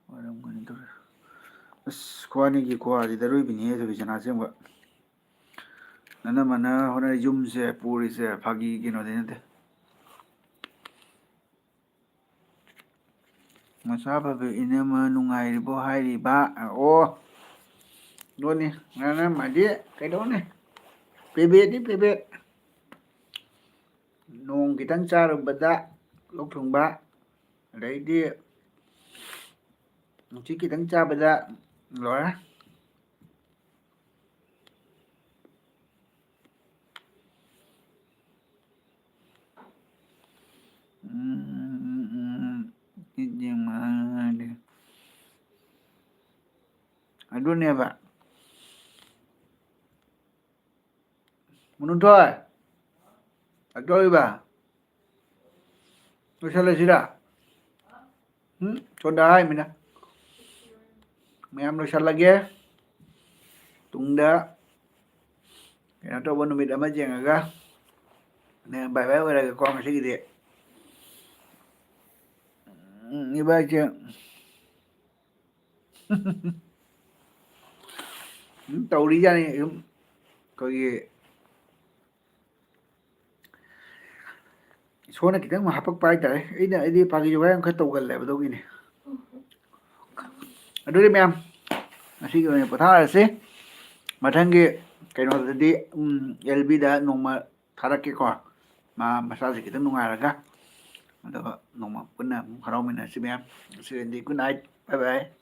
ꯋꯥꯔꯝꯒꯅꯤ ꯇꯧꯔꯤ꯫ ꯑꯁ, ꯈ꯭ꯋꯥꯅꯤꯒꯤ ꯈꯨꯍꯥꯁꯤꯗ ꯑꯔꯣꯏꯕꯤꯅꯤꯍꯦ, ꯊꯣꯏꯕꯤꯁꯅꯥ, ꯑꯁꯦꯡꯕ꯫ ꯅꯅꯝꯃꯅ ꯍꯣꯠꯅꯔꯤ ꯌꯨꯝꯁꯦ ꯄꯨꯔꯤꯁꯦ ꯐꯥꯒꯤ ꯀꯩꯅꯣꯗꯤ ꯅꯠꯇꯦ꯫ ꯃꯁꯥ ꯐꯕ ꯏꯅꯝꯃ ꯅꯨꯡꯉꯥꯏꯔꯤꯕꯣ ꯍꯥꯏꯔꯤꯕ? ꯑꯣ, ꯑꯗꯨꯅꯤ, ꯅꯅꯝꯃꯗꯤ ꯀꯩꯗꯧꯅꯤ? ꯄꯦꯕꯦꯠꯅꯤ, ꯄꯦꯕꯦꯠ꯫ ꯅꯣꯡ ꯈꯤꯇꯪ ꯆꯥꯔꯨꯕꯗ ꯂꯣꯛ ꯊꯨꯡꯕ, ꯑꯗꯩꯗꯤ ꯅꯨꯡꯁꯤꯠ ꯈꯤꯇꯪ ꯆꯥꯕꯗ ꯂꯣꯏꯔꯦ꯫ ꯎꯝ, ꯎꯝ, ꯎꯝ, ꯎꯝ꯫ ꯑꯗꯨꯅꯦꯕ꯫ ꯃꯅꯨꯡꯊꯣꯏ, ꯀꯩꯗꯧꯔꯤꯕ? ꯂꯣꯏꯁꯜꯂꯁꯤꯔ? ꯎꯝ, ꯁꯣꯝꯗ ꯍꯥꯏꯃꯤꯅ꯫ ꯃꯌꯥꯝ ꯂꯣꯏꯁꯜꯂꯒꯦ꯫ ꯇꯨꯡꯗ ꯀꯩꯅꯣ ꯇꯧꯕ ꯅꯨꯃꯤꯠ ꯑꯃ ꯌꯦꯡꯉꯒ ꯅꯪ ꯕꯥꯏ ꯕꯥꯏ ꯑꯣꯏꯔꯒꯦꯀꯣ ꯉꯁꯤꯒꯤꯗꯤ꯫ ꯎꯝ, ꯏꯕꯥꯏꯁꯦ꯫ ꯎꯝ, ꯇꯧꯔꯤꯖꯥꯠꯅꯤ ꯑꯗꯨꯝ ꯑꯩꯈꯣꯏꯒꯤ ꯁꯣꯟꯅ ꯈꯤꯇꯪ ꯍꯥꯄꯛꯄ ꯍꯥꯏꯇꯥꯔꯦ꯫ ꯑꯩꯅ, ꯑꯩꯗꯤ ꯐꯥꯒꯤ ꯖꯨꯒꯥꯏ ꯑꯃ ꯈꯔ ꯇꯧꯒꯜꯂꯦꯕ ꯑꯗꯨꯒꯤꯅꯤ꯫ ꯑꯗꯨꯗꯤ ꯃꯌꯥꯝ, ꯉꯁꯤꯒꯤ ꯑꯣꯏꯅ ꯄꯣꯊꯥꯔꯁꯤ꯫ ꯃꯊꯪꯒꯤ ꯀꯩꯅꯣꯗꯗꯤ, ꯎꯝ, ꯑꯦꯜ ꯕꯤꯗ ꯅꯣꯡꯃ ꯊꯥꯔꯛꯀꯦꯀꯣ꯫ ꯃꯥ ꯃꯁꯥꯁꯦ ꯈꯤꯇꯪ ꯅꯨꯡꯉꯥꯏꯔꯒ, ꯑꯗꯨꯒ ꯅꯣꯡꯃ ꯄꯨꯟꯅ ꯑꯃꯨꯛ ꯍꯔꯥꯎꯃꯤꯟꯅꯁꯤ ꯃꯌꯥꯝ꯫ ꯉꯁꯤꯒꯤꯗꯤ good night, bye bye꯫